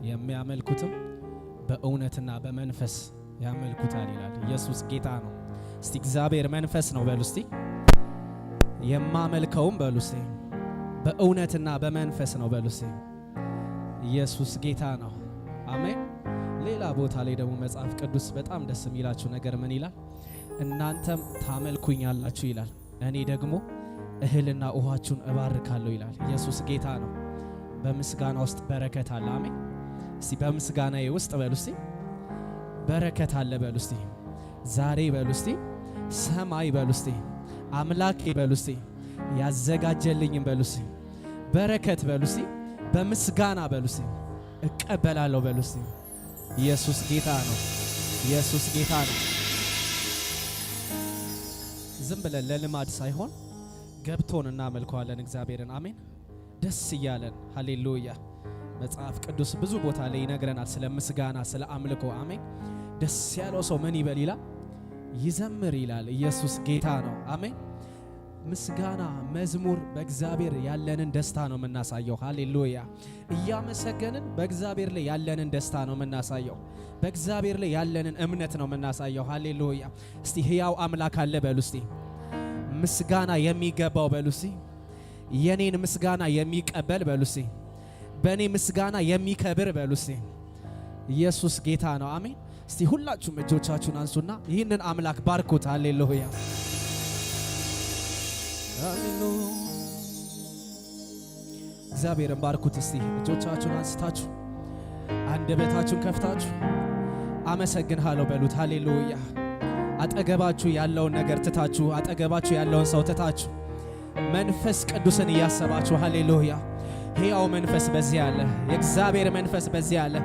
የሚያመልኩትም በእውነትና በመንፈስ ያመልኩታል ይላል። ኢየሱስ ጌታ ነው። እስቲ እግዚአብሔር መንፈስ ነው በሉ እስቲ። የማመልከውም በሉ እስቲ። በእውነትና በመንፈስ ነው በሉ እስቲ። ኢየሱስ ጌታ ነው። አሜን። ሌላ ቦታ ላይ ደግሞ መጽሐፍ ቅዱስ በጣም ደስ የሚላችሁ ነገር ምን ይላል? «እናንተም ታመልኩኛላችሁ» ይላል። «እኔ ደግሞ እህልና ውሃችሁን እባርካለሁ» ይላል። ኢየሱስ ጌታ ነው። በምስጋና ውስጥ በረከት አለ። አሜን። እስቲ «በምስጋናዬ ውስጥ» በሉ እስቲ። «በረከት አለ» በሉ እስቲ። «ዛሬ» በሉ እስቲ። «ሰማይ» በሉ እስቲ። «አምላኬ» በሉ እስቲ። «ያዘጋጀልኝም» በሉ እስቲ። «በረከት» በሉ እስቲ። «በምስጋና» በሉ እስቲ። «እቀበላለሁ» በሉ እስቲ። ኢየሱስ ጌታ ነው። ኢየሱስ ጌታ ነው። ዝም ብለን ለልማድ ሳይሆን ገብቶን እናመልከዋለን እግዚአብሔርን። አሜን። ደስ እያለን። ሃሌሉያ። መጽሐፍ ቅዱስ ብዙ ቦታ ላይ ይነግረናል ስለ ምስጋና፣ ስለ አምልኮ። አሜን። «ደስ ያለው ሰው ምን ይበል?» ይላል፣ «ይዘምር» ይላል። ኢየሱስ ጌታ ነው። አሜን። ምስጋና፣ መዝሙር በእግዚአብሔር ያለንን ደስታ ነው የምናሳየው። ሃሌሉያ። እያመሰገንን በእግዚአብሔር ላይ ያለንን ደስታ ነው የምናሳየው። በእግዚአብሔር ላይ ያለንን እምነት ነው የምናሳየው። ሃሌሉያ። እስቲ «ሕያው አምላክ አለ» በሉ እስቲ። «ምስጋና የሚገባው» በሉ እስቲ። «የኔን ምስጋና የሚቀበል» በሉ እስቲ። «በእኔ ምስጋና የሚከብር» በሉ እስቲ። ኢየሱስ ጌታ ነው። አሜን። እስቲ ሁላችሁም እጆቻችሁን አንሱና ይህንን አምላክ ባርኩት። ሃሌሉያ፣ ሃሌሉያ። እግዚአብሔርን ባርኩት። እስቲ እጆቻችሁን አንስታችሁ አንደበታችሁን ከፍታችሁ «አመሰግንሃለሁ» በሉት። ሃሌሉያ። አጠገባችሁ ያለውን ነገር ትታችሁ፣ አጠገባችሁ ያለውን ሰው ትታችሁ መንፈስ ቅዱስን እያሰባችሁ፣ ሃሌሉያ። ሕያው መንፈስ በዚህ አለ። የእግዚአብሔር መንፈስ በዚህ አለ።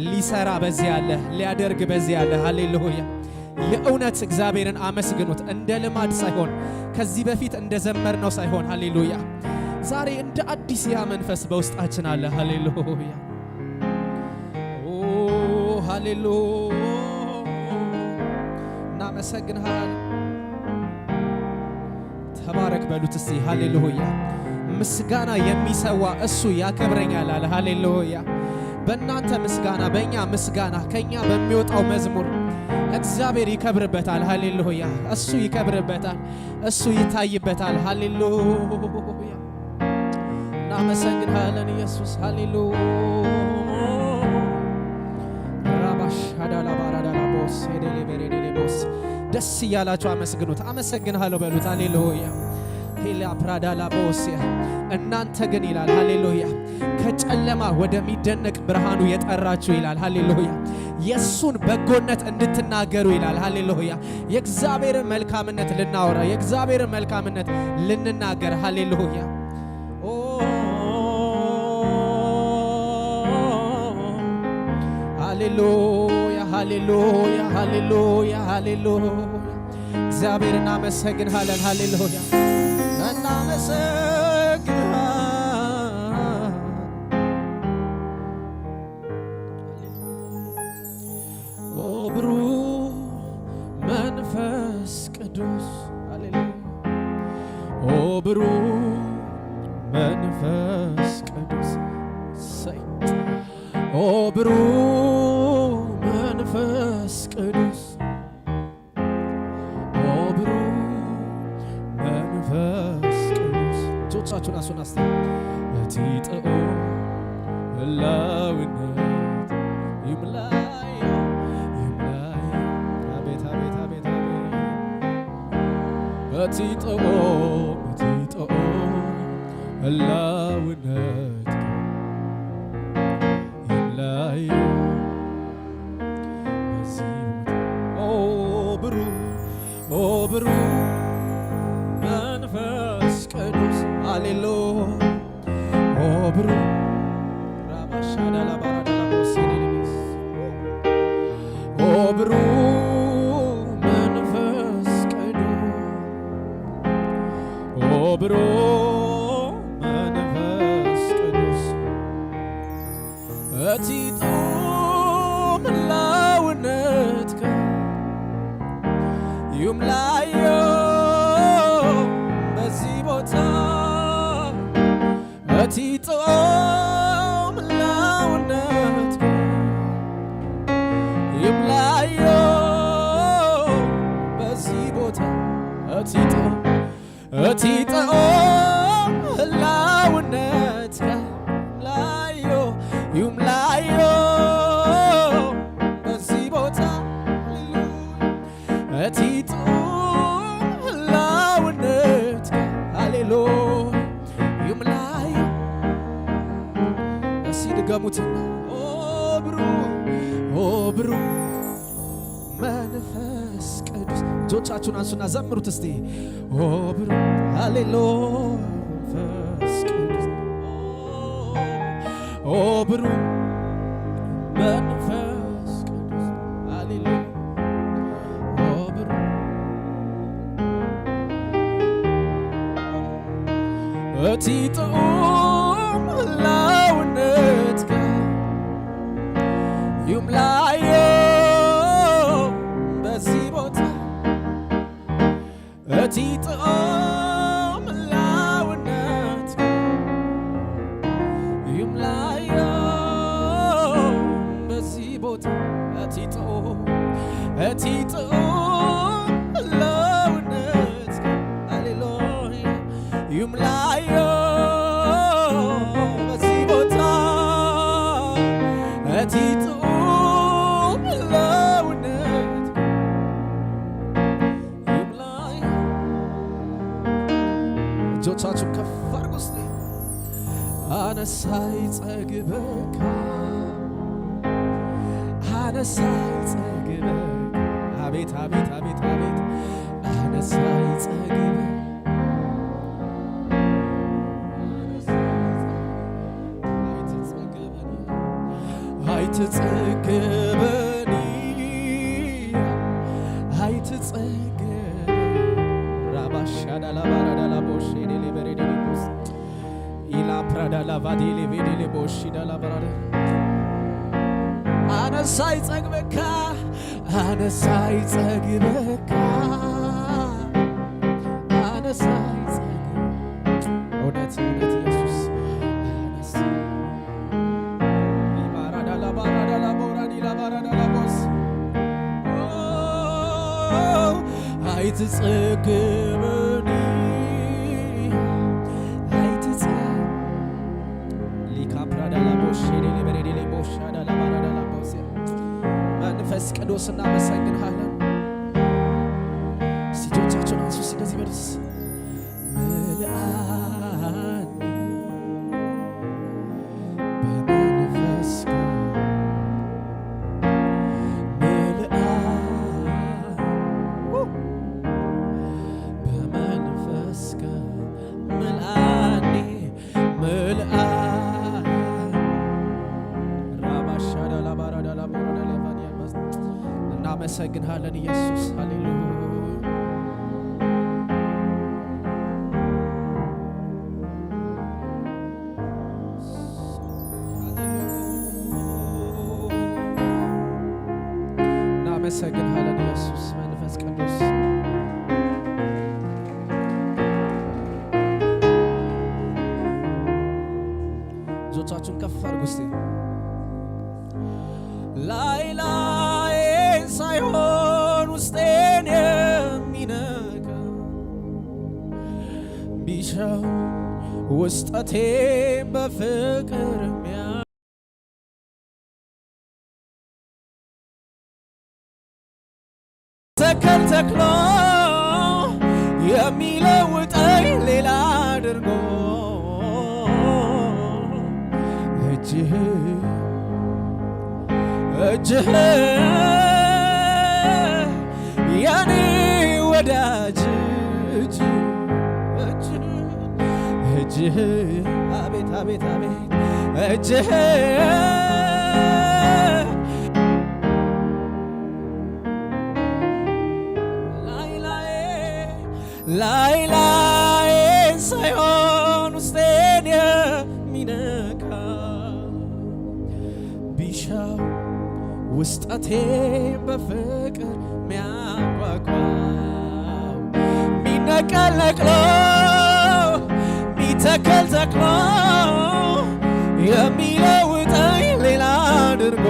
ሊሰራ በዚህ አለ። ሊያደርግ በዚህ አለ። ሃሌሉያ። የእውነት እግዚአብሔርን አመስግኑት። እንደ ልማድ ሳይሆን፣ ከዚህ በፊት እንደዘመርነው ሳይሆን፣ ሃሌሉያ። ዛሬ እንደ አዲስ ያ መንፈስ በውስጣችን አለ። ሃሌሉያ። ኦ፣ ሃሌሉያ። እናመሰግንሃል። ተባረክ በሉት እስቲ። ሃሌሉያ። «ምስጋና የሚሰዋ እሱ ያከብረኛል» አለ። ሃሌሉያ። በእናንተ ምስጋና፣ በእኛ ምስጋና፣ ከኛ በሚወጣው መዝሙር እግዚአብሔር ይከብርበታል። ሃሌሉያ። እሱ ይከብርበታል፣ እሱ ይታይበታል። ሃሌሉያ። እናመሰግንሃለን ኢየሱስ። ሃሌሉያ። ራባሽ አዳላ ባራዳላ ቦስ ሄደሌ ቤሬዴሌ ቦስ። ደስ እያላችሁ አመስግኑት። «አመሰግንሃለሁ» በሉት። ሃሌሉያ። ሄላ ፕራዳላ ቦስ። «እናንተ ግን» ይላል፣ ሃሌሉያ፣ «ከጨለማ ወደሚደነቅ ብርሃኑ የጠራችሁ» ይላል። ሃሌሉያ። «የእሱን በጎነት እንድትናገሩ» ይላል። ሃሌሉያ። የእግዚአብሔርን መልካምነት ልናወራ፣ የእግዚአብሔርን መልካምነት ልንናገር። ሃሌሉያ። ኦ፣ ሃሌሉያ፣ ሃሌሉያ፣ ሃሌሉያ፣ ሃሌሉያ። እግዚአብሔር እናመሰግንሃለን። ሃሌሉያ። እናመሰግንሃለን። ኦ ብሩክ መንፈስ ቅዱስ፣ ሃሌሉያ። ኦ ብሩክ መንፈስ ቅዱስ፣ ሰይ። ኦ ብሩክ መንፈስ ቅዱስ፣ ኦ ብሩክ መንፈስ ቅዱስ። እጆቻችሁን አንሱና እስቲ። እቲ ጥዑም ህላውነት ይምላዮ፣ ይምላዮ። አቤት፣ አቤት፣ አቤት፣ አቤት። እቲ ጥዑም፣ እቲ ጥዑም ህላውነት ይምላዮ። በዚህ ቦታ ኦ ብሩክ፣ ኦ ብሩክ መንፈስ ቅዱስ፣ ሃሌሉያ። ኦ ብሩክ ራባሻዳላ ባራዳላ ቦሴኔሌስ። ኦ ብሩክ መንፈስ ቅዱስ፣ ኦ ብሩክ መንፈስ ቅዱስ፣ እቲ ጥዑም ህላውነትካ ይምላዮ በዚ ቦታ። እቲ ጥዑም ህላውነትካ ይምላዮ በዚህ ቦታ፣ ሃሌሉያ፣ እቲ ጥዑም ህላውነትካ፣ ሃሌሉያ፣ ይምላዮ። እስቲ ድገሙትና። ኦ ብሩክ፣ ኦ ብሩክ መንፈስ ቅዱስ። እጆቻችሁን አንሱና ዘምሩት እስቲ። ኦ ብሩክ፣ ሃሌሉያ፣ መንፈስ ቅዱስ። ኦ ብሩክ መንፈስ ቅዱስ፣ ሃሌሉያ። ኦ ብሩክ እቲ ጥዑም ህላውነትካ ይምላዮ በዚ ቦታ፣ እቲ ጥዑም ህላውነትካ ይምላዮ በዚ ቦታ፣ እቲ ጥዑም፣ እቲ ጥዑም ህላውነትካ፣ ሃሌሉያ፣ ይምላዮ በዚ ቦታ፣ እቲ ጥዑም ህላውነትካ ይምላዮ። እጆቻችሁ ከፍ አድርጉ እስቲ። ኣነሳይ ጸግበካ፣ ኣነሳይ ጸግበካ። አቤት፣ አቤት፣ አቤት፣ አቤት። ኣነሳይ ጸግበካ፣ ኣይትጸግበኒ፣ ኣይትጸግበኒ። ራባሻዳላባራዳላቦሼዴሌቤሬዴሌቦስ፣ ኢላፕራዳላቫዴሌቬዴሌቦሺ ዳላባራዳ። ኣነሳይ ጸግበካ፣ ኣነሳይ ጸግበካ፣ ኣነሳይ ጸግበካ። እውነት፣ እውነት ኢየሱስ። ኣነሳይ ሊባራዳላባራዳላቦራዲላባራዳላቦስ። ኦ፣ ኣይትጸግበኒ፣ ኣይትጸ-፣ ሊካ ፕራዳላቦሽ ሼዴሌ በሬዴሌ ቦሻዳላባራዳላቦስ። መንፈስ ቅዱስ እናመሰግንሃለን። እስቲ እጆቻችሁን አንሱ፣ እስቲ እንደዚህ በሉት። ምልአኒ በመንፈስካ፣ ምልአኒ በመንፈስካ፣ ምልአኒ፣ ምልአኒ። ራባሻዳላባራዳላቦራዳሌቫኒያማስ። እናመሰግንሃለን ኢየሱስ። ሃሌሉያ። እናመሰግንሃለን ኢየሱስ መንፈስ ቅዱስ። እጆቻችሁን ከፍ አድርጉ እስቲ። ላይ ላይን ሳይሆን ውስጤን የሚነካ፣ ቢሻው ውስጠቴን በፍቅር የሚያ-፣ ተከል ተክሎ የሚለውጠኝ ሌላ አድርጎ፣ እጅህ፣ እጅህ የኔ ወዳጅ፣ እጅ፣ እጅ፣ እጅህ፣ አቤት፣ አቤት፣ አቤት፣ እጅህ ላይ ላይ፣ ላይ ላይን ሳይሆን ውስጤን የሚነካ፣ ቢሻው ውስጠቴን በፍቅር ሚያጓጓው፣ ሚነቀል ነቅሎ፣ ሚተከል ተክሎ፣ የሚለውጠኝ ሌላ አድርጎ፣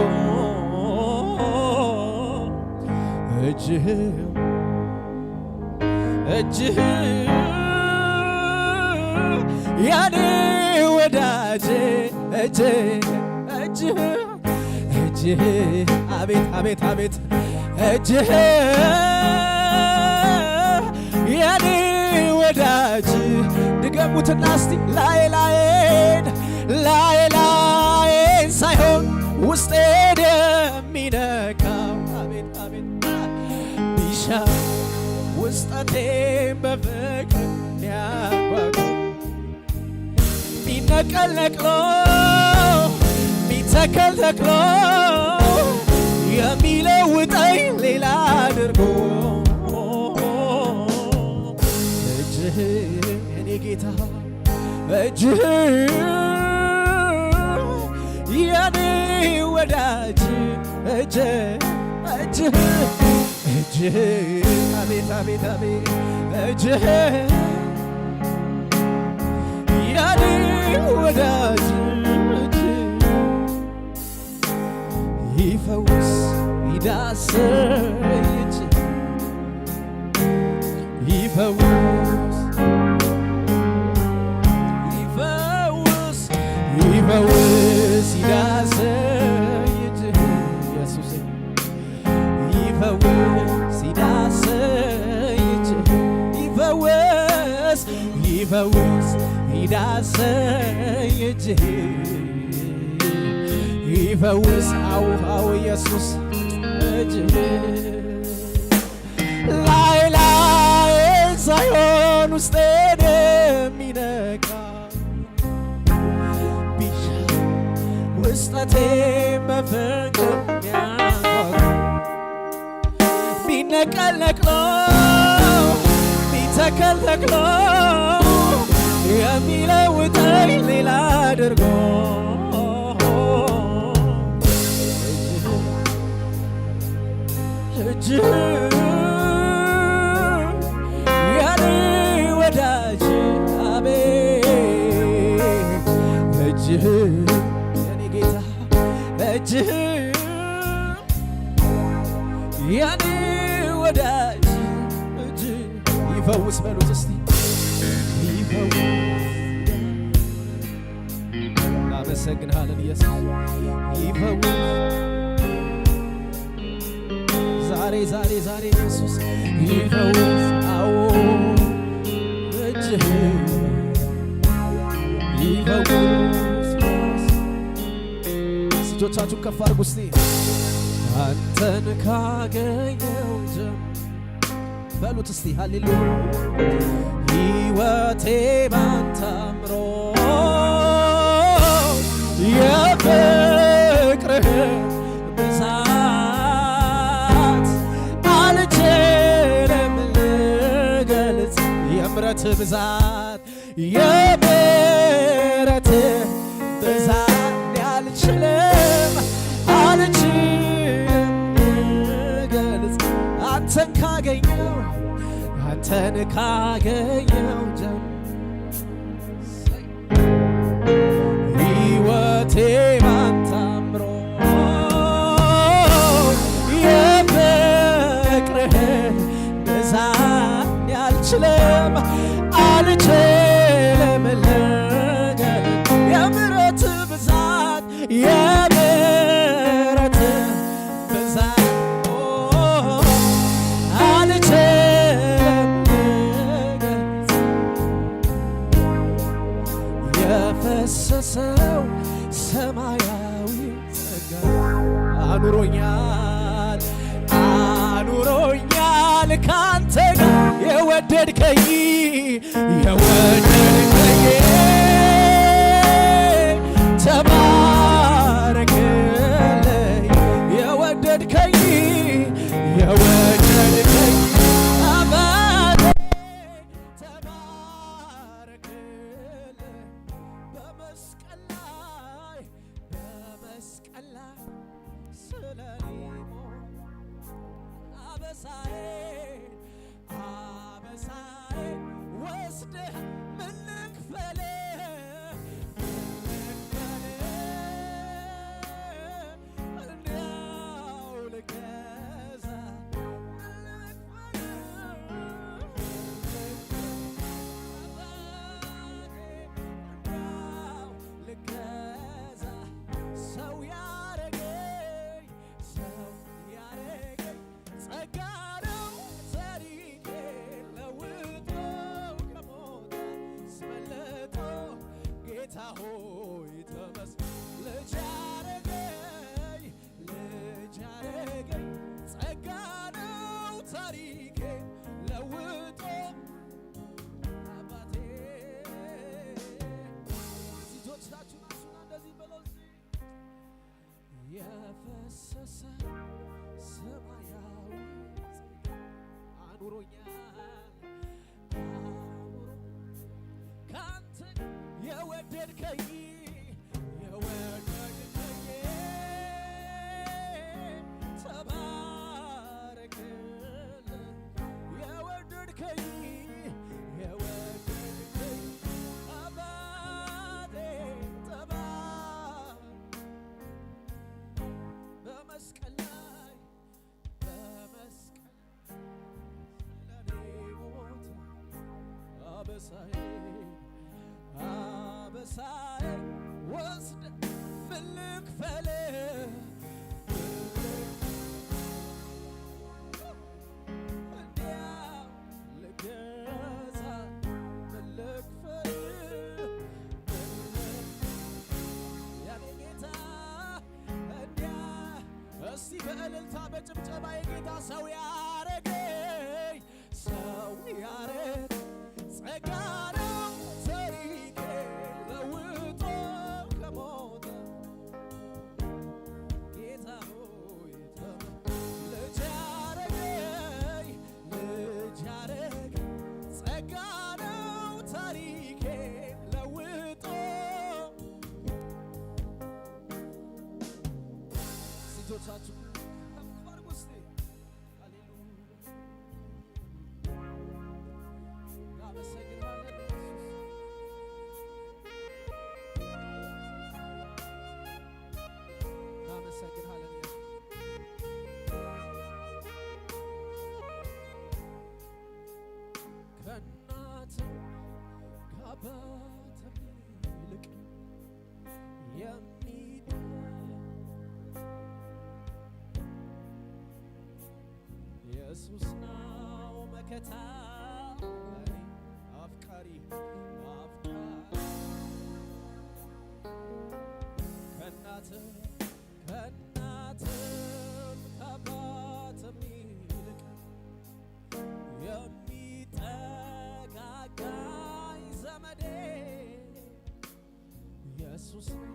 እጅህ፣ እጅህ የኔ ወዳጄ፣ እጅ፣ እጅ እጅህ አቤት አቤት አቤት እጅህ የኔ ወዳጅ ድገሙትና እስቲ ላይ ላይን ላይ ላይን ሳይሆን ውስጤን የሚነካው አቤት አቤት ቢሻ ውስጠቴን በፍቅር ያጓጓ ሚነቀል ነቅሎ ሚተከል ተክሎ የሚለውጠኝ ሌላ አድርጎ እጅህ የኔ ጌታ እጅህ የኔ ወዳጅ እጅህ እጅህ እጅህ አቤት አቤት አቤት እጅህ የኔ ወዳጅ እጅህ ይፈውስ ይዳስስ እጅህ ይፈውስ ይፈውስ ይፈውስ ይዳስስ እጅህ ኢየሱስ ይፈውስ ይዳስስ እጅህ ይፈውስ ይፈውስ ይዳስስ እጅህ ይፈውስ አዎ አዎ ኢየሱስ እጅህ ላይ ላይ ሳይሆን ውስጤን የሚነካ ቢሻ ውስጠቴ መፈንቅል የሚያጓጓ ቢነቀል ነቅሎ ቢተከል ተክሎ የሚለውጠኝ ሌላ አድርጎ እጅህ የኔ ወዳጅ አቤት እጅህ የኔ ጌታ እጅህ የኔ ወዳጅ እጅህ ይፈውስ በሉት እስቲ ይፈውስ እናመሰግንሃለን ኢየሱስ ይፈውስ ዛሬ ዛሬ ዛሬ ኢየሱስ ይፈውስ አዎ እጅህ ይፈውስ እጆቻችሁን ከፍ አድርጉ እስቲ አንተን ካገኘው ጀምሮ በሉት እስቲ ሃሌሉያ ህይወቴ ባንተ አምሮ የፍቅርህ ብዛት አልችልም ልገልጽ የምረት ብዛት የምረት ብዛት አልችልም አልችልም ልገልጽ አንተን ካገኘው አንተን ካገኘው ጀምሮ ህይወቴ ባንተ አምሮ የፍቅርህን ብዛት አልችልም አልችልም ልገልጽ የምረት ብዛት የምረት ብዛት አልችልም ልገልጽ የፈሰሰው ሰማያዊ ጸጋ አኑሮኛል አኑሮኛል ካንተ ጋር የወደድከኝ የወደድከኝ ተባረክልኝ የወደድከኝ የወደድከኝ አባቴ ተባረክልኝ በመስቀል ላይ በመስቀል ላይ ስለኔ ሞት አበሳዬ አበሳዬ ወስደህ ምን ልክፈል ምን ልክፈል እንዲያው ልገዛ ምን ልክፈል ምን ልክፈል አባቴ እንዲያው ልገዛ ሰው ያረገኝ ፈሰሰ ሰማያዊ ጸጋ አኑሮኛል፣ አኑሮ ካንተ የወደድከኝ፣ የወደድከኝ፣ ተባረክልኝ። የወደድከኝ፣ የወደድከኝ አባቴ፣ ተባ በመስቀል ላይ፣ በመስቀል ለኔ ሞት፣ አበሳዬ፣ አበሳዬ ወስደ፣ ምን ልክፈል? እንዲያ ልገዛ፣ ምን ልክፈል? የኔ ጌታ፣ እንዲያ እስቲ በእልልታ በጭብጨባ የጌታ ሰው ያረገኝ፣ ሰው ያረግ ጸጋ ነው ታሪኬ ለውጦ ከሞት። ጌታ ሆይ፣ ተመ- ልጅ ያረገኝ፣ ልጅ ያረግ ጸጋ ነው ታሪኬ ለውጦ። እጆቻችሁ ከፍ አድርጉ እስቲ። ሃሌሉያ። እናመሰግንሃለን ኢየሱስ። እናመሰግንሃለን ኢየሱስ። ከእናትም ከአባትም ይልቅ የሚቀ- ኢየሱስ ነው መከታ ለኔ፣ አፍቃሪ፣ አፍቃሪ። ከእናትም፣ ከእናትም ከአባትም ይልቅ የሚጠጋጋኝ ዘመዴ ኢየሱስ ነው።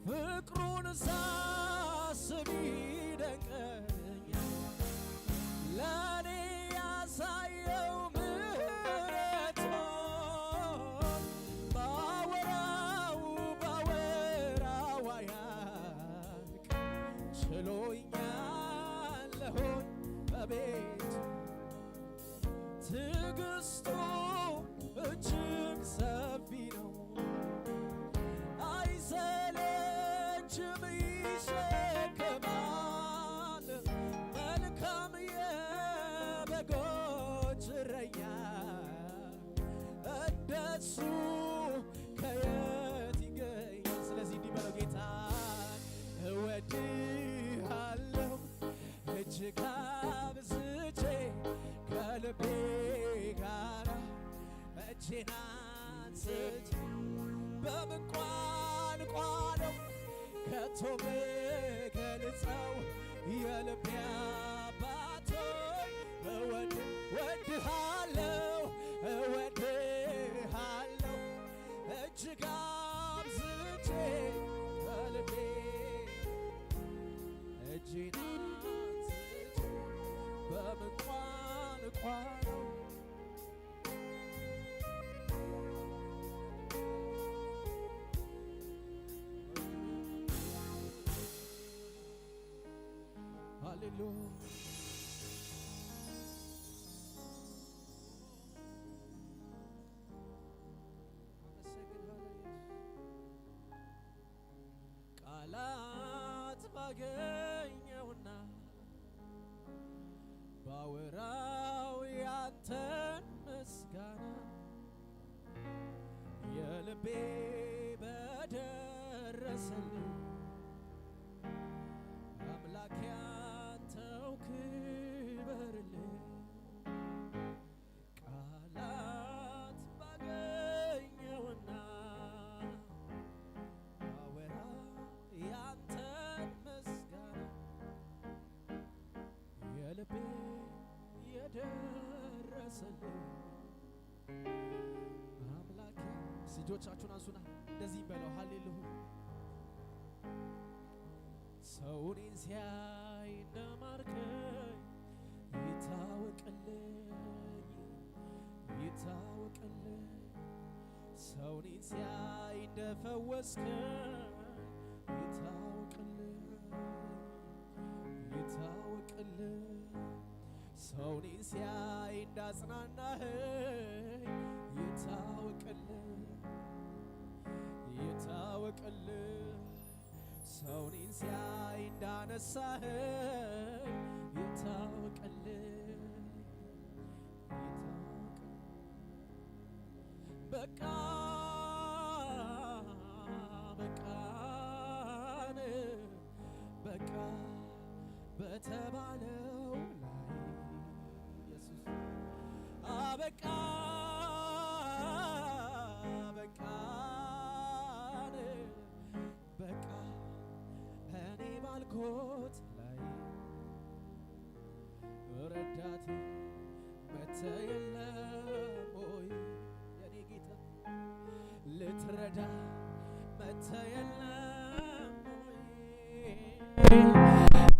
ፍቅሩን ሳስብ ይደንቀኛል፣ ለኔ ያሳየው ምሕረቱ ባወራው፣ ባወራው አያልቅ፣ ችሎኛለሁኝ በቤቱ። ትዕግስቱ እጅግ ሰፊ ነው፣ አይሰለችም፣ ይሸከማል። መልካም የበጎች እረኛ እንደሱ ከየት ይገኛል? ስለዚህ እንዲህ በለው፣ ጌታ እወድሃለሁ እጅግ አብዝቼ ከልቤ ጋራ እጄን አንስቼ። በምን ቋንቋ ነው ከቶ ምገልጸው የልቤ አባት ሆይ፣ እወድ-፣ እወድሃለሁ፣ እወድሃለሁ እጅግ አብዝቼ ከልቤ እጄን አንስቼ። በምን ቋንቋ ነው? ሃሌሉያ። አመሰግንሃለሁ ኢየሱስ። ቃላት ባገኘውና ባወራው ያንተን ምስጋና፣ የልቤ በደረሰልኝ አምላክ ያንተው ክበርልኝ። ቃላት ባገኘውና ባወራ ያንተን ምስጋና፣ የልቤ የደረሰ አምላክ እጆቻችሁን አንሱና እንደዚህ በለው። ሃሌሉያ። ሰው እኔን ሲያይ እንደማርከኝ ይታወቅልኝ፣ ይታወቅልኝ። ሰው እኔን ሲያይ እንደፈወስከኝ ይታወቅልኝ፣ ይታወቅልኝ። ሰው እኔን ሲያይ እንዳጽናናኸኝ ይታወቅልኝ፣ ይታወቅልኝ። ሰው እኔን ሲያይ እንዳነሳኸኝ ይታወቅልኝ፣ ይታወቅልኝ። በቃ በቃን በቃ በተባለው ላይ ኢየሱስ አበቃ በቃን በቃ እኔ ባልኩት ላይ ረዳቴ መተ የለም ወይ የኔ ጌታ ልትረዳ መተ የለም ወይ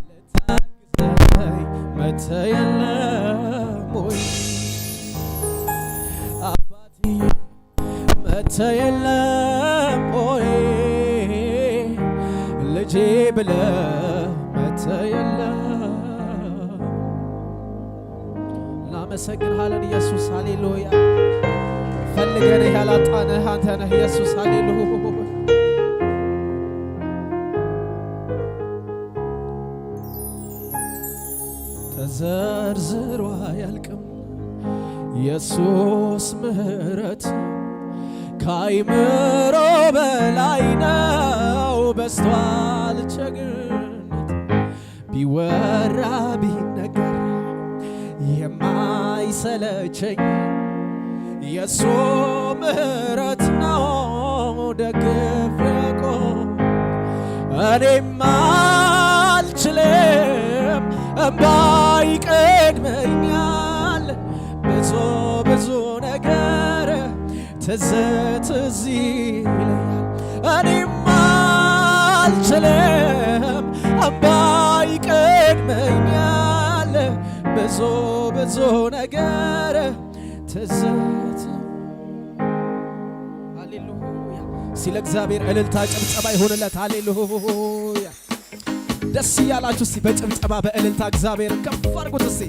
ልታግዘኝ መተ የለም ወይ አባቴ መተ የለም ወይ ልጄ ብለ መተ የለም። እናመሰግንሃለን ኢየሱስ፣ ሃሌሉያ። ፈልገንህ ያላጣንህ አንተ ነህ ኢየሱስ፣ ሃሌሉያ። ተዘርዝሮ አያልቅም ኢየሱስ ምህረት፣ ከአይምሮ በላይ ነው በዝቷል ቸርነት። ቢወራ ቢነገር የማይሰለቸኝ የሱ ምህረት ነው ደግፍ ያቆም። እኔማ አልችልም እምባ ይቀድመኛል ብዙ ብዙ ነገር ትዝ ትዝ ይለኛል። እኔማ አልችልም እምባ ይቀድመኛል ብዙ ብዙ ነገር ትዝ ትዝ። ሃሌሉያ። እስቲ ለእግዚአብሔር እልልታ ጭብጨባ ይሁንለት። ሃሌሉያ። ደስ እያላችሁ እስቲ በጭብጨባ በእልልታ እግዚአብሔርን ከፍ አድርጉት እስቲ።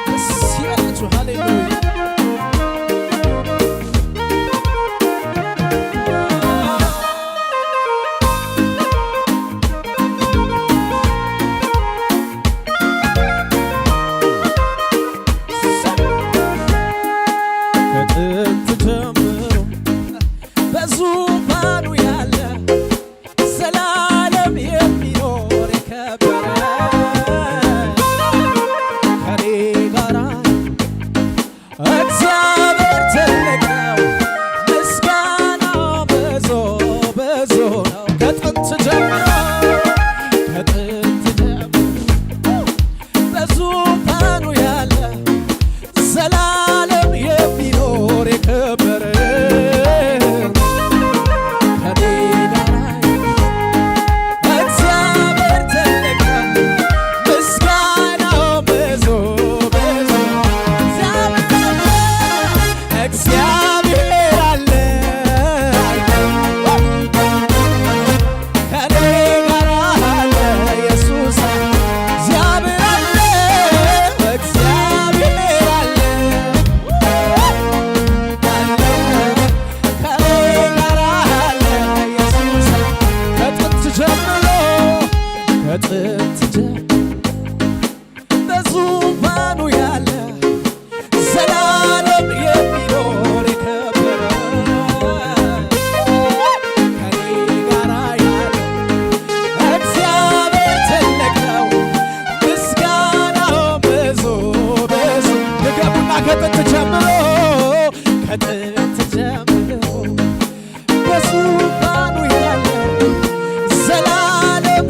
ደስ ይበላችሁ። ሃሌሉያ። ከጥንት ጀምሮ በዙፋኑ ያለ ዘላለም የሚኖር የከበረ ከኔ ጋራ እግዚአብሔር ትልቅ ነው፣ ምስጋናው ብዙ ብዙ ነው። ከጥንት ጀምሮ ከጥንት ጀምሮ በዙፋኑ ያለ ዘላለም የሚኖር የከበረ ከኔ ጋር እግዚአብሔር ትልቅ ነው፣ ምስጋናው ብዙ ብዙ። እግዚአብሔር አለ፣ እግዚአብሔር አለ። ከኔ ጋር አለ ኢየሱስ። እግዚአብሔር አለ፣ እግዚአብሔር አለ፣ አለ። ከኔ ጋር አለ ኢየሱስ። ከጥንት ጀምሮ፣ ከጥንት ጀምሮ በዙፋኑ ያለ ዘላለም የሚኖር የከበረ ከኔ ጋራ ያለ እግዚአብሔር ትልቅ ነው፣ ምስጋናው ብዙ ብዙ። ድገሙና ከጥንት ጀምሮ፣ ከጥንት ጀምሮ በዙፋኑ ያለ፣ ዘላለም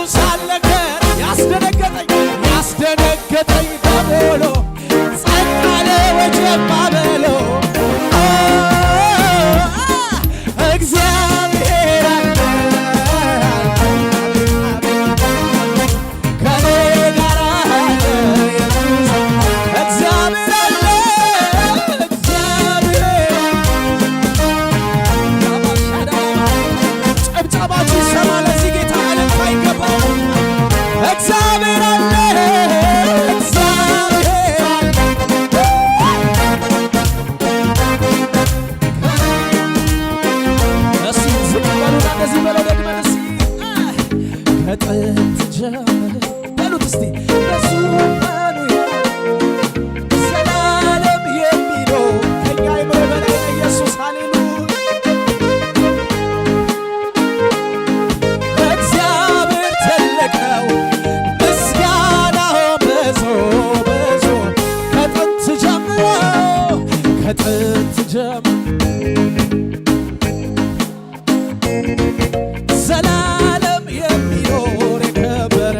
ሳልነገር ያስደነገጠኝ ያስደነገጠኝ በሙሉ ጸጥ አለ ወጀብ ማዕበሉ። እግዚአብሔር አለ ከኔ ጋር አለ። እግዚአብሔር አለ። እግዚአብሔር ጭብጨባችሁ ይሰማ ለዚህ ጌታ እልልታ ይገባል። እግዚአብሔር አለ። እግዚአብሔር አለ። እስቲ ዝቅ በሉና እንደዚህ በለው ደግመን እስቲ ከጥንት ጀምሮ በሉት እስቲ በዙፋኑ ዘላለም የሚኖር ከኛ አይምሮ በላይ ኢየሱስ። ሃሌሉያ። እግዚአብሔር ትልቅ ነው። ምስጋናው ብዙ ብዙ ከጥንት ጀምሮ ከጥንት ጀምሮ ዘላለም የሚኖር የከበረ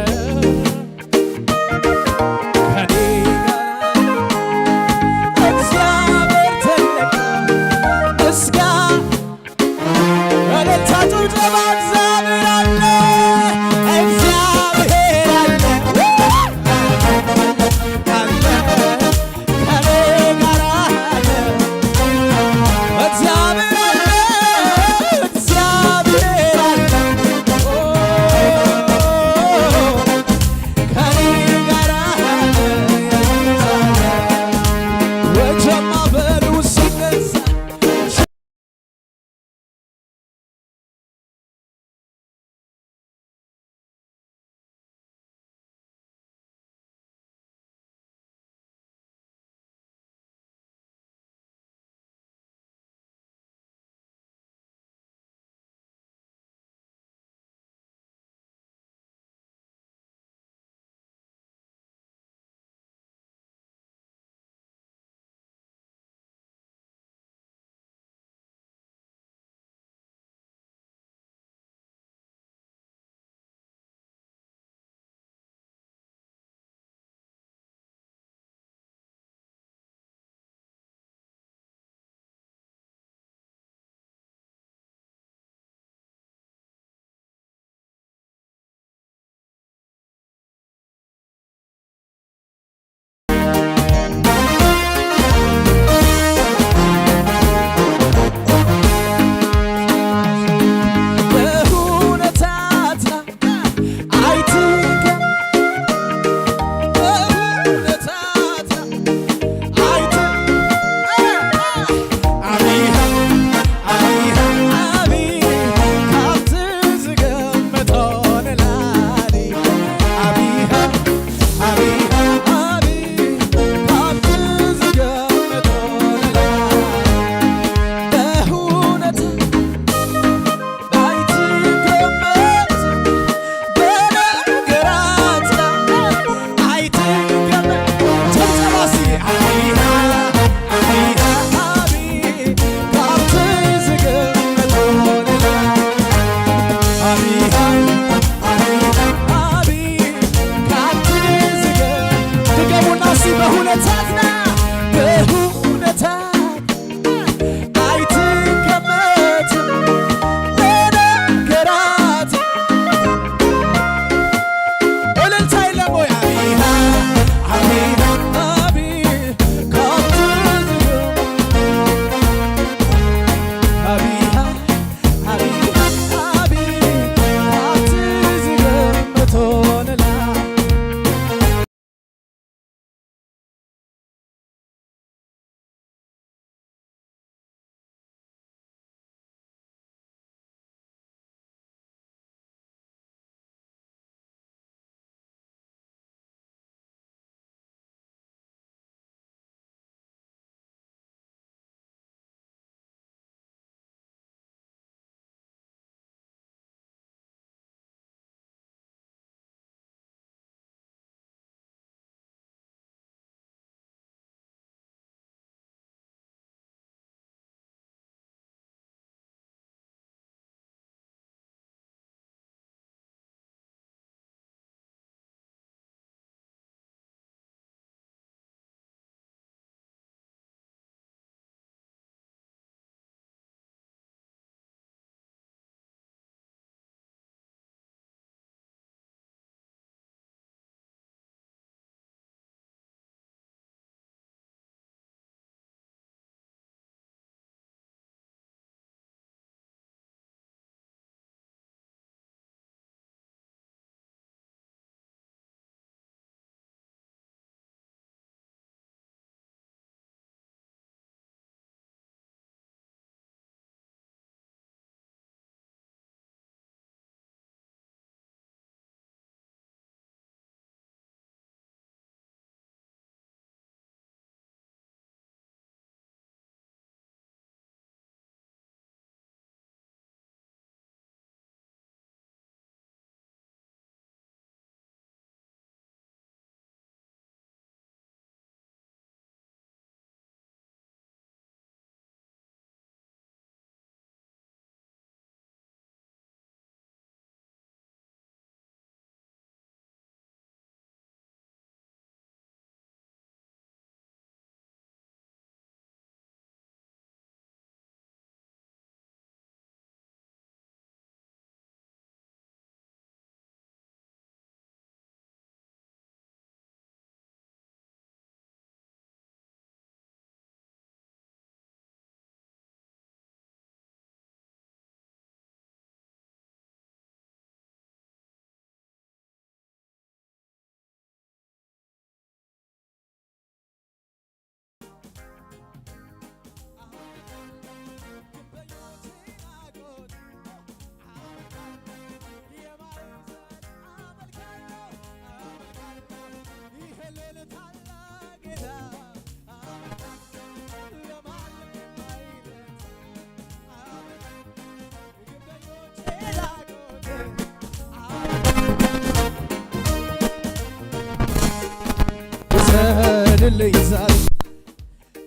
ልይዛል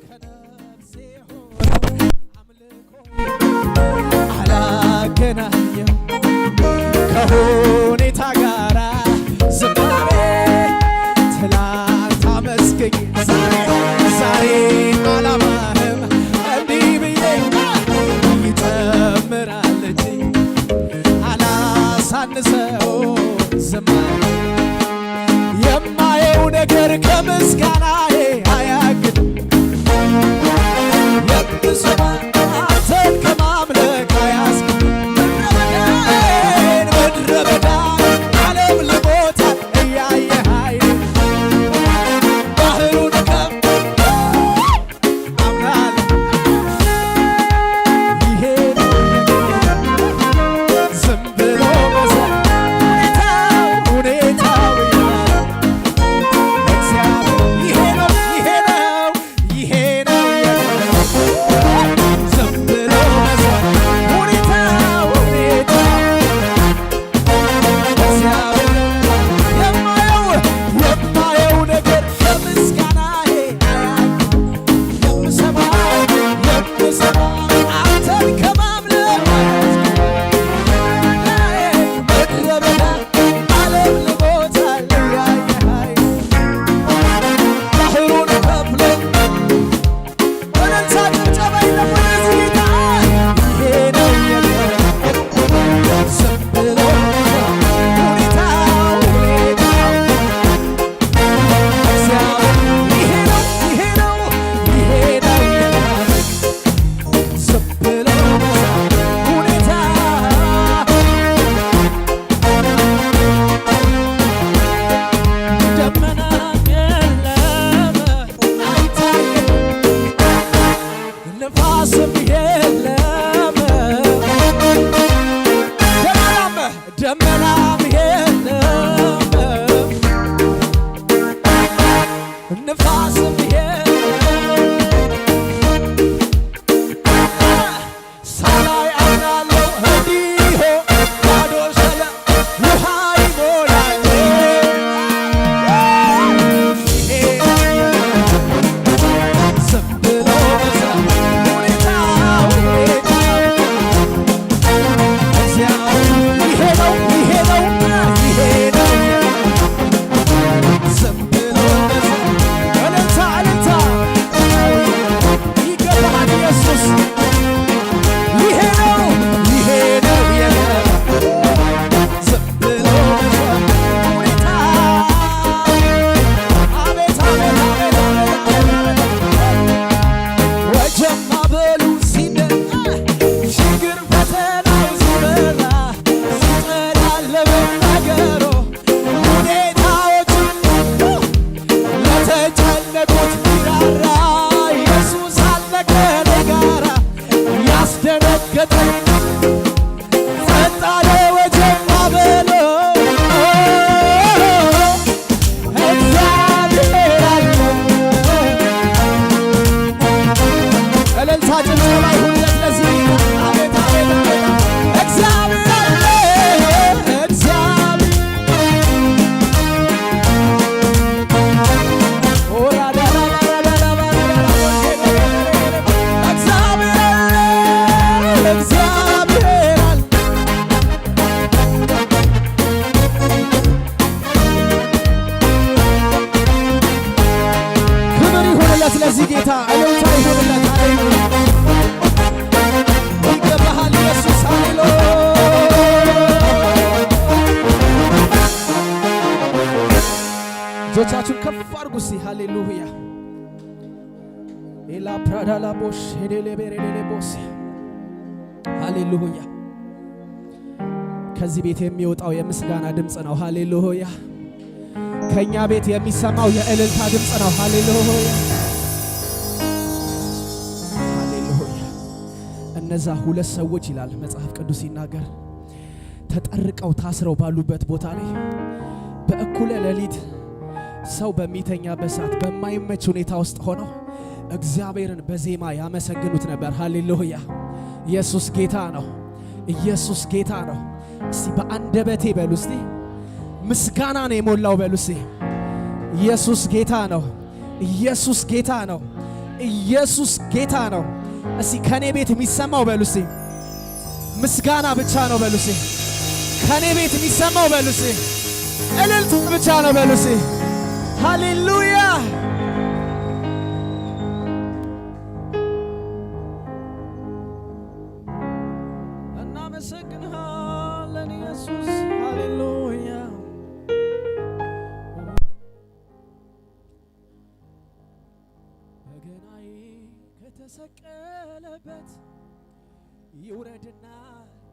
ከነፍሴ ሆነው አምልኮ አላገናኘም ከሁኔታ ጋራ ዝማሬ ትላንት አመስግኝ ዛሬ ዛሬ አላማህም እንዲህ ብዬ ይጨምራል እንጂ አላሳንሰው ዝማሬ የማየው ነገር ከምስጋናዬ አያግድም። የምሰማ አንተን ከማምለክ አያስግድም። ምድረ በዳዬን ምድረ በዳ ዓለም ልሞታል እያየህ አይኔ ባህሩን ከፍ አምናለሁ። ይሄ ነው ዝም ብሎ መዘመር። ሁኔታው፣ ሁኔታው ይላል። እግዚአብሔር፣ ይሄ ነው፣ ይሄ ነው፣ ይሄ ነው የለም። ዝም ብሎ መዘመር። ሁኔታው፣ ሁኔታው እግዚአብሔር የማየው፣ የማየው ነገር ከምስጋናዬ አያልፍም። የምሰማው፣ የምሰማው አንተን ከማምለክ አያልፍም። ምድረ በዳ ዓለም ልሞታል እያየኸኝ ባህሩን ከፍሎ እልልታ ጭብጨባ የለም ወደዚህ ጌታ። ይሄ ነው የቀረ ዝም ብሎ ሁኔታ፣ ሁኔታ። እግዚአብሔር ይሄ ነው፣ ይሄ ነው፣ ይሄ ነው የቀረ ዝም ብሎ ሁኔታ። ደመናም የለም አይታይም፣ ንፋስም የለም። ደመናም፣ ደመናም የለም፣ ንፋስም የለም። ሳላይ አምናለሁ እንዲሁ ባዶ ሸለ ውሃ ይሞላል። ይሄ ዝም ብሎ መዘመር ሁኔታ፣ ሁኔታ። እግዚአብሔር ይሄ ነው፣ ይሄ ነው፣ ይሄ ነው። ዝም ብሎ መዘመር። እልልታ፣ እልልታ። ይገባሃል ኢየሱስ። ይሄ ነው፣ ይሄ ነው የለም። ዝም ብሎ መዘመር ሁኔታ። አቤት፣ አቤት፣ አቤት፣ አቤት፣ አቤት፣ አቤት። ወጀብ ማዕበሉ ሲነሳ፣ ችግር ፈተናው ሲበዛ፣ ሲጸዳለብ ነገሩ ሁኔታዎች ለተጨነቁት ሚራራ ኢየሱስ አለ ከኔ ጋራ። ያስደነገጠኝ ጸጥ አለ ወጀብ ማዕበሉ። እግዚአብሔር አለ። እልልታ ጭብጨባ ይሁንለት ለዚህ ጌታ። አቤት፣ አቤት፣ አቤት። እግዚአብሔር አለ። እግዚአብሔር። ኦራ ዳራ ዳራ ዳራ ዳራ ዳራ። እግዚአብሔር አለ። እግዚአብሔር አለ። ክብር ይሁንለት ለዚህ ጌታ፣ እልልታ ይሁንለት። ሃሌሉያ ይገባሃል ኢየሱስ። ሃሌሉያ። እጆቻችሁን ከፍ አድርጉ እስቲ። ሃሌሉያ። ኤላ ፕራዳላ ቦሽ ሄዴሌ ቤሬሌ ቦስ። ሃሌሉያ። ከዚህ ቤት የሚወጣው የምስጋና ድምፅ ነው። ሃሌሉያ። ከኛ ቤት የሚሰማው የእልልታ ድምፅ ነው። ሃሌሉያ፣ ሃሌሉያ። እነዛ ሁለት ሰዎች ይላል መጽሐፍ ቅዱስ ሲናገር፣ ተጠርቀው ታስረው ባሉበት ቦታ ላይ በእኩለ ሌሊት ሰው በሚተኛበት ሰዓት በማይመች ሁኔታ ውስጥ ሆነው እግዚአብሔርን በዜማ ያመሰግኑት ነበር። ሃሌሉያ። ኢየሱስ ጌታ ነው። ኢየሱስ ጌታ ነው። እስቲ በአንደበቴ በሉ እስቲ፣ ምስጋና ነው የሞላው በሉ እስቲ። ኢየሱስ ጌታ ነው። ኢየሱስ ጌታ ነው። ኢየሱስ ጌታ ነው። እስቲ ከኔ ቤት የሚሰማው በሉ እስቲ ምስጋና ብቻ ነው በሉ እስቲ። ከኔ ቤት የሚሰማው በሉ እስቲ እልልታ ብቻ ነው በሉ እስቲ። ሃሌሉያ። እናመሰግንሃለን ኢየሱስ። ሃሌሉያ። በገናዬ ከተሰቀለበት ይውረድና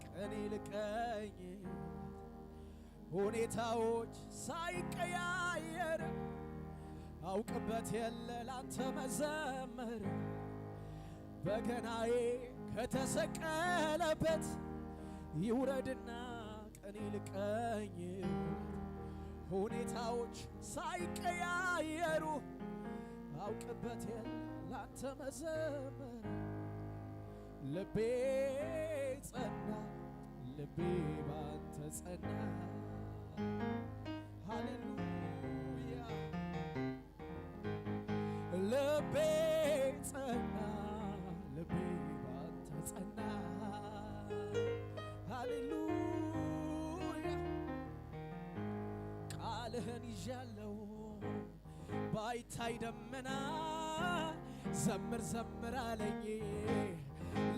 ቀኔ ልቀኝ፣ ሁኔታዎች ሳይቀያየር አውቅበት የለ ላንተ መዘመር። በገናዬ ከተሰቀለበት ይውረድና ቀኔ ልቀኝ፣ ሁኔታዎች ሳይቀያየሩ አውቅበት የለ ላንተ መዘመር። ልቤ ጸና፣ ልቤ ባንተ ጸና። ሃሌሉያ። ልቤ ጸና፣ ልቤ ባንተ ጸና። ሃሌሉያ። ቃልህን ይዣለው ባይታይ ደመና፣ ዘምር ዘምር አለኝ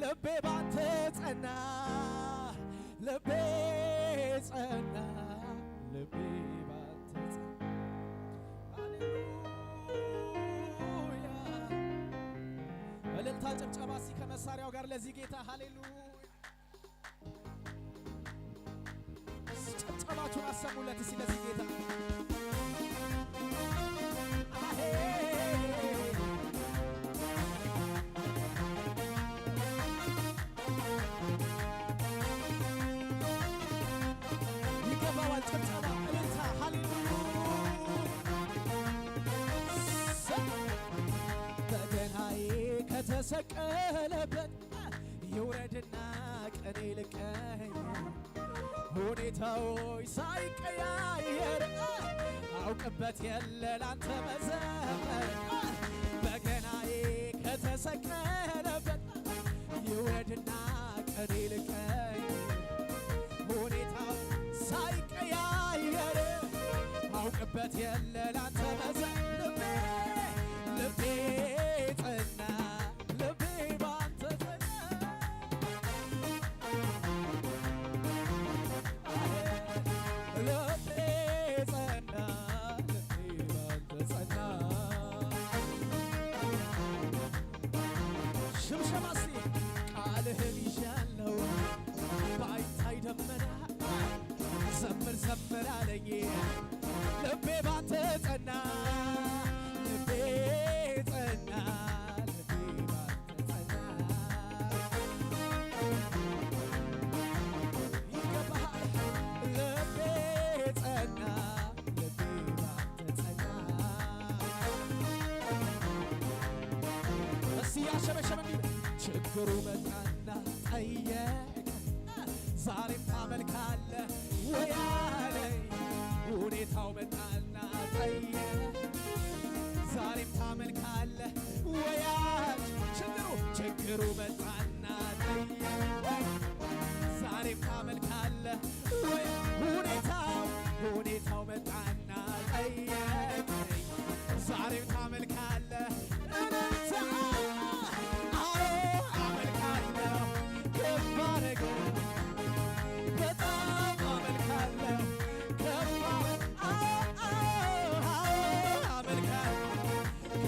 ልቤ ባንተ ጸና፣ ልቤ ጸና፣ ልቤ ባንተ ጸና። ሃሌሉያ። እልልታ ጭብጨባ እስቲ ከመሳሪያው ጋር ለዚህ ጌታ ሃሌሉያ። ጭብጨባችሁን አሰሙለት እስቲ ለዚህ ጌታ። አሄ። ይገባዋል ጭብጨባ፣ እልልታ፣ ሃሌሉያ። በገናዬ ከተሰቀለበት ይውረድና ቀኔ ልቀኝ፣ ሁኔታዎች ሳይቀያየር አውቅበት የለ ላንተ መዘመር። በገናዬ ከተሰቀለበት ይውረድና ቀኔ ልቀኝ፣ ሁኔታው ሳይቀያየር አውቅበት የለ ላንተ መዘመር። ልቤ፣ ልቤ ጸና፣ ልቤ ባንተ ጸና። ልቤ ጸና፣ ልቤ ባንተ ጸና። ሽብሸባ እስቲ። ቃልህን ይሻለው ባይታይ ደመና፣ ዘምር ዘምር አለኝ ልቤ ባንተ ጸና፣ ልቤ ጸና፣ ልቤ ባንተ ጸና። ይገባሃል። ልቤ ጸና፣ ልቤ ባንተ ጸና። እስቲ ያሸበሸበ እንዲህ ችግሩ መጣና ጠየቀ፣ ዛሬም ታመልካለህ ወይ አለኝ። ሁኔታው መጣና ጠየቀ፣ ዛሬም ታመልካለህ ወይ አለኝ። ችግሩ፣ ችግሩ መጣና ጠየቀ፣ ዛሬም ታመልካለህ ወይ? ሁኔታው፣ ሁኔታው መጣና ጠየቀኝ፣ ዛሬም ታመልካለህ? እልልታ! አዎ አመልካለሁ፣ ከፍ አደረገ። በጣም አመልካለሁ፣ ከፍ አደረገ። አዎ፣ አዎ፣ አዎ አመልካለሁ፣ ከፍ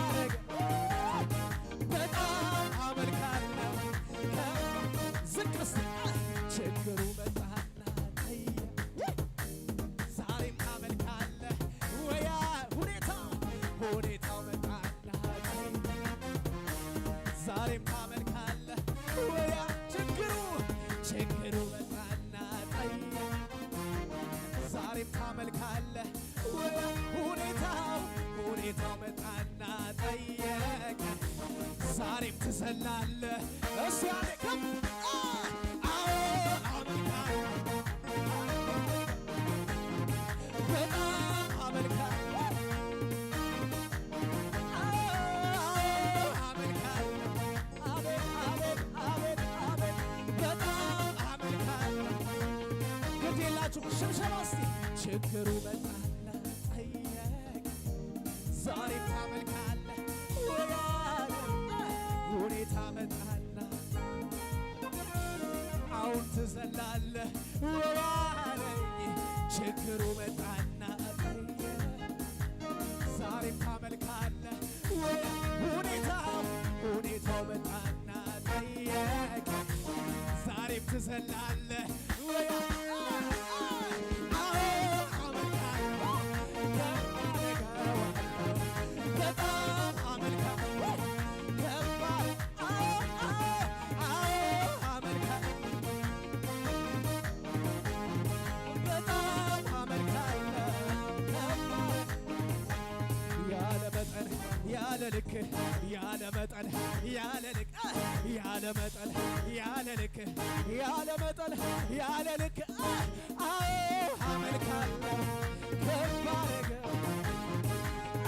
አደረገ። በጣም አመልካለሁ፣ ከፍ ዝቅ እስቲ። ችግሩ መጣና ጠየቀ፣ ዛሬም ታመልካለህ ወይ? ሁኔታው፣ ሁኔታው መጣና ጠየቀ፣ ዛሬም ታመልካለህ ወይ? ችግሩ፣ ችግሩ መጣና ጠየቀ፣ ዛሬም ታመልካለህ ወይ? ሁኔታው፣ ሁኔታው መጣና ጠየቀ፣ ዛሬም ትዘላለህ? እስቲ አንዴ ከፍ። አ-፣ አዎ አመልካለሁ፣ በጣም አመልካለሁ። ጭብጨባ እስቲ። ችግሩ መጣና ጠየቅ፣ ዛሬ ታመልካለህ ወይ አለ። ሁኔታ መጣና አሁን ትዘላለህ ወይ አለኝ። ችግሩ መጣና ጠየቅ፣ ዛሬም ታመልካለህ ወይ? ሁኔታው፣ ሁኔታው መጣና ጠየቀ። ዛሬም ትዘላለህ ወይ? አዎ፣ አመልካለሁ። በጣም አመልካለሁ። ከባድ፣ አዎ፣ አዎ፣ አዎ፣ አመልካለሁ። በጣም አመልካለሁ። ከባድ ያለ መጠን ያለ ልክ፣ ያለ መጠን ያለ ልክ፣ ያለ መጠን ያለ ልክ፣ ያለ መጠን ያለ ልክ። አዎ አመልካለሁ፣ ከፍ አረገው።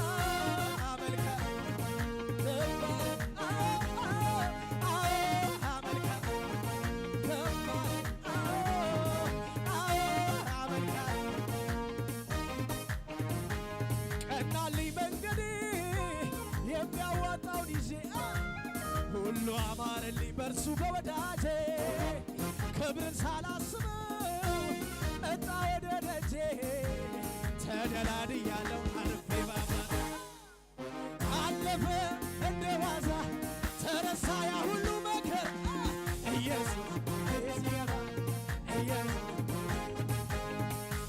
አዎ አመልካለሁ፣ ከፍ አረ-፣ አዎ፣ አዎ፣ አዎ አመልካለሁ፣ ከፍ አረ-፣ አዎ፣ አዎ አመልካለሁ። ቀናልኝ መንገዴ የሚያዋጣውን ይዤ፣ ሁሉ አማረልኝ በእርሱ በወዳጄ። ክብርን ሳላስበው መጣ ወደ ደጄ። ተደላድያለሁ አልፌ ባባ አለፈ እንደ ዋዛ ተረሳ ያ ሁሉ መከራ። ኢየሱስ ቤቴ ሲገባ፣ ኢየሱስ፣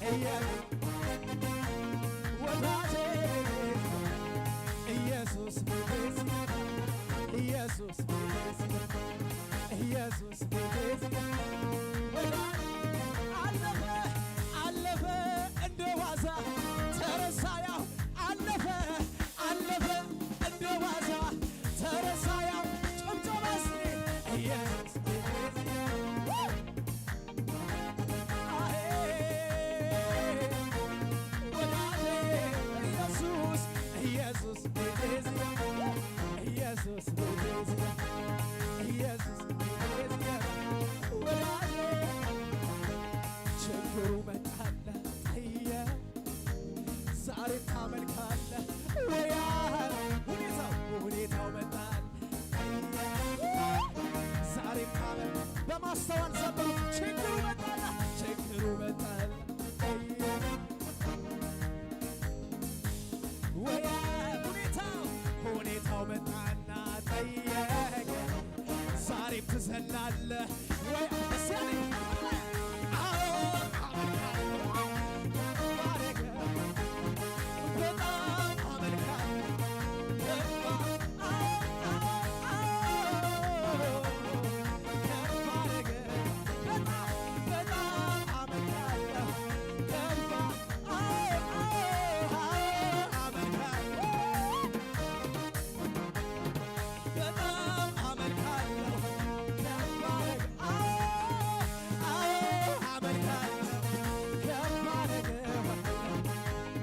ኢየሱስ ወዳጄ፣ ኢየሱስ ቤቴ ሲገባ፣ ኢየሱስ ቤቴ ሲገባ፣ ኢየሱስ ቤቴ ሲገባ፣ ወዳጄ አለፈ፣ አለፈ እንደ ዋዛ ተረሳ ያ አለፈ አለፈ እንደ ዋዛ ተረሳ ያ ጭብጨባ እስቲ ኢየሱስ አሄ ወዳጄ ኢየሱስ ኢየሱስ ኢየሱስ ኢየሱስ ኢየሱስ ወዳጄ ችግሩ መጣለ አየ ዛሬ ታመልካለህ ወይ? ሁኔታው ሁኔታው መጣል። ዛሬ ታመል በማስተዋል ዘምሩ። ችግሩ መጣል፣ ችግሩ መጣል። ወይ ሁኔታው ሁኔታው መጣና ጠየቀ። ዛሬም ትዘላለህ ወይ? እስያኔ አዎ አመልካለሁ።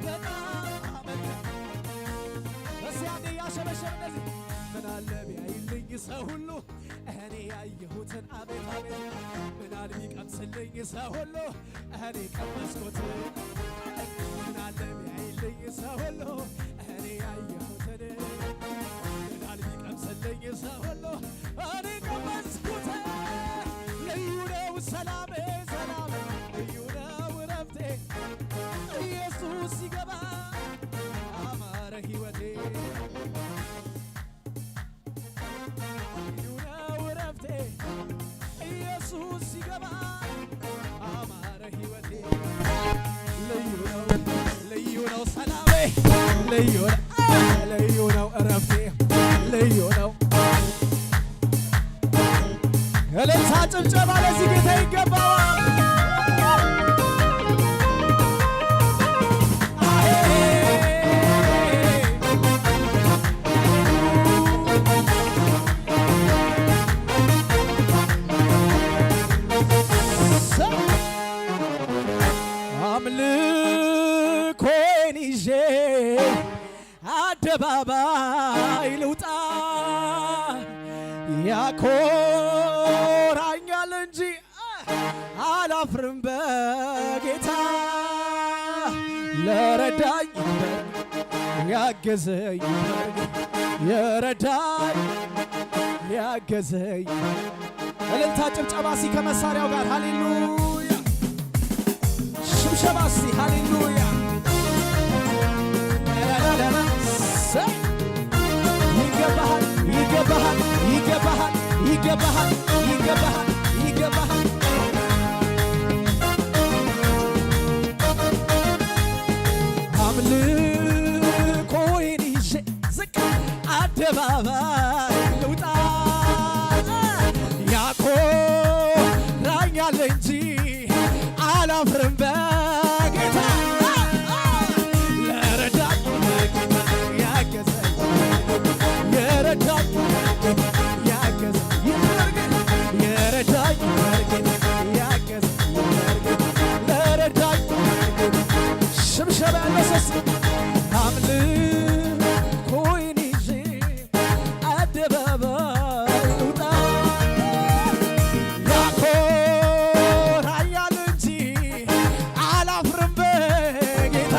በጣም አመልካለሁ። እስቲ አንዴ እያሸበሸብ እንደዚህ ምን አለ ቢያይልኝ ሰው ሁሉ እኔ ያየሁትን አቤት አቤት ምን አለ ቢቀምስልኝ ሰው ሁሉ እኔ ቀመስኩትን ምን አለ ቢያይልኝ ሰው ሁሉ እኔ ያየሁትን ምን አለ ቢቀምስልኝ ሰው ሁሉ እኔ ቀመስኩትን ልዩ ነው ሰላሜ ሰላሜ ልዩ ነው እረፍቴ ኢየሱስ ሲገባ አማረ ሕይወቴ ልዩ ነው እረፍቴ ኢየሱስ ሲገባ አማረ ሕይወቴ ልዩ ነው ልዩ ነው ሰላሜ ልዩ ነው ልዩ ነው እረፍቴ ልዩ ነው እልልታ ጭብጨባ ለዚህ ጌታ ይገባዋል። አምልኮን ይዤ አደባባይ ልውጣ ያኮራኛል እንጂ አላፍርም በጌታ ለረዳኝ ያገዘኝ የረዳኝ ያገዘኝ። እልልታ ጭብጨባ ሲ ከመሳሪያው ጋር ሃሌሉያ። ሽብሸባ ሲ ሃሌሉያ። ላላላላ። ሰይ። ይገባሃል፣ ይገባሃል፣ ይገባሃል፣ ይገባሃል፣ ይገባሃል፣ ይገባሃል። አምልኮዬን ይዤ ዝቅ አደባባይ ልውጣ። ያኮራኛል እንጂ አላፍርም በጌታ። ለረዳኝ ያገዘኝ፣ የረዳኝ ያገዘኝ፣ የረዳኝ ያገዘኝ፣ ለረዳኝ ሽብሸባ ያለው ሰው እስኪ አምልኮዬን ይዤ አደባባይ ልውጣ። ያኮራኛል እንጂ አላፍርም በጌታ።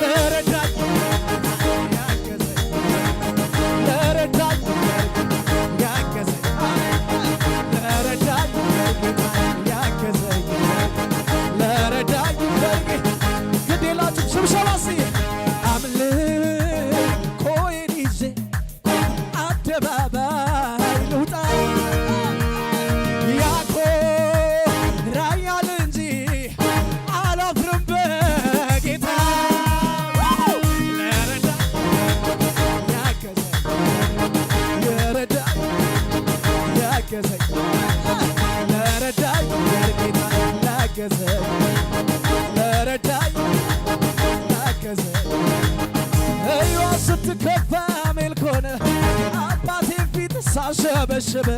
ለረዳኝ ያገዘኝ፣ ለረዳኝ ያገዘኝ፣ ለረዳኝ ያገዘኝ፣ ለረዳኝ ግድ የላችሁ ሽብሸባ እስኪ አምልኮዬን ይዤ አደባባይ ልውጣ። ያኮራኛል እንጂ አላፍርም በጌታ። ለረዳኝ ያገዘኝ፣ የረዳኝ ያገዘኝ፣ ለረዳኝ ጌታ ያገዘኝ፣ ለረዳኝ ያገዘኝ። እዩዋ ስትከፋ ሜልኮነ አባቴን ፊት ሳሸበሽበ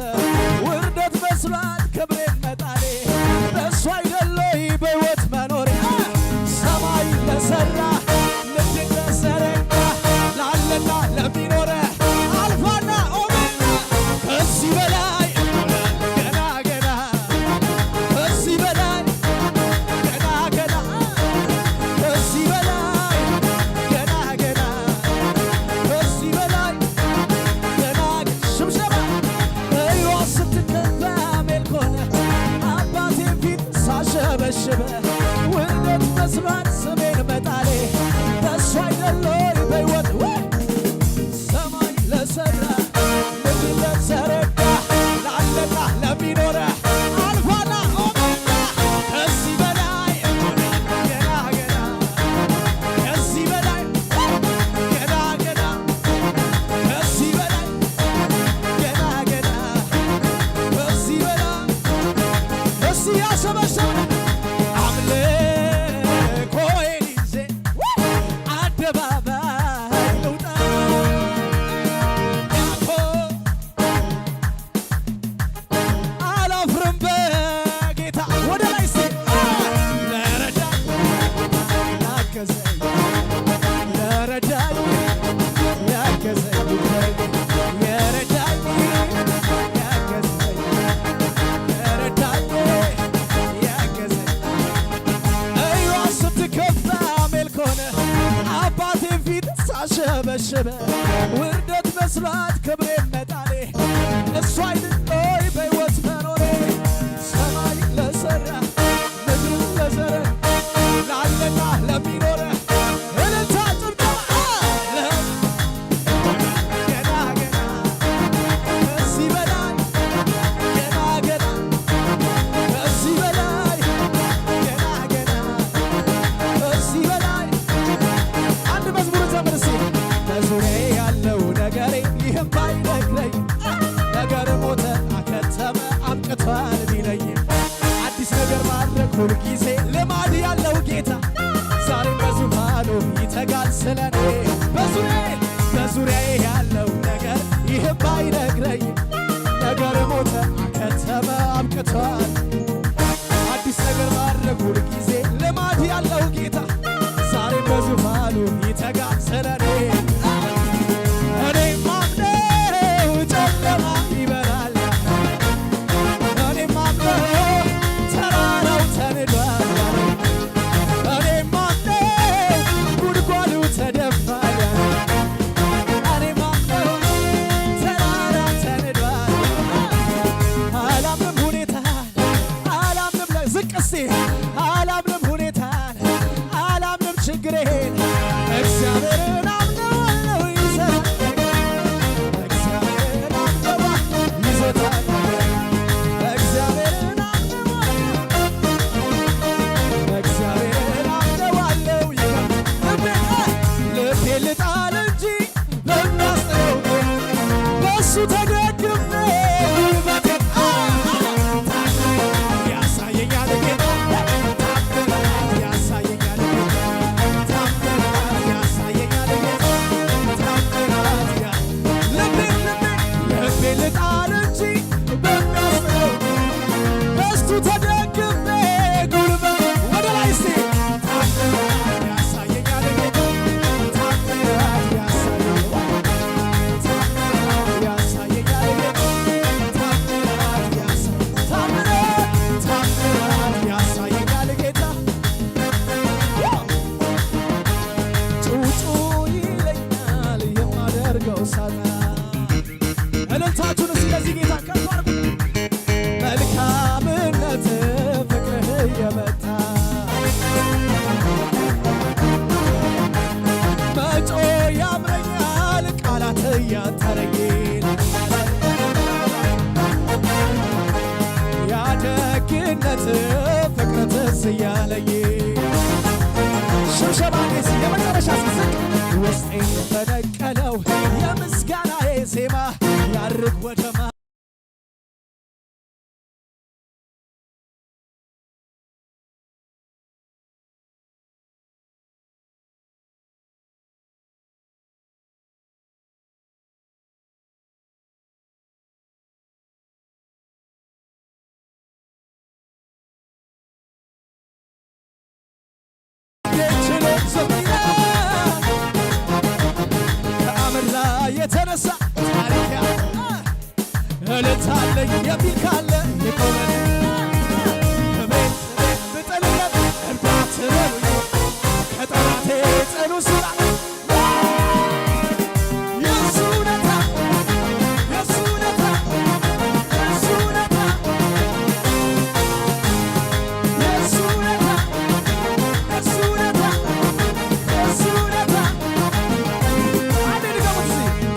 ውርደት መስሏት ክብሬን መጣሌ በእሱ አይደለይ በሕይወት መኖሬ። ሰማይ ለሰራ ምድር ለዘረጋ ላለና ለሚኖረ አልፋና ኦሜጋ ከዚህ በላይ ገና ገና ከዚህ በላይ ገና ገና ከዚህ በላይ ገና ገና ከዚህ በላይ ገና ሽብሸባ እዩዋ ስትከፋ ሜልኮነ አባቴን ፊት ሳሸበሽበ ውርደት መስሏት ስሜን መጣሌ በእሱ አይደለይ በሕይወት ሰማይ ለሰራ ምድር ለዘረጋ ላለና ለሚኖረ አልፋና ኦሜጋ ከዚህ በላይ ገና ገና ከዚህ በላይ ገና ገና ከዚህ በላይ ገና ገና ከዚህ በላይ እስቲ ያሸበሸበ አምልኮዬን ይዤ አደባባይ ልውጣ። ያኮ አላፍርም በጌታ ወደ ላይ እስቲ ለረዳኝ ላገዘኝ ለረዳኝ ያገዘኝ የረዳኝ ያገዘኝ የረዳኝ ያገዘኝ እዩዋ ስትከፋ ሜልኮነ አባቴ ፊት ሳሸበሽበ ውርደት መስሏት ክብሬ መጣሌ እሱ አይደለይ በሕይወት መኖሬ ሰማይ ለሰራ ምድር ለዘረ ላለና ለሚኖረ እልልታ ጭብጨባ ለ ገና ገና ከዚህ በላይ ገና ገና ከዚህ በላይ ገና ገና ከዚህ በላይ አንድ መዝሙር ዘምር እስኪ በዙሪያ ያለው ነገሬ ይህም ባይነግረኝ ነገር ሞተ አከተመ አብቅቷል ቢለኝ አዲስ ነገር ማድረግ ሁልጊዜ ልማድ ያለው ጌታ ዛሬም በዙፋኑ ይተጋል ስለኔ በዙሪያ በዙሪያ ያለው ነገር ይህም ባይነግረኝ ነገር ሞተ አከተመ አብቅቷል አዲስ ነገር ማድረግ ሁልጊዜ ልማድ ያለው ጌታ ዛሬም በዙፋኑ ይተጋል ስለኔ እኔ ማምነው ጨለማ ይበራል እኔ ማምነው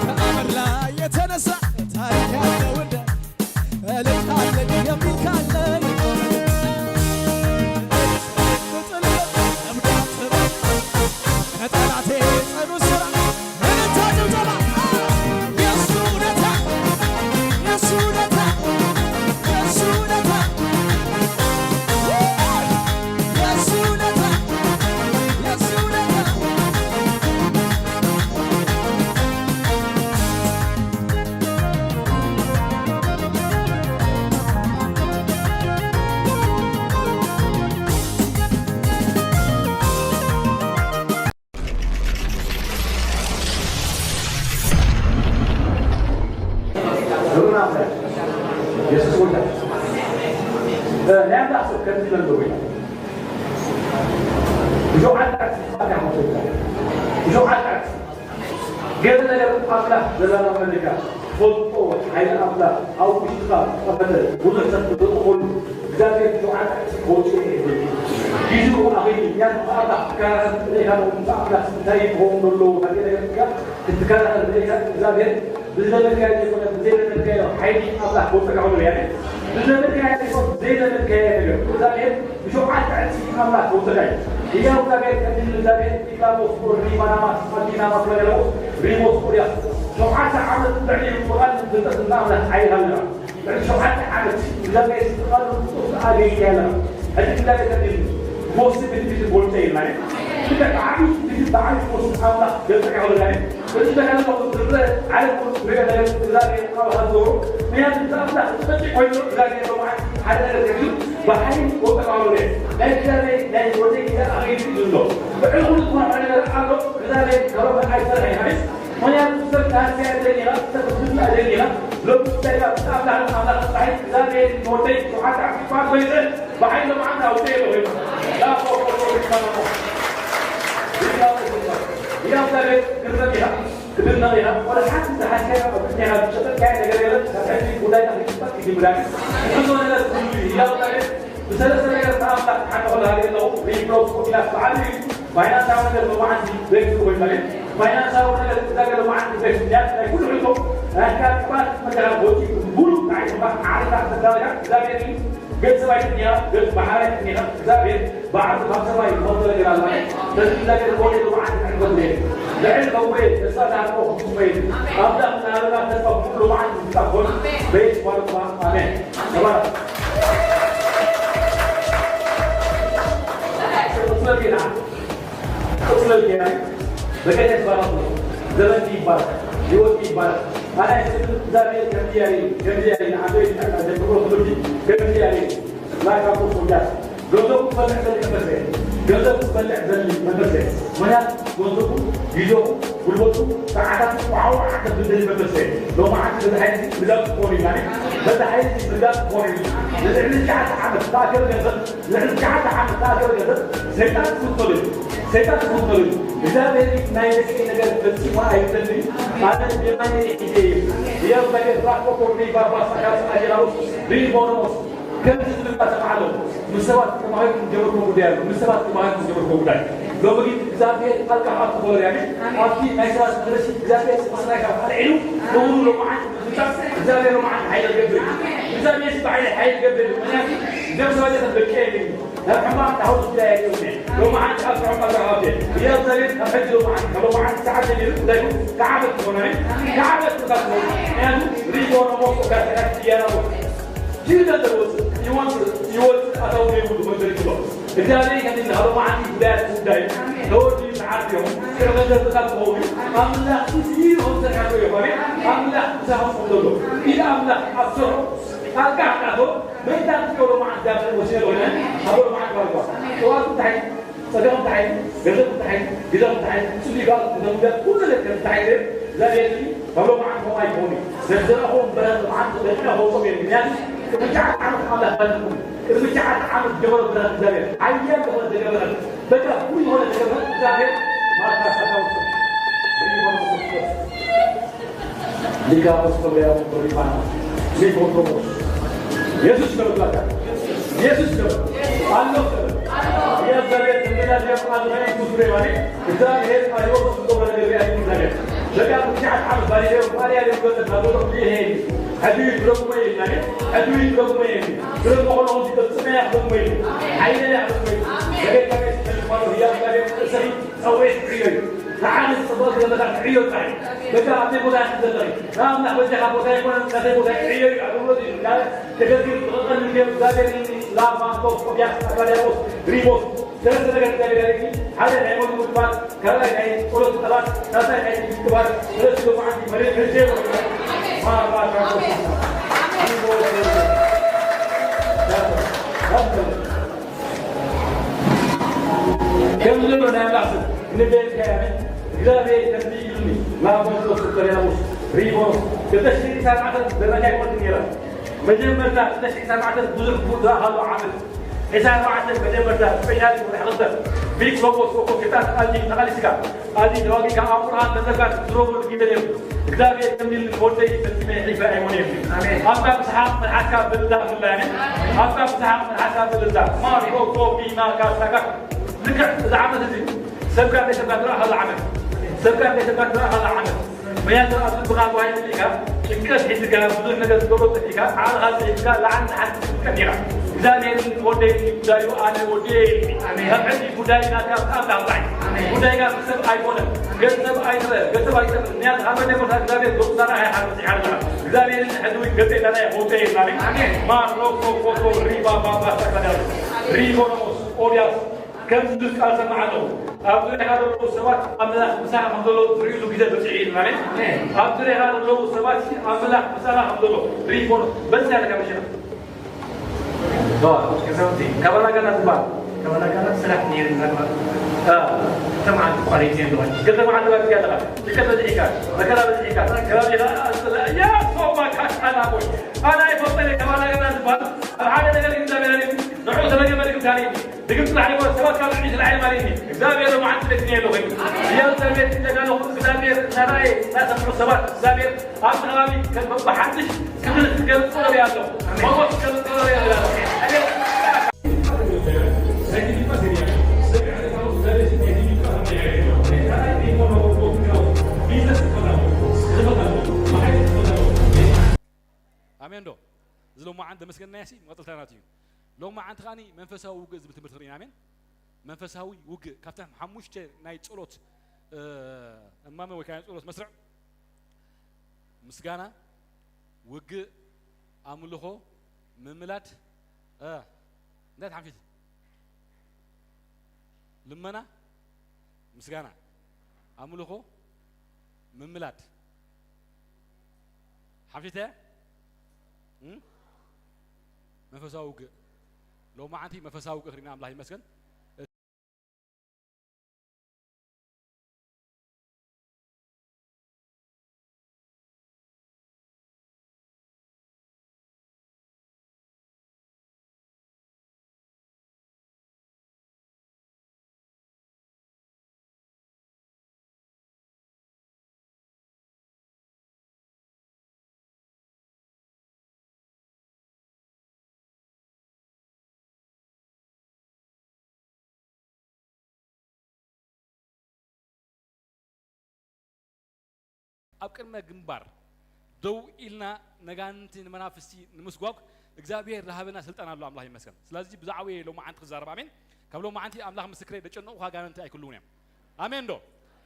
ከአመላ የተነሳ ታሪክ ያለው እንደ እልልታ አለኝ የሚል ካለ ይቆም። ከጠላቴ ጽኑ ስራ እልልታ ጭብጨባ። የሱ ውለታ፣ የሱ ውለታ፣ የሱ ውለታ፣ የሱ ውለታ፣ የሱ ውለታ። የሱስ ጎይታ። ናይ ኣምላኽ ሰብ ከምዚ ይብል ኣሎ ጎይታ። እሾሕ ዓጣዕቲ፣ እሾሕ ዓጣዕቲ። ገለ ነገር ኣምላኽ ዘላለመልካ ትፈልጦ ሓይሊ ኣምላኽ ኣብ ውሽጥኻ ዝተቐመጠ ብዙሕ ሰብ ዝጥቀመሉ እግዚኣብሔር ሸውዓተ ዓመት ክወፅእ ይኽእል እዩ። ግዜኡ ኣኺሉ፣ ምክንያቱ ኣምላኽ ክከራኸር እንተደሊኻ፣ ኣምላኽ እንታይ ክኸውን ዘለዎ፣ ካልእ ነገር ክትከራኸር እንተደሊኻ፣ እግዚኣብሔር ብዝለመድካዮ ዘይኮነ፣ ብዘይለመድካዮ ሓይሊ ኣምላኽ ክወፅኣካ ከሎ፣ ያኔ ብዝለመድካዮ ዘይኮነ፣ ብዘይለመድካዮ ነገር እግዚኣብሔር ብሸውዓተ ዕጽፊ ኣምላኽ ክወፅኣካ እዩ። ህያው እግዚኣብሔር፣ ቀዲም እግዚኣብሔር፣ ዲካቦስ፣ ሪማናማስ፣ ኣዲናማስ፣ ወገለቦስ፣ ሪሞስ፣ ኦሪያስ፣ ሸውዓተ ዓመት ልዕሊ ቁርኣን ፍልጠት እንዳ ኣምላኽ ሓይል ኣለና። ልዕሊ ሸውዓተ ዓመት እግዚኣብሔር ዝተቐሉ ቅዱስ ኣገልግል ኣለና። ሕጂ እግዚኣብሔር ቀዲም ክወስድ ብትንቢት ዝጎልፀ የለን። ብዓቢ ትንቢት ብዓቢ ክወስድ ኣምላኽ ገልፀ ይኸውል። እዚ ተጋድሎ ዝረአ ዓለም ኩሉ ዝሪኦ ነገር እግዚኣብሔር ኣብ ሃገሩ ምክንያቱ እቲ ኣምላኽ ዝመጽእ ኮይኑ እግዚኣብሔር ሎማዓት ሓደ ነገር ገቢሩ ብሓይሊ ወቀባሉ ርአ። ናይ እግዚኣብሔር ናይ ወደይ ጌታ ኣኺሉ እዩ ዘሎ። ብዕሊ ኩሉ ዝኾነ ነገር ኣሎ። እግዚኣብሔር ከረፈ ኣይሰርሐ ይሓይስ። ምክንያቱ ሰብ ታንስያ ደሊኻ፣ ሰብ ስብላ ደሊኻ፣ ሎሚ ጉዳይ ካብ ኣምላኽ ኣምላኽ ጥራይ እግዚኣብሔር ንወደይ ሸውዓተ ዓመት ይባል ኮይነ ብሓይሊ ሎማዓት ኣውፅኤ ዶ ኮይኑ። ያ ፎ ፎ ፎ ፎ ፎ ፎ። ያ እግዚኣብሔር ግርመት ኢኻ። ክድነቕ ኢኻ። ወላ ሓንቲ ዝሓዝካዮ ኣብ ቅድሜኻ ዝጨበጥካዮ ነገር የለን። ካብ ሕጂ ጉዳይና ክጭበጥ ክጅምር እዩ። ንሕዞ ነገር ኩሉ እዩ። ህያው እግዚኣብሔር ብሰለስተ ነገር ንኣምላኽ ክሓተኹ ዝሃበ ኣለኹ። ሪፕሎስ ኮፒላት ብዓቢ እዩ። ፋይናንሳዊ ነገር ሎማዓንቲ ቤት ኮይኑ ማለት ፋይናንሳዊ ነገር እግዚኣብሔር ሎማዓንቲ ቤት ምክንያት ናይ ኩሉ ሕቶ ናይ ኣካል ቅባት መከራ ወፂኡ ሙሉ ናይ ዓለምና ተጋባያ እግዚኣብሔር እዩ። ገጽ ሰማይ ትንያ፣ ገጽ ባሕራይ ትንያ፣ እግዚኣብሔር ባዕሉ ካብ ሰማይ ዝመጸ ነገር ኣሎ። በዚ እግዚኣብሔር ኮነ ሎማዓንቲ ዕድመት ነይሩ። ልዕሊ ከውሬ ተስፋ ዝሃብዎ ክፍጽሞ እዩ። ኣምላኽ ንኣበባ ተስፋ ኩሉ መዓልቲ ዝጻፎን በየት ኳልኳ። ኣሜን። ተባረኽ። ቅጽበት ጌና። ቅጽበት ጌና። በቀደስ ባረኽ። ዘመን ይባረክ። ህይወት ይባረክ። ኣነ እግዚኣብሔር ከምዚ ያሬ፣ ከምዚ ያሬ፣ ንዓበይቲ ኣቃ ዘክብሮ ትምህርቲ ከምዚ ያሬ። ላካ ቁርስ ወዳስ። ገንዘብ ክበልዕ ዘሊ መንፈስ እየ። ገንዘብ ክበልዕ ዘሊ መንፈስ እየ። ምክንያቱ ገንዘቡ፣ ግዜኡ፣ ጉልበቱ፣ ሰዓታቱ፣ ዋዕዋዕ ከብል ዘሊ መንፈስ እየ። ሎማዓንቲ በዚ ሓይሊ እዚ ምግላፅ ክኾኑ እዩ ማለት እዩ። በዚ ሓይሊ እዚ ምግላፅ ክኾኑ እዩ። ንልዕሊ ትሽዓተ ዓመት ዝተኣከበ ገንዘብ፣ ንልዕሊ ትሽዓተ ዓመት ዝተኣከበ ገንዘብ ሰይጣን ክፍተሉ እዩ። ሰይጣን ክፍተሉ እዩ። እግዚኣብሔር ናይ ደቀይ ነገር ፈጺሙ ኣይብለኒ። ኣነ የማነይ ሒዘ እየ። ህያው እግዚኣብሔር ራኮ ኮርኒ ባባ ሳካስ ኣጀላውስ ሪቦኖስ ከምዚ ዝብል ኣሰምዓለኹ። ምስ ሰባት ተማሂርኩም ዝጀመርኩም ጉዳይ ኣሎ። ምስ ሰባት ተማሂርኩም ዝጀመርኩም ጉዳይ። ሎሚ ግን እግዚኣብሔር ጣልቃ ክኣቱ ክገብር እያ። ግን ኣብቲ ናይ ሰባት መድረሲ እግዚኣብሔር ስቕ ስቕ ኢልካ ኣልዒሉ፣ ንብሩ ሎማዓንቲ ብምፍጻም እግዚኣብሔር ሎማዓንቲ ሓይሊ ክገብር እዩ። እግዚኣብሔር እዚ ብሓይሊ ሓይሊ ክገብር እዩ። ምክንያቱ እዞም ሰባት እቶም ደቂ እየ። ናብ ሕማቕ ጣዖት ጉዳይ ኣይኮነ። ሎማዓንቲ ኣብ ሕማቕ ጣዖት እየ። እግዚኣብሔር ካብ ሕጂ ሎማዓንቲ፣ ካብ ሎማዓንቲ ሰዓት ጀሚሩ እንታይ ይኹን? ክዓበት ትኾን፣ ኣሜን? ክዓበት ትኾን። ምክንያቱ ሪቦ ነው ሞቆ ጋር ተካት እያለው ይህ ነገር ይወጽእ፣ ይወጽእ፣ ይወጽእ፣ ኣታዊ ዘይብሉ መንገዲ ይግባ። እግዚኣብሔር ከምዚ ኢልና ሎማዓንቲ ጉዳያት ጉዳይ ተወዲኡ ሰዓት እዮም። ቅድሚ ገንዘብ ጥቃት ክኸውን ኣምላኽ እዚ ይኹን ተካቶ ይኾነ ኣምላኽ ምሳኹም ዘሎ። ኢድ ኣምላኽ ኣብ ስርሑ ጣልቃ ኣታቶ መይታ ትገብሮ መዓት ዳብር ወሲነ ዝኾነ ኣብ ሎማዓንቲ ባርኳ። ጥዋቱ እንታይ? ጸጋም እንታይ? ገንዘብ እንታይ? ግዛም እንታይ? ጽልዩ ጋር ተዘምደ ኩሉ ነገር እንታይ? ዛሬ ካብ ሎማዓንቲ ሆም ኣይኮኑ። ዘዘራኹም በረኸት መዓት ደቂና ሆም እዮም። ምክንያቱ ቅድሚ ትሽዓተ ዓመት ኣምላኽ ባርኩም። ቅድሚ ትሽዓተ ዓመት ጀመረ ብርሃን እግዚኣብሔር። ሓያል ዝኾነ ተገበረ። በቃ ኩሉ ዝኾነ ተገበረ። እግዚኣብሔር ማርታ ሰታውስ ሪቦን ሶስቶስ ሊጋ ኦስትሪያ ሪባና ሪቦን ሮቦስ የሱስ ገብላታ የሱስ ገብ ኣሎ ገብ የእግዚአብሔር እንግዳ ዲያቆን አድርገን ብዙ ሬባኔ እግዚአብሔር አሪቦ ሶስቶ በነገር ያለ እግዚአብሔር በቃ ብቻ አብ ባሪዮ ባሪያ ሊጎተ ናዶ ይሄ ሐዱ ይብረቁ ወይ ናኔ ሐዱ ይብረቁ ወይ ብረቁ ሆኖ ሲጠጽመ ያደርጉ ወይ ኃይለ ያደርጉ ወይ በጌታ ቤት ተልፋሉ ያጋሪ ሰሪ ጸውሬት ዕዮ እዩ። ንዓመት ጽቡቕ ዘለካ ዕዮ ጥራይ። በቃ ኣብ ቦታ ዘለኺ። ንኣምላኽ በጃኻ ቦታ ይኮነ፣ ናተይ ቦታ ዕዮ እዩ። ኣገልግሎት እዩ። ተገዚሩ ዝቐቐል ንግዮ እግዚኣብሔር ላባ፣ ቶፍ፣ ኦቢያስ፣ ኣካዳዎስ፣ ሪቦስ፣ ሰለስተ ነገር እግዚኣብሔር ያለኪ። ሓደ ናይ ሞት ምድባት፣ ካልኣይ ናይ ጸሎት ጸላት፣ ሳልሳይ ናይ ትዕቢት ግባር፣ ሰለስተ መዓልቲ መሬት ሕርዜ ይወርዳል። ማራ፣ ማራ፣ ሪቦስ፣ ሪቦስ፣ ሪቦስ። ከምዚ ንብሎ ናይ ኣምላኽ ስም ንቤት ከያነ እግዚኣብሔር ከምዚ ኢሉኒ ናብ መንፈስ ቅዱስ ሪቦስ ክልተ ሽሕን ዕስራን ዓመት ዘራይ ኣይኮንኩን ነይረ። መጀመርታ ክልተ ሽሕን ዕስራን ዓመት ብዙሕ ቡዳ ሃሎ ዓመት ዕስራን ኣርባዕተን መጀመርታ ስፔሻሊ ወርሒ ክልተ ቢግ ሮቦስ ኮኮ ክታት ኣዚ ተቓሊስካ ኣዚ ተዋጊእካ ኣምሮኻ ተዘጋጅ ዝረብሉ ግዜ ነይሩ። እግዚኣብሔር ከምዚ ኢሉኒ ወደይ ፈጺመ ይሕልፈ ኣይኮነን። ኣሜን። ኣብታ ብሰሓቕ መልሓስካ በልዳ ብላኒ ኣብታ ብሰሓቕ መልሓስካ በልዳ ማሪኦ ኮቢ ናካ ሳካ ልክዕ እዚ ዓመት እዚ ሰብካ ከይሰብካ ትረኣ ከላ ዓመት ሰብካ ከይሰብካ ትረኣ ከላ ዓመት ምክንያቱ ኣብ ልብኻ ተዋሂቡ ኢኻ ጭንቀት ሒዝካ ብዙሕ ነገር ዝገብሮ ኢኻ ዓቕልኻ ሒዝካ ላዕሊ ንታሕቲ ትጥቀም ኢኻ እግዚኣብሔር ወደይ ጉዳዩ ኣነ ወደይ ካብ ሕጂ ጉዳይ ናትካ ብጣም ናውጣይ ጉዳይካ ሰብ ኣይኮነን ገንዘብ ኣይትበ ገንዘብ ኣይጠፍእ ምክንያቱ ካብ መጀመርታ እግዚኣብሔር ገፁ ዛራ ኣይሓርስ ይሓርስ እግዚኣብሔር ሕድዊ ገፀ ዛራ ይቆፀ ይብላኒ ማሮኮ ኮቶ ሪባ ባባ ተቀዳሪ ሪቦኖስ ኦቢያስ ከም ዝብል ቃል ሰማዕ ኣለኹ። ኣብ ዙሪያኻ ዘለዉ ሰባት ኣምላኽ ምሳኻ ከም ዘሎ ዝርእዩሉ ግዜ በጺሑ እዩ። ኣሜን። ኣብ ዙሪያኻ ዘለዉ ሰባት ኣምላኽ ምሳኻ ከም ዘሎ ሪፖርት በዚ ኣለካ መሸና። ገዛውቲ ከባላጋና ዝበሃል ከባላጋና ስራሕ ነይሩ ነበር። እ። ክልተ መዓልቲ ቋሪት ነይሩ። ክልተ መዓልቲ ባኪ ኣለኻ። ልከ በዚሕካ፣ መከራ በዚሕካ፣ ከባቢኻ ኣስላ ያ ሶማ ካካና ቦይ ኣና ይፈጠረ ከባላጋና ዝበሃል ኣብ ሓደ ነገር እዩ እግዚኣብሔር ንዑ ተረገመ ልክምታሪ ድግምቲ ላዕሊ ሰባት ካብ ልዕሊ ዝለዓለ ማለት እዩ። እግዚኣብሔር ሎማዓንቲ ደስ ይበሎ ኮይኑ። እያ እግዚኣብሔር እንደጋለ ኩሉ እግዚኣብሔር እናረኣየ እናሰምዑ ሰባት እግዚኣብሔር ኣብቲ ከባቢ ከም በብሓድሽ ክብሪ ክገልጽ ጸሎት እያ ኣሎ። ሞጎስ ክገልጽ ጸሎት እያ ኣሎ። ኣሜን ዶ? እዚ ሎማዓንቲ ዘመስገናዮ ሲ መቐጸልታ ናቱ እዩ። ሎማዓንቲ ከኣኒ መንፈሳዊ ውግእ ዝብል ትምህርቲ ርኢና። ኣሜን። መንፈሳዊ ውግእ ካብተን ሓሙሽተ ናይ ጸሎት፣ እ፣ እማመ ወይ ከዓ ናይ ጸሎት መስርዕ ምስጋና፣ ውግእ፣ ኣምልኾ፣ ምምላድ፣ እ፣ እንታይ ተሓምሽቲ? ልመና፣ ምስጋና፣ ኣምልኾ፣ ምምላድ። ሓምሽተ? እም? መንፈሳዊ ውግእ። ሎማዓንቲ መንፈሳዊ ውግእ ክሪና ኣምላኽ ይመስገን። ኣብ ቅድመ ግንባር ደው ኢልና ነጋንቲ ንመናፍስቲ ንምስጓግ እግዚኣብሔር ዝሃበና ስልጣን ኣሎ። ኣምላኽ ይመስገን። ስለዚ ብዛዕባ ሎማዓንቲ ክዛረብ ኣሜን። ካብ ሎማዓንቲ ኣምላኽ ምስክረይ ደጨነቑኻ ጋንንቲ ኣይክልውን እዮም። ኣሜን ዶ?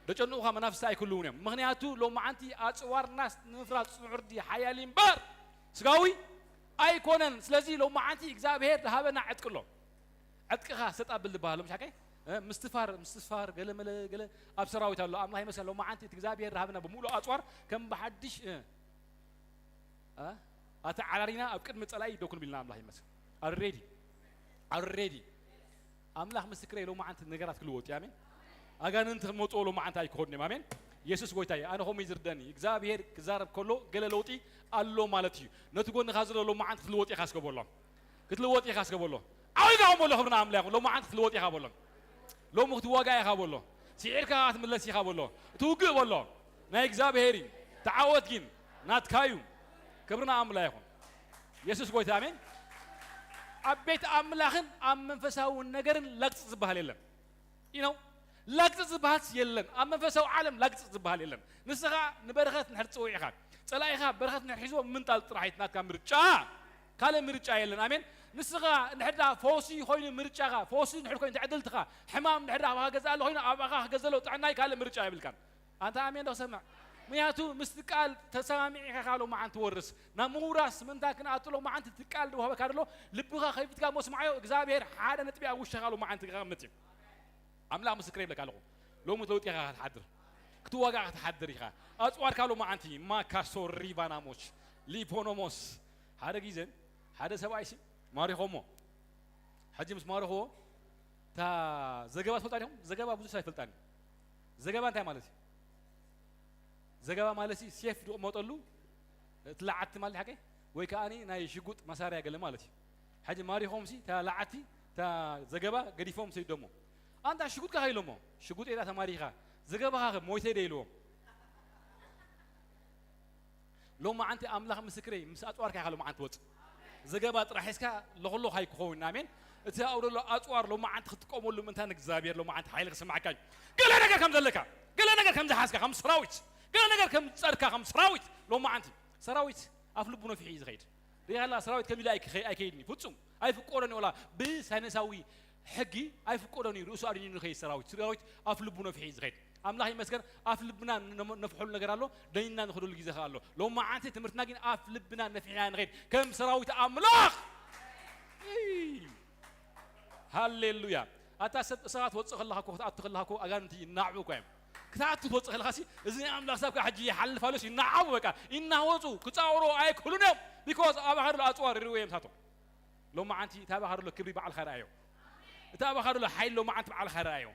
ደጨንቑኻ መናፍስቲ ኣይክልውን እዮም። ምኽንያቱ ሎማዓንቲ ኣጽዋርናስ ንምፍራስ ጽኑዕ ድዩ ሓያል እምበር ስጋዊ ኣይኮነን። ስለዚ ሎማዓንቲ እግዚኣብሔር ዝሃበና ዕጥቂ ኣሎ። ዕጥቅኻ ሰጥ ኣብል ዝበሃል ምሽ ሓቀይ? እ፣ ምስትፋር፣ ምስትፋር፣ ገለ መለ፣ ገለ ኣብ ሰራዊት ኣሎ። ኣምላኽ ይመስገን ሎማዓንቲ እቲ እግዚኣብሔር ዝሃበና ብምሉእ ኣጽዋር ከም ብሓድሽ፣ እ፣ እ፣ ኣተዓራሪና ኣብ ቅድሚ ጸላኢ ደው ክንብል ኢና። ኣምላኽ ይመስገን። ኣሬዲ፣ ኣሬዲ። ኣምላኽ ምስክረይ ሎማዓንቲ ነገራት ክልወጡ እዩ። ኣሜን። ኣጋንንቲ ክመጽዎ ሎማዓንቲ ኣይክኾኑን እዮም። ኣሜን። የሱስ ጎይታ እዩ። ኣነ ከምኡ እዩ ዝርደኒ። እግዚኣብሔር ክዛረብ ከሎ ገለ ለውጢ ኣሎ ማለት እዩ። ነቲ ጎንኻ ዘሎ ሎማዓንቲ ክትልወጥ ኢኻ እስከ በሎ። ክትልወጥ ኢኻ እስከ በሎ። ዓው ኢልካ በሎ፣ ክብሪ ንኣምላኽ ይኹን። ሎማዓንቲ ክትልወጥ ኢኻ በሎ። ሎሚ ክትዋጋእ ኢኻ በሎ። ስዒርካ ክትምለስ ኢኻ በሎ። እቲ ውግእ በሎ ናይ እግዚኣብሔር እዩ። ተዓወት ግን ናትካ እዩ። ክብርና ኣምላ ይኹን። የሱስ ጎይታ ኣሜን። ኣብ ቤት ኣምላኽን ኣብ መንፈሳዊ ነገርን ላግጽ ዝበሃል የለን። You know? ላግጽ ዝበሃል የለን። ኣብ መንፈሳዊ ዓለም ላግጽ ዝበሃል የለን። ንስኻ ንበረኸት ንድሕር ትጽውዕ ኢኻ፣ ጸላኢኻ በረኸት ንድሕር ሒዝዎ ምንጣል ጥራሕ እዩ ናትካ ምርጫ። ካልእ ምርጫ የለን። ኣሜን። ንስኻ እንድሕር ደኣ ፈውሲ ኮይኑ ምርጫኻ፣ ፈውሲ እንድሕር ኮይኑ ትዕድልትኻ፣ ሕማም እንድሕር ደኣ ኣባኻ ገዛ ኣሎ ኮይኑ ኣባኻ ክገዘሎ ጥዕናይ ካልእ ምርጫ የብልካን። ኣንታ ኣሜን ዶ ክሰምዕ? ምክንያቱ ምስቲ ቃል ተሰማሚዕካ ኢኻ ሎማዓንቲ ትወርስ። ናብ ምውራስ ምእንታን ክንኣቱ ሎማዓንቲ እቲ ቃል ዝወሃበካ ዘሎ ልብኻ ከፊትካ መስማዓዮ እግዚኣብሔር ሓደ ነጥቢ ኣብ ውሽጥኻ ሎማዓንቲ ከቐምጥ እዩ። ኣምላኽ ምስክረይ ይብለካ ኣለኹ። ሎሚ ለውጢ ኢኻ ክትሓድር። ክትዋጋእ ክትሓድር ኢኻ። ኣጽዋርካ ሎማዓንቲ ማካሶ ሪቫናሞች ሊፖኖሞስ ሓደ ግዜ ሓደ ሰብኣይሲ ማሪኾሞ። ሕጂ ምስ ማረኽዎ እታ ዘገባ ትፈልጣ ዲኹም? ዘገባ ብዙሕ ሰብ ኣይፈልጣን እዩ። ዘገባ እንታይ ማለት እዩ? ዘገባ ማለት ሲ ሴፍ ዝቕመጠሉ እቲ ለዓቲ ማለት ሓቀይ ወይ ከኣ ናይ ሽጉጥ መሳርያ ገለ ማለት እዩ። ሕጂ ማሪኾም ሲ እታ ለዓቲ እታ ዘገባ ገዲፎም ሰይዶሞ። ኣንታ ሽጉጥካ ከ ኢሎሞ ሽጉጥ ኤዳ ተማሪኻ ዘገባኻ ከ ሞይተ ደ ኢልዎም። ሎማዓንቲ ኣምላኽ ምስክረይ ምስ ኣጽዋርካ ኢኻ ሎማዓንቲ ትወጽእ። ዘገባ ጥራሕ ሒዝካ ለኾሎኽ ኣይክኸውን። ኣሜን። እቲ ኣብኡ ዘሎ ኣጽዋር ሎማዓንቲ ክትጥቀመሉ ምእንታን እግዚኣብሔር ሎማዓንቲ ሓይሊ ክስማዓካ እዩ። ገለ ነገር ከም ዘለካ፣ ገለ ነገር ከም ዝሓዝካ ከም ሰራዊት፣ ገለ ነገር ከም ዝጸርካ ከም ሰራዊት ሎማዓንቲ ሰራዊት ኣፍ ልቡ ነፊሑ እዩ ዝኸይድ። ሪኣላ ሰራዊት ከም ኢሉ ኣይክኸ- ኣይከይድን እዩ። ፍጹም ኣይፍቆዶን እዩ። ወላ ብሳይነሳዊ ሕጊ ኣይፍቆዶን እዩ። ርእሱ ኣድኒኑ ንኸይድ ሰራዊት ሰራዊት ኣፍ ልቡ ነፊሑ እዩ ዝኸይድ። ኣምላኽ ይመስገን ኣፍ ልብና ነፍሐሉ ነገር ኣሎ። ደኒና ንኸደሉ ግዜ ከኣ ኣሎ። ሎማዓንቲ ትምህርትና ግን ኣፍ ልብና ነፊሕና ንኸይድ ከም ሰራዊት ኣምላኽ። እይ! ሃሌሉያ። ኣታ ሰብ እሳት ወጽእ ከለኻ እኮ ክትኣቱ ከለኻ እኮ ኣጋንንቲ ይናዕቡ እኮ እዮም። ክትኣቱ ትወጽእ ከለኻ ሲ እዚ ናይ ኣምላኽ ሰብ ካብ ሕጂ ይሓልፍ ኣሎስ ይናዓቡ በቃ ይናወጹ ክጻወሩ ኣይክእሉን እዮም። ቢኮዝ ኣባኻ ዘሎ ኣጽዋር ይርወ እዮም ሳቶም። ሎማዓንቲ እቲ ኣባኻ ዘሎ ክብሪ ባዕልኻ ረኣዮ። እቲ ኣባኻ ዘሎ ሓይሊ ሎማዓንቲ ባዕልኻ ረኣዮ።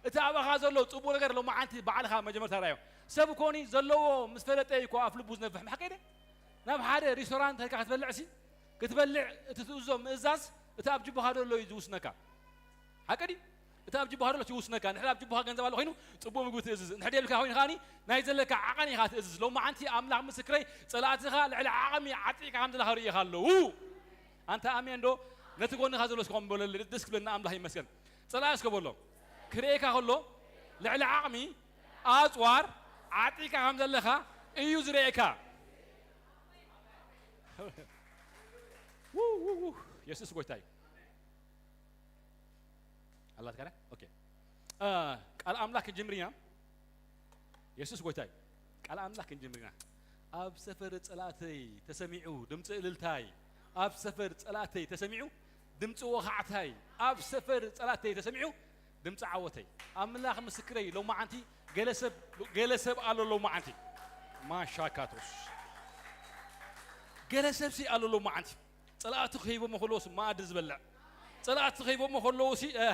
እቲ ኣባኻ ዘሎ ጽቡቕ ነገር ሎማዓንቲ ባዕልኻ መጀመርታ ረኣዮ። ሰብ ኮኒ ዘለዎ ምስ ፈለጠ እዩ እኮ ኣፍ ልቡ ዝነፍሕ። ማሓቀደ ናብ ሓደ ሪስቶራንት ከድካ ክትበልዕ ሲ ክትበልዕ እቲ ትእዝዞ ምእዛዝ እቲ ኣብ ጅቡኻ ዘሎ እዩ ዝውስነካ። ሓቂ ድዩ? እቲ ኣብ ጅቡኻ ዘሎ ይውስነካ። እንድሕር ኣብ ጅቡኻ ገንዘብ ኣሎ ኮይኑ ጽቡቕ ምግቢ ትእዝዝ። እንድሕር የብልካ ኮይኑ ከኣኒ ናይ ዘለካ ዓቐን ኢኻ ትእዝዝ። ሎማዓንቲ ኣምላኽ ምስክረይ ጸላእትኻ ልዕሊ ዓቐሚ ዓጢቕካ ከም ዘለኻ ርእኻ ኣለዉ። ኣንታ ኣሜን ዶ? ነቲ ጎንኻ ዘሎ እስከ በለለይ፣ ደስ ክብለና ኣምላኽ ይመስገን። ጸላኢ እስከ በሎ። ክርእየካ ከሎ ልዕሊ ዓቕሚ ኣጽዋር ዓጢቕካ ከም ዘለኻ እዩ ዝርእየካ። ው፣ ው፣ ው። የሱስ ጎይታ እዩ። ኣላትካ ዳ? ኦኬ። እ፣ ቃል ኣምላኽ ክንጅምር ኢና። የሱስ ጎይታ እዩ። ቃል ኣምላኽ ክንጅምር ኢና። ኣብ ሰፈር ጸላእተይ ተሰሚዑ ድምጺ እልልታይ፣ ኣብ ሰፈር ጸላእተይ ተሰሚዑ ድምጺ ወኻዕታይ፣ ኣብ ሰፈር ጸላእተይ ተሰሚዑ ድምጺ ዓወተይ። ኣምላኽ ምስክረይ፣ ሎማዓንቲ ገለ ሰብ፣ ገለ ሰብ ኣሎ ሎማዓንቲ። ማሻካቶስ። ገለ ሰብሲ ኣሎ ሎማዓንቲ። ጸላእቱ ከይቦሞ ከለዎስ መኣዲ ዝበልዕ። ጸላእቱ ከይቦሞ ከለዎሲ፣ እ፣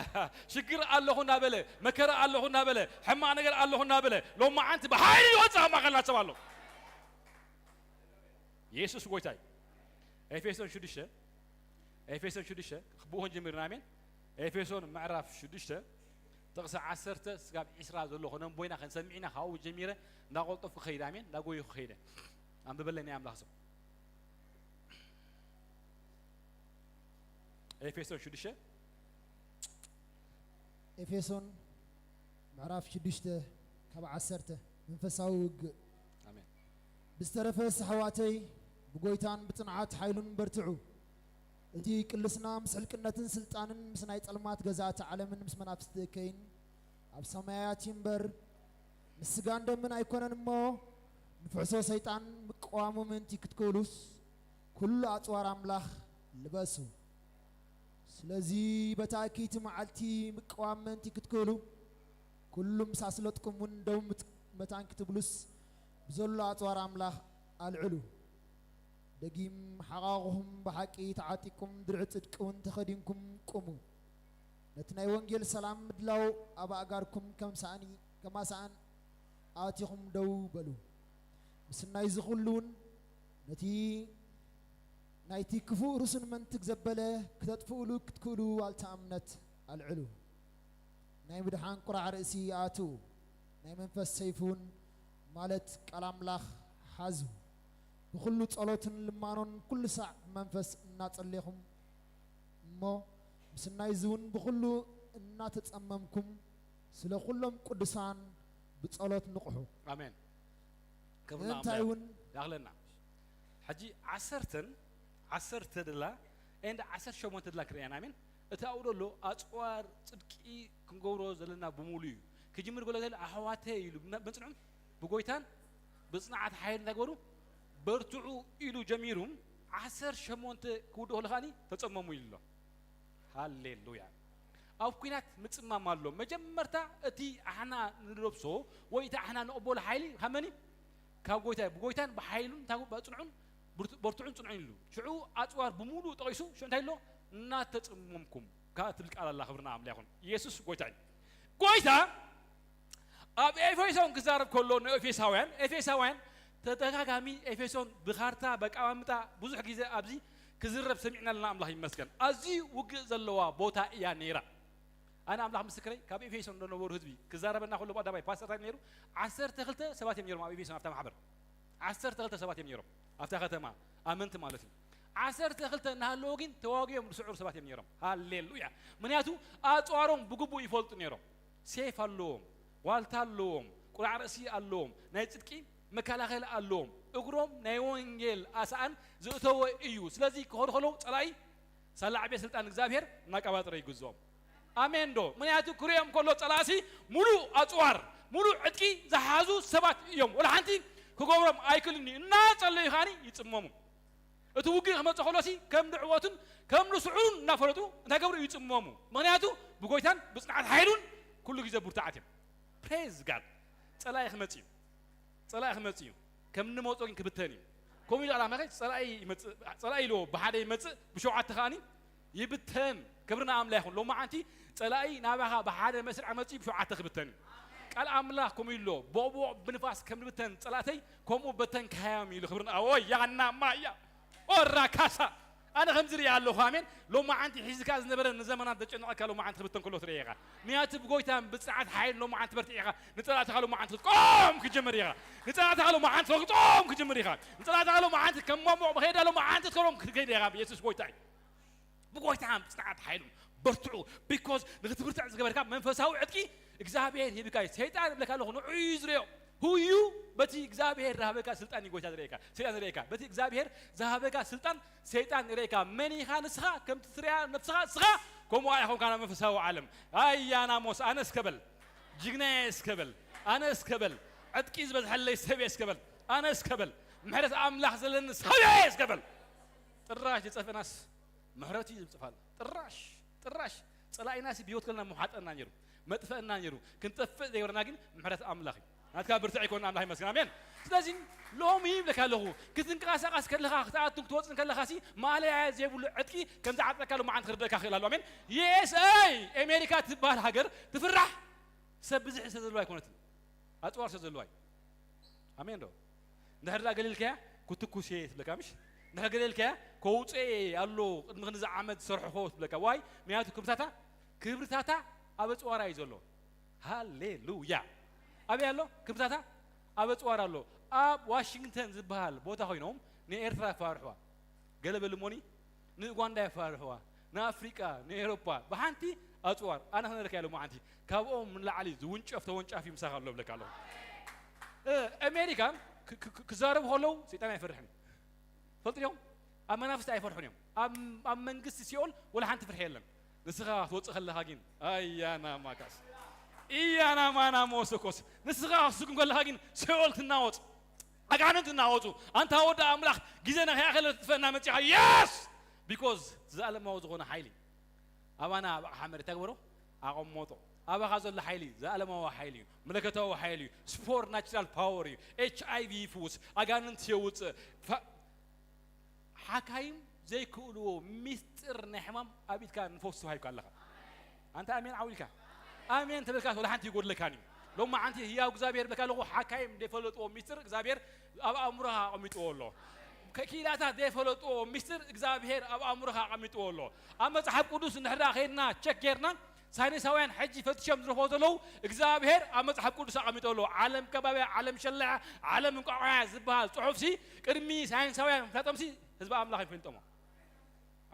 ሽግር ኣለኹ እናበለ፣ መከራ ኣለኹ እናበለ፣ ሕማቕ ነገር ኣለኹ እናበለ፣ ሎማዓንቲ ብሓይሊ ይወጽእ ኣብ ማእከልና ሰብ ኣሎ። የሱስ ጎይታ እዩ። ኤፌሶን ሽዱሽተ፣ ኤፌሶን ሽዱሽተ፣ ብኡ ክንጅምር ኢና፣ ኣሜን። ኤፌሶን ምዕራፍ ሽዱሽተ፣ ጥቕሲ ዓሰርተ ስጋብ ዒስራ ዘሎ ከነንቦ ኢና፣ ክንሰምዕ ኢና፣ ካብኡ ጀሚረ እንዳቆልጠፍኩ ክኸይድ፣ ኣሜን፣ እንዳጎየኹ ክኸይደ። ኣንብበለይ ናይ ኣምላኽ ሰብ። ኤፌሶን ሽዱሽተ። ኤፌሶን ምዕራፍ ሽዱሽተ ካብ ዓሰርተ። መንፈሳዊ ውግእ። ኣሜን። ብዝተረፈስ ኣሕዋተይ ብጎይታን ብጽንዓት ሓይሉን በርትዑ። እቲ ቅልስና ምስ ሕልቅነትን ስልጣንን ምስ ናይ ጸልማት ገዛእቲ ዓለምን ምስ መናፍስቲ እከይን ኣብ ሰማያት እዩ እምበር ምስ ስጋን ደምን ኣይኮነን እሞ ንፍሕሶ ሰይጣን ምቅዋሙ ምእንቲ ክትክእሉስ ኩሉ ኣጽዋር ኣምላኽ ልበሱ። ስለዚ በታ እክይቲ መዓልቲ ምቅዋም ምእንቲ ክትክእሉ ኩሉ ምስ ኣስለጥኩም እውን ደው ምት-፣ መታን ክትብሉስ ብዘሎ ኣጽዋር ኣምላኽ ኣልዕሉ። ደጊም ሓቓቑኹም ብሓቂ ተዓጢቅኩም ድርዒ ጽድቂ እውን ተኸዲንኩም ቁሙ። ነቲ ናይ ወንጌል ሰላም ምድላው ኣብ ኣእጋርኩም ከም ሳእኒ፣ ከማሳእን ኣቲኹም ደው በሉ። ምስናይ እዚ ኩሉ እውን ነቲ ናይቲ ክፉእ ርሱን መንትግ ዘበለ ክተጥፍእሉ ክትክእሉ ዋልታ እምነት ኣልዕሉ። ናይ ምድሓን ቁራዕ ርእሲ ኣእትዉ፣ ናይ መንፈስ ሰይፊ እውን ማለት ቃል ኣምላኽ ሓዙ። ብኹሉ ጸሎትን ልማኖን ኩሉ ሳዕ ብመንፈስ እናጸሌኹም እሞ ምስናይዚ እውን ብኹሉ እናተጸመምኩም ስለ ኩሎም ቅዱሳን ብጸሎት ንቕሑ። ኣሜን። ክብርና እንታይ እውን ያኽለና። ሕጂ ዓሰርተን ዓሰርተ ድላ ኤንድ ዓሰርተ ሸሞንተ ድላ ክርእያን ኣሜን። እቲ ኣብኡ ደሎ ኣጽዋር ጽድቂ ክንገብሮ ዘለና ብምሉ እዩ። ክጅምር ከሎ እንታይ ኢሉ? ኣሕዋተይ ኢሉ ብመ- መጽንዑን ብጎይታን ብጽንዓት ሓይል እንታይ ግበሩ? በርትዑ ኢሉ ጀሚሩ ዓሰርተ ሸሞንተ ክውድእ ከሎ ከዓኒ ተጸመሙ ኢሉ ኣሎ። ሃሌሉያ። ኣብ ኲናት ምጽማም ኣሎ። መጀመርታ እቲ ኣሕና ንለብሶ ወይ እቲ ኣሕና ንቕበሎ ሓይሊ ካብ መን እዩ? ካብ ጎይታ እዩ። ብጎይታን ብሓይሉን እንታይ በጽንዑን ብርቱ- በርትዑን ጽንዑን ኢሉ። ሽዑ ኣጽዋር ብምሉእ ጠቒሱ ሽዑ እንታይ ኣሎ? እናተጸመምኩም ከኣ ትብል ቃል ኣላ። ክብርና ኣምላኽ ይኹን። ኢየሱስ ጎይታ እዩ። ጎይታ ኣብ ኤፌሶን ክዛረብ ከሎ ንኤፌሳውያን ኤፌሳውያን ተደጋጋሚ ኤፌሶን ብኻርታ በቃማምጣ ብዙሕ ግዜ ኣብዚ ክዝረብ ሰሚዕና ኣለና። ኣምላኽ ይመስገን። ኣዝዩ ውግእ ዘለዋ ቦታ እያ ነይራ። ኣነ ኣምላኽ ምስክረይ ካብ ኤፌሶን ዝነበሩ ህዝቢ ክዛረበና ከሎ ብቀዳማይ ፓስተር እንታይ ነይሩ? ዓሰርተ ክልተ ሰባት እዮም ነይሮም ኣብ ኤፌሶን ኣብታ ማሕበር ዓሰርተ ክልተ ሰባት እዮም ነይሮም ኣብታ ከተማ ኣመንቲ ማለት እዩ። ዓሰርተ ክልተ እናሃለዉ ግን ተዋጊኦም ዝስዕሩ ሰባት እዮም ነይሮም። ሃሌሉያ። ምክንያቱ ኣፅዋሮም ብግቡእ ይፈልጡ ነይሮም። ሴፍ ኣለዎም፣ ዋልታ ኣለዎም፣ ቁራዕ ርእሲ ኣለዎም፣ ናይ ጽድቂ መከላኸሊ ኣለዎም። እግሮም ናይ ወንጌል ኣስኣን ዝእተወ እዩ። ስለዚ ክኸዱ ከለዉ ጸላኢ ሳላ ዕቤት ስልጣን እግዚኣብሔር እናቀባጠረ ይግዝኦም። ኣሜን ዶ? ምክንያቱ ክሪኦም ከሎ ጸላእሲ ሙሉእ ኣጽዋር ሙሉእ ዕጥቂ ዝሓዙ ሰባት እዮም። ወላ ሓንቲ ክገብሮም ኣይክእልን እዩ። እናጸለዩ ከዓኒ ይጽመሙ። እቲ ውግእ ክመጽእ ከሎሲ ከም ድዕወቱን ከም ንስዕሩን እናፈለጡ እንታይ ገብሩ ይጽመሙ። ምክንያቱ ብጎይታን ብጽንዓት ሓይሉን ኩሉ ግዜ ብርቱዓት እዮም። ፕሬዝ ጋድ። ጸላኢ ክመጽእ እዩ። ጸላኢ ክመጽእ እዩ። ከም እንመጾ ግን ክብተን እዩ። ከምኡ ኢሉ ኣላ መኸ ጸላኢ ይመጽእ ጸላኢ ኢልዎ ብሓደ ይመጽእ ብሸውዓተ ከኣኒ ይብተን። ክብርና ኣምላ ይኹን። ሎማዓንቲ ጸላኢ ናባኻ ብሓደ መስርዕ መጽኡ ብሸውዓተ ክብተን እዩ። ቃል ኣምላኽ ከምኡ ኢሎ ቦቦ ብንፋስ ከም ንብተን ጸላእተይ ከምኡ በተንካዮም ኢሉ። ክብርና ኣዎ ያና ማያ ኦራ ካሳ ኣነ ከምዚ ሪኣ ኣለኹ። ኣሜን። ሎማዓንቲ ሒዝካ ዝነበረ ንዘመናት ዘጨነቐካ ሎማዓንቲ ክብተን ከሎ ትርኢ ኢኻ። ምክንያቱ ብጎይታን ብጽንዓት ሓይል ሎማዓንቲ በርትዕ ኢኻ። ንጸላእትኻ ሎማዓንቲ ክትቆም ክጅምር ኢኻ። ንጸላእትኻ ሎማዓንቲ ክትቆም ክጅምር ኢኻ። ንጸላእትኻ ሎማዓንቲ ከም ሞሞቕ ብኸይዳ ሎማዓንቲ ትከሎም ክትከይድ ኢኻ። ኢየሱስ ጎይታ እዩ። ብጎይታን ብጽንዓት ሓይሉን በርትዑ። ቢኮዝ ንክትብርትዕ ዝገበርካ መንፈሳዊ ዕጥቂ እግዚኣብሔር ሂብካ እዩ። ሰይጣን ይብለካ ኣለኹ ንዑ እዩ ዝርእዮ። ሁዩ በቲ እግዚኣብሔር ዝሃበካ ስልጣን እዩ ጎይታ ዝርእየካ። ሰይጣን ዝርእየካ በቲ እግዚኣብሔር ዝሃበካ ስልጣን ሰይጣን ይርእየካ። መን ኢኻ ንስኻ? ከምቲ ትርእያ ነብስኻ ንስኻ ከምኡ ኣይኾንካ ናብ መንፈሳዊ ዓለም። ኣያ ናሞስ ኣነ እስከ በል ጅግናየ እስከ በል ኣነ እስከ በል ዕጥቂ ዝበዝሐለይ ሰብ እየ እስከ በል ኣነ እስከ በል ምሕረት ኣምላኽ ዘለኒ ሰብ እየ እስከ በል ጥራሽ ዝጸፈናስ ምሕረቱ እዩ ዝጽፋል። ጥራሽ ጥራሽ ጸላኢናሲ ብህይወት ከለና ምሓጠና ነይሩ መጥፈእና ነይሩ። ክንጠፍእ ዘይገበረና ግን ምሕረት ኣምላኽ እዩ። ናትካ ብርትዕ ኣይኮን ኣምላኽ ይመስገን። ኣሜን። ስለዚ ሎሚ ይብለካ ኣለኹ ክትንቀሳቀስ ከለኻ ክትኣቱን ክትወፅን ከለኻ ሲ ማለያ ዘይብሉ ዕጥቂ ከም ዝዓጥረካ ሎማዓንቲ ክርደእካ ክእል ኣሎ። ኣሜን። ዩኤስኤ ኣሜሪካ ትበሃል ሃገር ትፍራሕ ሰብ ብዝሒ ስለ ዘለዋ ኣይኮነትን ኣፅዋር ስለ ዘለዋ እዩ። ኣሜን ዶ? እንድሕር ደኣ ገሊልካያ ክትኩስ እየ ትብለካ ምሽ? እንድሕር ገሊልካያ ከውፅኦ እየ ኣሎ ቅድሚ ክንዚ ዓመት ዝሰርሕኾ ትብለካ። ዋይ ምክንያቱ ክብርታታ ክብርታታ ኣብ ኣፅዋራ እዩ ዘሎ። ሃሌሉያ። ኣበይ ኣሎ ክብርታታ? ኣብ ኣፅዋር ኣሎ። ኣብ ዋሽንግተን ዝበሃል ቦታ ኮይኖም ንኤርትራ የፋርሕዋ። ገለ በልሞኒ ንኡጋንዳ የፋርሕዋ። ንኣፍሪቃ ንኤሮፓ ብሓንቲ ኣፅዋር ኣነ ክነግረካ እየ ሎማዓንቲ ካብኦም ንላዕሊ ዝውንጨፍ ተወንጫፊ ምሳኻ ኣሎ እብለካ ኣለኹ። ኣሜሪካ ክዛረቡ ከለዉ ሰይጣን ኣይፈርሕን ፈልጡ እዮም። ኣብ መናፍስቲ ኣይፈርሑን እዮም። ኣብ መንግስቲ ሲኦል ወላ ሓንቲ ፍርሒ የለን። ንስኻ ክትወፅእ ከለኻ ግን ኣያና ማካስ እያና ማና መወሰኮስ ንስኻ ክትስጉም ከለኻ ግን ሲኦል ትናወፅ። ኣጋንንት እናወፁ ኣንታ ወዲ ኣምላኽ ግዜ ንኸይኣኸለ ትጥፈእና መፂኻ የስ ቢኮዝ ዘለኣለማዊ ዝኾነ ሓይሊ ኣባና ኣብ ኣቕሓ መሬት ተግበሮ ኣቐመጦ። ኣባኻ ዘሎ ሓይሊ ዘለኣለማዊ ሓይሊ እዩ። መለኮታዊ ሓይሊ እዩ። ስፖር ናቹራል ፓወር እዩ። ኤች ኣይ ቪ ይፍውስ፣ ኣጋንንት የውፅእ። ሓካይም ዘይክእልዎ ሚስጥር ናይ ሕማም ኣብ ኢድካ ንፈውስ ተዋሂብካ ኣለኻ። ኣንታ ኣሜን ዓው ኢልካ ኣሜን ተበልካ ወላ ሓንቲ ይጎድለካን እዩ። ሎማዓንቲ ህያው እግዚኣብሔር ብለካ ኣለኹ ሓካይም ዘይፈለጥዎ ሚስጥር እግዚኣብሔር ኣብ ኣእምሮኻ ኣቐሚጥዎ ኣሎ። ክኢላታት ዘይፈለጥዎ ሚስጥር እግዚኣብሔር ኣብ ኣእምሮኻ ኣቐሚጥዎ ኣሎ። ኣብ መጽሓፍ ቅዱስ እንድሕር ደኣ ከይድና ቸክ ጌርና ሳይንሳውያን ሕጂ ፈትሾም ዝረኽቦ ዘለዉ እግዚኣብሔር ኣብ መጽሓፍ ቅዱስ ኣቐሚጦ ኣሎ። ዓለም ከባብያ፣ ዓለም ሸላያ፣ ዓለም እንቋቑያ ዝበሃል ጽሑፍሲ ቅድሚ ሳይንሳውያን ምፍላጦምሲ ህዝቢ ኣምላኽ ይፈልጦሞ።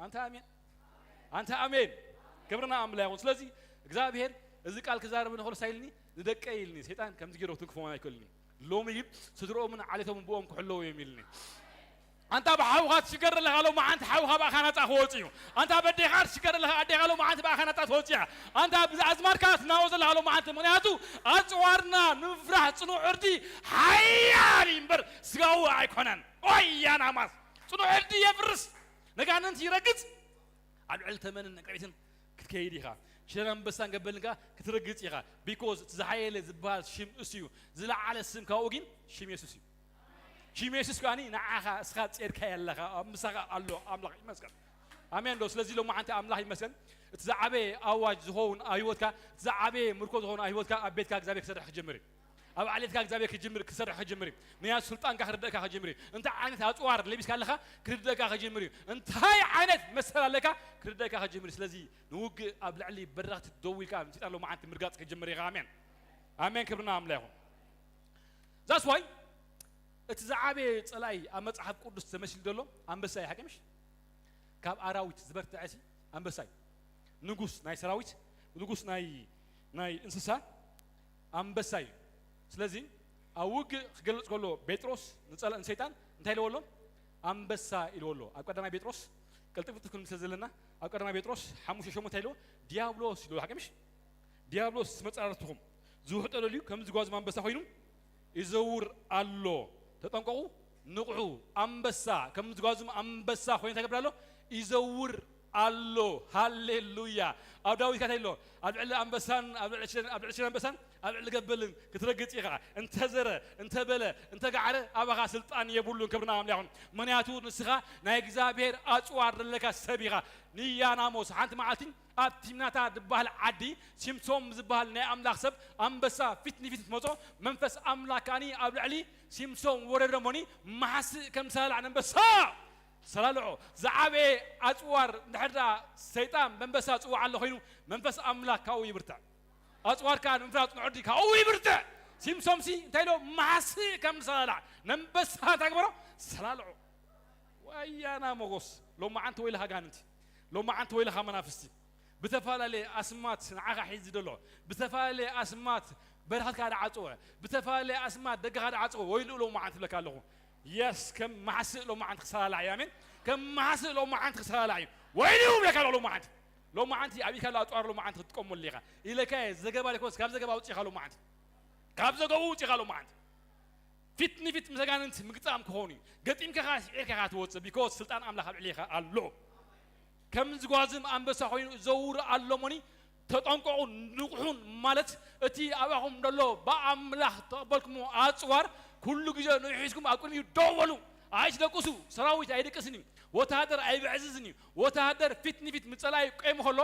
ኣንታ ኣሜን፣ ኣንታ ኣሜን። ክብርና ኣምላኽ ይኹን። ስለዚ እግዚኣብሔር እዚ ቃል ክዛረብ ንኽእል ሳይልኒ ንደቀይ ኢልኒ ሰይጣን ከምዚ ገይሩ ትንክፎን ኣይክእልኒ። ሎሚ ግን ስድሮምን ዓሌቶምን ብኦም ክሕለዉ እዮም ኢልኒ። ኣንታ ብሓውኻ ትሽገር ዘለኻ ሎማዓንቲ ሓውኻ ብኣኻ ናጻ ክወጽእ እዩ። ኣንታ በዴኻ ትሽገር ዘለኻ ኣዴኻ ሎማዓንቲ ብኣኻ ናጻ ትወጽእ እያ። ኣንታ ብዚ ኣዝማድካ ትናወ ዘለኻ ሎማዓንቲ፣ ምኽንያቱ ኣጽዋርና ንምፍራሕ ጽኑዕ ዕርዲ ሓያል እዩ እምበር ስጋዊ ኣይኮነን። ኦያናማስ ጽኑዕ ዕርዲ የፍርስ፣ ነጋንንቲ ይረግጽ። ኣብ ልዕሊ ተመንን ዕንቅርቢትን ክትከይድ ኢኻ። ሽረን ኣንበሳን ገበልን ከኣ ክትረግጽ ኢኻ። ቢኮዝ እቲ ዝሓየለ ዝበሃል ሽም እሱ እዩ። ዝለዓለ ስም ካብኡ ግን ሽም የሱስ እዩ። ሽም የሱስ ከኣኒ ንዓኻ እስኻ ጼርካ የለኻ፣ ኣብ ምሳኻ ኣሎ። ኣምላኽ ይመስገን። ኣሜን ዶ? ስለዚ ሎማዓንቲ ኣምላኽ ይመስገን። እቲ ዝዓበየ ኣዋጅ ዝኸውን ኣብ ህይወትካ፣ እቲ ዝዓበየ ምርኮ ዝኸውን ኣብ ህይወትካ፣ ኣብ ቤትካ እግዚኣብሔር ክሰርሕ ክጅምር እዩ። ኣብ ዓሌትካ እግዚኣብሔር ክጅምር፣ ክሰርሕ ክጅምር እዩ። ምክንያቱ ስልጣንካ ክርደእካ ክጅምር እዩ። እንታይ ዓይነት ኣጽዋር ለቢስካ ኣለኻ ክርደእካ ክጅምር እዩ። እንታይ ዓይነት መሰል ኣለካ ክርደእካ ክጅምር እዩ። ስለዚ ንውግእ ኣብ ልዕሊ በረኽቲ ደው ኢልካ ንሰይጣን ሎማዓንቲ ምርጋጽ ክጅምር ኢኻ። ኣሜን። ኣሜን። ክብርና ኣምላኽ ይኹን። That's why እቲ ዝዓበየ ጸላኢ ኣብ መጽሓፍ ቅዱስ ተመሲሉ ዘሎ ኣንበሳ እዩ። ሓቂ ምሽ? ካብ ኣራዊት ዝበርትዐ ሲ ኣንበሳ እዩ። ንጉስ ናይ ሰራዊት፣ ንጉስ ናይ፣ ናይ እንስሳ ኣንበሳ እዩ። ስለዚ ኣብ ውግእ ክገልጽ ከሎ ጴጥሮስ ንጸላ-፣ ንሰይጣን እንታይ ኢልዎ ኣሎ? ኣንበሳ ኢልዎ ኣሎ። ኣብ ቀዳማይ ጴጥሮስ፣ ቅልጥፍ ቅልጥፍ ክንብል ስለ ዘለና፣ ኣብ ቀዳማይ ጴጥሮስ ሓሙሽተ ሸሞንተ እንታይ ኢልዎ? ዲያብሎስ ኢልዎ። ሓቂ ምሽ? ዲያብሎስ መጻርርትኹም ዝውሕጦ ደልዩ ከም ዝጓዝም ኣንበሳ ኮይኑ ይዘውር ኣሎ። ተጠንቀቑ፣ ንቕሑ። ኣንበሳ ከም ዝጓዝም ኣንበሳ ኮይኑ እንታይ ይገብር ኣሎ? ይዘውር ኣሎ። ሃሌሉያ። ኣብ ዳዊት ከ እንታይ ኣሎ? ኣብ ልዕሊ ኣንበሳን ኣብ ልዕሊ ሽረን፣ ኣብ ልዕሊ ሽረን ኣንበሳን ኣብ ልዕሊ ገበልን ክትረግጽ ኢኻ። እንተዘረ፣ እንተበለ፣ እንተጋዕረ ኣባኻ ስልጣን የብሉን። ክብርና ኣምላኽ ይኹን። ምኽንያቱ ንስኻ ናይ እግዚኣብሔር ኣጽዋር ዘለካ ሰብ ኢኻ። ንያናሞስ ሓንቲ መዓልቲ ኣብ ቲምናታ ዝበሃል ዓዲ ሲምሶም ዝበሃል ናይ ኣምላኽ ሰብ ኣንበሳ ፊት ንፊት ምስ መጾ መንፈስ ኣምላኽ ከኣኒ ኣብ ልዕሊ ሲምሶም ወረደ እሞኒ መሓስእ ከም ዝሰላልዕ ኣንበሳ ሰላልዖ። ዝዓበየ ኣጽዋር እንድሕር ደኣ ሰይጣን በንበሳ ጽዋዕ ኣሎ ኮይኑ መንፈስ ኣምላኽ ካብኡ ይብርትዕ። ኣጽዋርካ ንምፍራጥ ንዕዲ ካብኡ ይብርትዕ። ሲምሶምሲ እንታይ ኢሎ መሓስእ ከም ዝሰላልዕ ነንበሳ እንታይ ግበሮ ሰላልዖ። ወያና መጎስ ሎማዓንቲ ወይልኻ ኣጋንንቲ፣ ሎማዓንቲ ወይልኻ መናፍስቲ። ብተፈላለየ ኣስማት ንዓኻ ሒዚ ደሎ፣ ብተፈላለየ ኣስማት በረኸትካ ደዓጽወ፣ ብተፈላለየ ኣስማት ደገኻ ደዓጽወ፣ ወይሉ ሎማዓንቲ ብለካ ኣለኹ። የስ፣ ከም መሓስእ ሎማዓንቲ ክሰላላዕ እዩ። ኣሜን። ከም መሓስእ ሎማዓንቲ ክሰላላዕ እዩ። ወይሉ ብለካ ኣለኹ ሎማዓንቲ። ሎማዓንቲ ኣብ ኢድካ ኣሎ ኣጽዋር ሎማዓንቲ ክትጥቀመሉ ኢኻ። ኢለካ እየ፣ ዘገባ ዘይኮነስ ካብ ዘገባ ኣውጺእኻ ሎማዓንቲ። ካብ ዘገቡ ኣውጺእኻ ሎማዓንቲ። ፊት ንፊት ምስ ኣጋንንቲ ምግጣም ክኸውን እዩ። ገጢምካ ኸዓ ስዒርካ ኢኻ ትወጽእ። ቢኮዝ ስልጣን ኣምላኽ ኣብ ልዕሌኻ ኣሎ። ከም ዝጓዝም ኣንበሳ ኮይኑ ዘውር ኣሎ እሞኒ ተጠንቀቑ፣ ንቕሑን ማለት እቲ ኣባኹም ዘሎ ብኣምላኽ ተቐበልኩሞ ኣጽዋር ኩሉ ግዜ ንኡ ሒዝኩም ኣብ ቅድሚኡ ደው በሉ። ኣይትደቅሱ። ሰራዊት ኣይድቅስን እዩ። ወተሃደር ኣይብዕዝዝን እዩ። ወተሃደር ፊት ንፊት ምስ ጸላኢ ቆይሙ ከሎ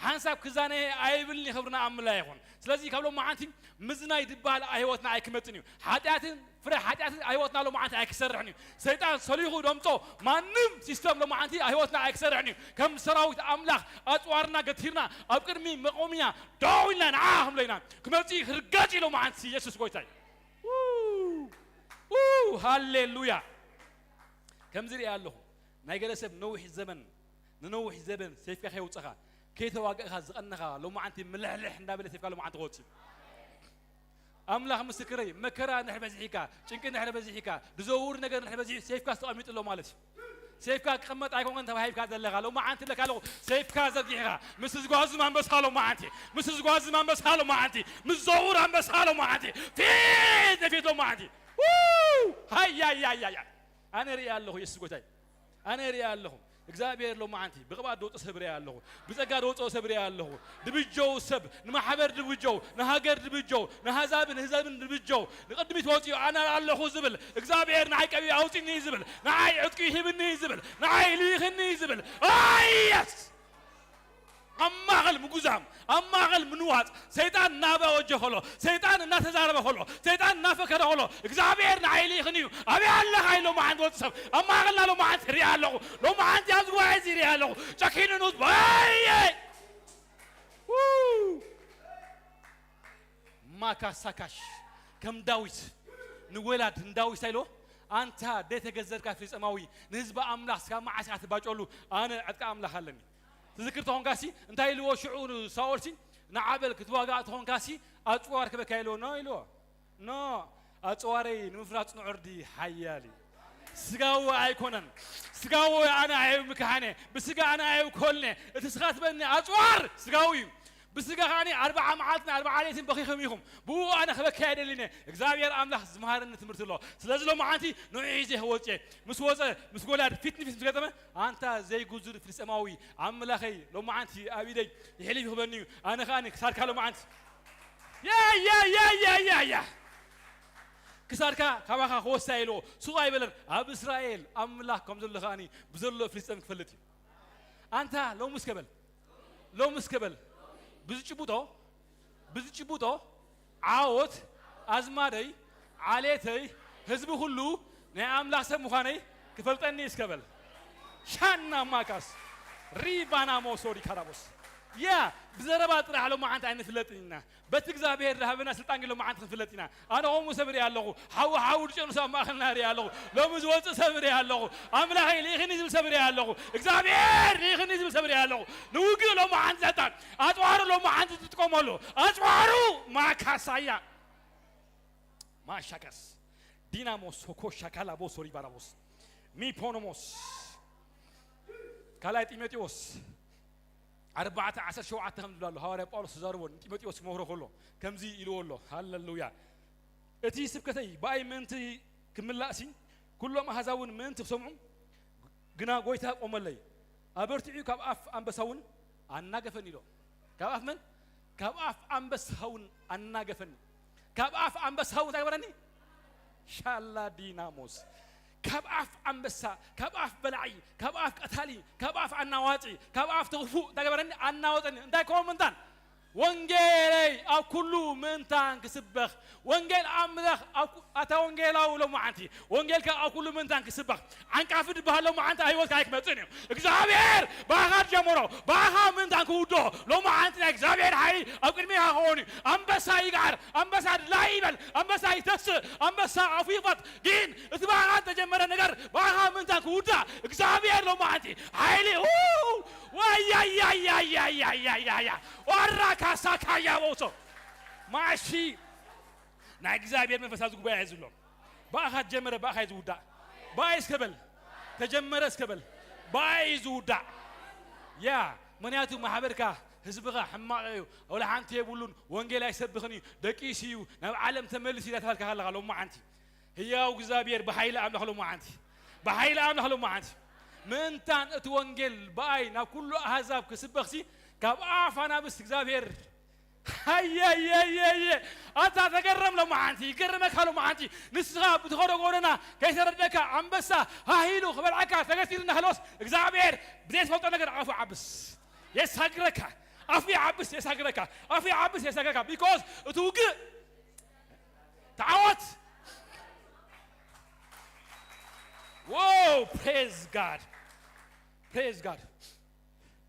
ሓንሳብ ክዛነ ኣይብልን እዩ። ክብርና ኣብ ምላእ ይኹን። ስለዚ ካብ ሎማዓንቲ ምዝናይ ዝበሃል ኣብ ህይወትና ኣይክመጽን እዩ። ሓጢኣትን ፍረ ሓጢኣትን ኣብ ህይወትና ሎማዓንቲ ኣይክሰርሕን እዩ። ሰይጣን ሰሊኹ ደምጾ ማንም ሲስተም ሎማዓንቲ ኣብ ህይወትና ኣይክሰርሕን እዩ። ከም ሰራዊት ኣምላኽ ኣጽዋርና ገቲርና ኣብ ቅድሚ መቆምያ ደው ኢልና ንዓ ክንብሎ ኢና። ክመጽእ እዩ፣ ክርገጽ እዩ ሎማዓንቲ። የሱስ ጎይታ እዩ። ው! ው! ሃሌሉያ። ከምዚ ሪኣ ኣለኹ። ናይ ገለ ሰብ ነዊሕ ዘመን፣ ንነዊሕ ዘበን ሴፍካ ከየውጸኻ፣ ከይተዋገእካ ዝቐነኻ፣ ሎማዓንቲ ምልሕልሕ እንዳበለ ሴፍካ ሎማዓንቲ ክወጽእ እዩ። ኣምላኽ ምስክረይ፣ መከራ እንድሕር በዚሕካ፣ ጭንቂ እንድሕር በዚሕካ፣ ዝዘውር ነገር እንድሕር በዚሑ፣ ሴፍካ ተቐሚጡ ኣሎ ማለት እዩ። ሴፍካ ክቕመጥ ኣይኮንከን ተባሂልካ ዘለኻ፣ ሎማዓንቲ ብለካ ኣለኹ፣ ሴፍካ ዘርጊሕኻ፣ ምስ ዝጓዝም ኣንበሳ ሎማዓንቲ፣ ምስ ዝጓዝም ኣንበሳ ሎማዓንቲ፣ ምስ ዘውር ኣንበሳ ሎማዓንቲ፣ ፊት ንፊት ሎማዓንቲ። ው! ሃይ፣ ያይ፣ ያይ፣ ያይ፣ ያይ። ኣነ ርእየ ኣለኹ፣ የሱስ ጎይታይ። ኣነ ርእየ ኣለኹ። እግዚኣብሔር ሎማዓንቲ ብቕብኣት ዝወፅኦ ሰብ ርእየ ኣለኹ። ብጸጋ ዝወፅኦ ሰብ ርእየ ኣለኹ። ድብጀው ሰብ፣ ንማሕበር ድብጀው፣ ንሃገር ድብጀው፣ ንሃዛብን ህዛብን ድብጀው፣ ንቕድሚት ወፂኡ ኣነ ኣለኹ ዝብል፣ እግዚኣብሔር ንዓይ ቀቢኡ ኣውፂኒ ዝብል፣ ንዓይ ዕጥቂ ሂብኒ ዝብል፣ ንዓይ ልኢኽኒ ዝብል። ኣየስ! ኣብ ማእኸል ምጉዛም፣ ኣብ ማእኸል ምንዋፅ፣ ሰይጣን እናባወጀ ከሎ፣ ሰይጣን እናተዛረበ ከሎ፣ ሰይጣን እናፈከረ ከሎ፣ እግዚኣብሔር ንዓይ ልኢኽኒ እዩ። ኣበይ ኣለኻ ኢሉ ሎማዓንቲ ወዲ ሰብ ኣብ ማእኸልና ሎማዓንቲ ሪኣ ኣለኹ። ሎማዓንቲ ኣብዚ ጉባኤ እዚ ሪኣ ኣለኹ። ጨኪኑ ንውፅ ባየ ማካሳካሽ ከም ዳዊት ንወላድ ንዳዊት እንታይ ኢሎ? ኣንታ ደተገዘርካ ፍልስጤማዊ፣ ንህዝቢ ኣምላኽ ስጋብ መዓስ ኢኻ ትባጨሉ? ኣነ ዕጥቂ ኣምላኽ ኣለኒ። ትዝክር ተኾንካሲ እንታይ ኢልዎ ሽዑ ንሳኦልሲ? ንዓበል ክትዋጋእ ተኾንካሲ ኣጽዋር ክበካ ኢልዎ ኖ ኢልዎ። ኖ፣ ኣጽዋረይ ንምፍራጽ ንዑርዲ ሓያል እዩ። ስጋዊ ኣይኮነን። ስጋዊ ኣነ ኣይምክሓነ፣ ብስጋ ኣነ ኣይውከልነ። እቲ ስኻ ትበኒ ኣጽዋር ስጋዊ እዩ። ብስጋ ከኣኒ ኣርብዓ መዓልትን ኣርብዓ ለይትን በኺኹም ኢኹም። ብኡ ኣነ ክበኪ ኣይደሊነ። እግዚኣብሔር ኣምላኽ ዝመሃረኒ ትምህርቲ ኣሎ። ስለዚ ሎማዓንቲ ንዑ ሒዘ ክወጽእ እየ። ምስ ወጸ፣ ምስ ጎልያድ ፊት ንፊት ምስ ገጠመ፣ ኣንታ ዘይጉዙር ፍልስጤማዊ፣ ኣምላኸይ ሎማዓንቲ ኣብ ኢደይ ይሕሊፍ ይኽበኒ እዩ። ኣነ ከኣኒ ክሳድካ ሎማዓንቲ ያ፣ ያ፣ ያ፣ ያ፣ ያ፣ ያ። ክሳድካ ካባኻ ክወስድ ኢልዎ። ሱቕ ኣይበለን። ኣብ እስራኤል ኣምላኽ ከም ዘሎ ከኣኒ ብዘሎ ፍልስጤም ክፈልጥ እዩ። ኣንታ ሎሚ እስከ በል፣ ሎሚ እስከ በል፣ ብዝጭቡጦ፣ ብዝጭቡጦ ዓወት ኣዝማደይ፣ ዓሌተይ፣ ህዝቢ ኩሉ ናይ ኣምላኽ ሰብ ምዃነይ ክፈልጠኒ እስከ በል። ሻና ማካስ ሪባና ሞሶሪ ካራቦስ። ያ ብዘረባ ጥራሕ ሎማዓንቲ ኣይንፍለጥን ኢና። በቲ እግዚኣብሔር ዝሃበና ስልጣን ግን ሎማዓንቲ ክንፍለጥ ኢና። ኣነ ከምኡ ሰብ ርኢ ኣለኹ። ሓዊ ሓዊ ዝጨኑ ሰብ ኣብ ማእኸልና ርኢ ኣለኹ። ሎሚ ዝወፅእ ሰብ ርኢ ኣለኹ። ኣምላኸይ ልኢኽኒ ዝብል ሰብ ርኢ ኣለኹ። እግዚኣብሔር ልኢኽኒ ዝብል ሰብ ርኢ ኣለኹ። ንውግእ ሎማዓንቲ ዘጣ ኣፅዋሩ ሎማዓንቲ ትጥቀመሉ ኣፅዋሩ ማካሳያ ማሻካስ ዲናሞስ ሆኮሻ ካላቦስ ሪባራቦስ ሚፖኖሞስ ካልኣይ ጢሞቴዎስ ኣርባዕተ ዓሰርተ ሸውዓተ ከም ዝብል ኣሎ። ሃዋርያ ጳውሎስ ተዛርቦ ንጢሞቴዎስ ክመኽሮ ከሎ ከምዚ ኢልዎ ኣሎ። ሃሌሉያ። እቲ ስብከተይ ብኣይ ምእንቲ ክምላእሲ ኩሎም ኣህዛብ እውን ምእንቲ ክሰምዑ ግና ጐይታ ቆመለይ። ኣበርቲዑ ካብ ኣፍ ኣንበሳ እውን ኣናገፈኒ ኢሎ። ካብ ኣፍ መን? ካብ ኣፍ ኣንበሳ እውን ኣናገፈኒ። ካብ ኣፍ ኣንበሳ እውን እንታይ ገበረኒ? ሻላ ዲናሞስ። ካብ ኣፍ ኣንበሳ፣ ካብ ኣፍ በላዒ፣ ካብ ኣፍ ቀታሊ፣ ካብ ኣፍ ኣናዋጺ፣ ካብ ኣፍ ትኽፉእ እንታይ ገበረኒ? ኣናወጠኒ። እንታይ ክኸውን ምንታን? ወንጌለይ ኣብ ኩሉ ምእንታን ክስበኽ። ወንጌል ኣምላኽ ኣብ ኩ-፣ ኣታ ወንጌላዊ ሎማዓንቲ፣ ወንጌልካ ኣብ ኩሉ ምእንታን ክስበኽ። ዓንቃፊ ዝበሃል ሎማዓንቲ ኣብ ህይወትካ ኣይክመጽእን እዩ። እግዚኣብሔር ብኣኻ ጀምሮ፣ ብኣኻ ምእንታን ክውድኦ። ሎማዓንቲ ናይ እግዚኣብሔር ሓይሊ ኣብ ቅድሜኻ ክኸውን እዩ። ኣንበሳ ይግዓር፣ ኣንበሳ ድላይ ይበል፣ ኣንበሳ ይተስእ፣ ኣንበሳ ኣፉ ይኽፈት። ግን እቲ ብኣኻ ዝተጀመረ ነገር ብኣኻ ምእንታን ክውዳእ እግዚኣብሔር ሎማዓንቲ ሓይሊ ው-፣ ዋያያያያያያያያ ዋራ ካሳ ካያ ቦሶ ማሺ ናይ እግዚኣብሔር መንፈስ ኣብዚ ጉባኤ ዝሎ ብኣኻ ጀመረ ብኣኻ እዩ ዝውዳእ። ብኣይ እስከ በል ተጀመረ እስከ በል ብኣይ እዩ ዝውዳእ። ያ ምክንያቱ ማሕበርካ ህዝብኻ ሕማቕ እዩ፣ ወላ ሓንቲ የብሉን፣ ወንጌል ኣይሰብኽን እዩ፣ ደቂሱ እዩ፣ ናብ ዓለም ተመልሱ እዩ እናተባልካ ከለኻ ሎማዓንቲ ህያው እግዚኣብሔር ብሓይሊ ኣምላኽ ሎማዓንቲ ብሓይሊ ኣምላኽ ሎማዓንቲ ምእንታን እቲ ወንጌል ብኣይ ናብ ኩሉ ኣህዛብ ክስበኽሲ ካብ ኣፍ ኣናብስ እግዚኣብሔር ሃየየየየ ኣታ ተገረም ሎማዓንቲ ይገርመካ ሎማዓንቲ ንስኻ ብትኸዶ ጎደና ከይተረደካ ኣንበሳ ሃሂሉ ክበልዓካ ተገቲሩ እናሃለወስ እግዚኣብሔር ብዘይትፈልጦ ነገር ኣፉ ዓብስ የሳግረካ ኣፉ ይዓብስ የሳግረካ ኣፉ ይዓብስ የሳግረካ because እቲ ውግእ ተዓወት። Wow, praise God, praise God።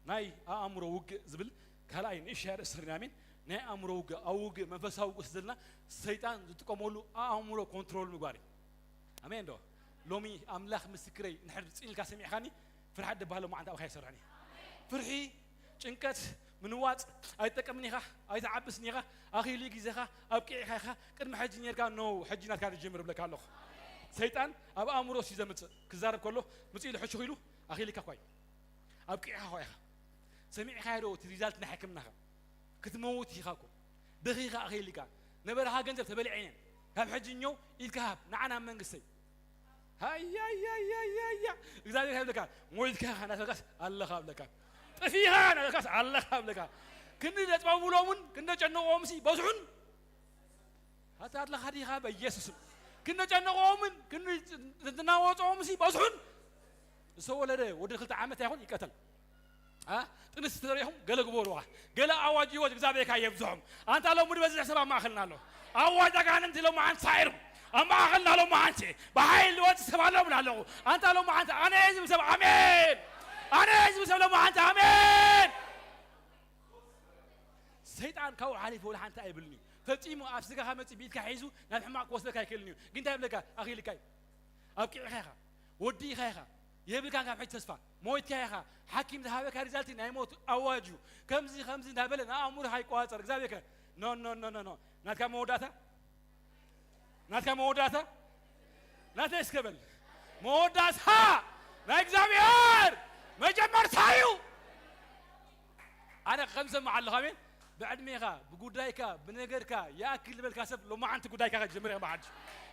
ናይ ኣእምሮ ውግእ ዝብል ካልኣይ ንእሽያ ርእሲ ርናሜን ናይ ኣእምሮ ውግእ ኣብ ውግእ መንፈሳዊ ውግእ ስለ ዘለና ሰይጣን ዝጥቀመሉ ኣእምሮ ኮንትሮል ምግባር እዩ። ኣሜን ዶ? ሎሚ ኣምላኽ ምስክረይ እንድሕር ጽን ኢልካ ሰሚዕካኒ ፍርሓት ደባሃሎ መዓንታ ኣብኻ ይሰርሕኒ። ፍርሒ፣ ጭንቀት፣ ምንዋጽ ኣይትጠቀምን ኢኻ፣ ኣይትዓብስን ኢኻ፣ ኣኺሉ ግዜኻ ኣብቂዕካ ኢኻ፣ ቅድሚ ሕጂ ኔርካ ኖ ሕጂ ናትካ ትጅምር እብለካ ኣለኹ። ሰይጣን ኣብ ኣእምሮ ሲ ዘምጽእ ክዛረብ ከሎ ምጽእ ኢሉ ሕሹኽ ኢሉ ኣኺልካ እኳ እዩ። ኣብቂዕካ እኳ ኢኻ። ሰሚዕካዮ ዶ እቲ ሪዛልት ናይ ሕክምናኻ? ክትመውት ኢኻ እኮ። ደኺኻ ኣኺልካ። ነበረኻ ገንዘብ ተበሊዐ እየን። ካብ ሕጂ እኛው ኢድካ ሃብ፣ ንዓ ናብ መንግስተይ። ሃያያያያያ እግዚኣብሔር ከይብለካ ሞይትካ ኢኻ እናተበልካስ ኣለኻ ኣብለካ። ጥፊኻ እናተበልካስ ኣለኻ ኣብለካ። ክንዲ ዘጥባብሎምን ክንዲ ዘጨንቖምሲ በዝሑን ኣታ ኣለኻ ዲኻ በኢየሱስም ክንዲ ዘጨንቖምን ክንዲ ዝናወጾምሲ በዝሑን። ዝተወለደ ወዲ ክልተ ዓመት ኣይኹን ይቀተል። አ? ጥንሲ ተዘሪኹም ገለ ግበሩዋ። ገለ ኣዋጅ ህይወት እግዚኣብሔር ካየብዝሖም። ኣንታ ሎሚ ዝበዝሕ ሰብ ኣብ ማእኸልና ኣሎ። ኣዋጅ ኣጋንንቲ ሎሚ ዓንት ሳይሩ። ኣብ ማእኸልና ሎሚ ዓንት ብሓይሊ ዝወጽእ ሰብ ኣሎ እብል ኣለኹ። ኣንታ ሎሚ ዓንት ኣነ እየ ዝብል ሰብ ኣሜን። ኣነ እየ ዝብል ሰብ ሎሚ ዓንት ኣሜን። ሰይጣን ካብኡ ሓሊፉ ወላ ሓንቲ ኣይብልን እዩ። ፈጺሙ ኣብ ስጋኻ መጺ ብኢድካ ሒዙ ናብ ሕማቕ ክወስደካ ኣይክእልን እዩ። ግን እንታይ ይብለካ? ኣኺልካ እዩ። ኣብቂዕካ ኢኻ። ወዲእካ ኢኻ። የብልካን ካብ ሕጂ ተስፋ። ሞይትካ ኢኻ። ሓኪም ዝሃበካ ሪዛልት ናይ ሞት ኣዋጅ እዩ። ከምዚ ከምዚ እንዳበለ ንኣእምሮኻ ይቆጻጸር። እግዚኣብሔር ከ ኖ ኖ ኖ ኖ ኖ። ናትካ መወዳእታ ናትካ መወዳእታ ናተይ እስከ በል። መወዳእታ ናይ እግዚኣብሔር መጀመርታ እዩ። ኣነ ከም ዝሰምዕ ኣለኹ። ኣሜን። ብዕድሜኻ፣ ብጉዳይካ፣ ብነገርካ ይኣክል ዝበልካ ሰብ ሎማዓንቲ ጉዳይካ ከጀምር ኢኻ ብሓድሽ።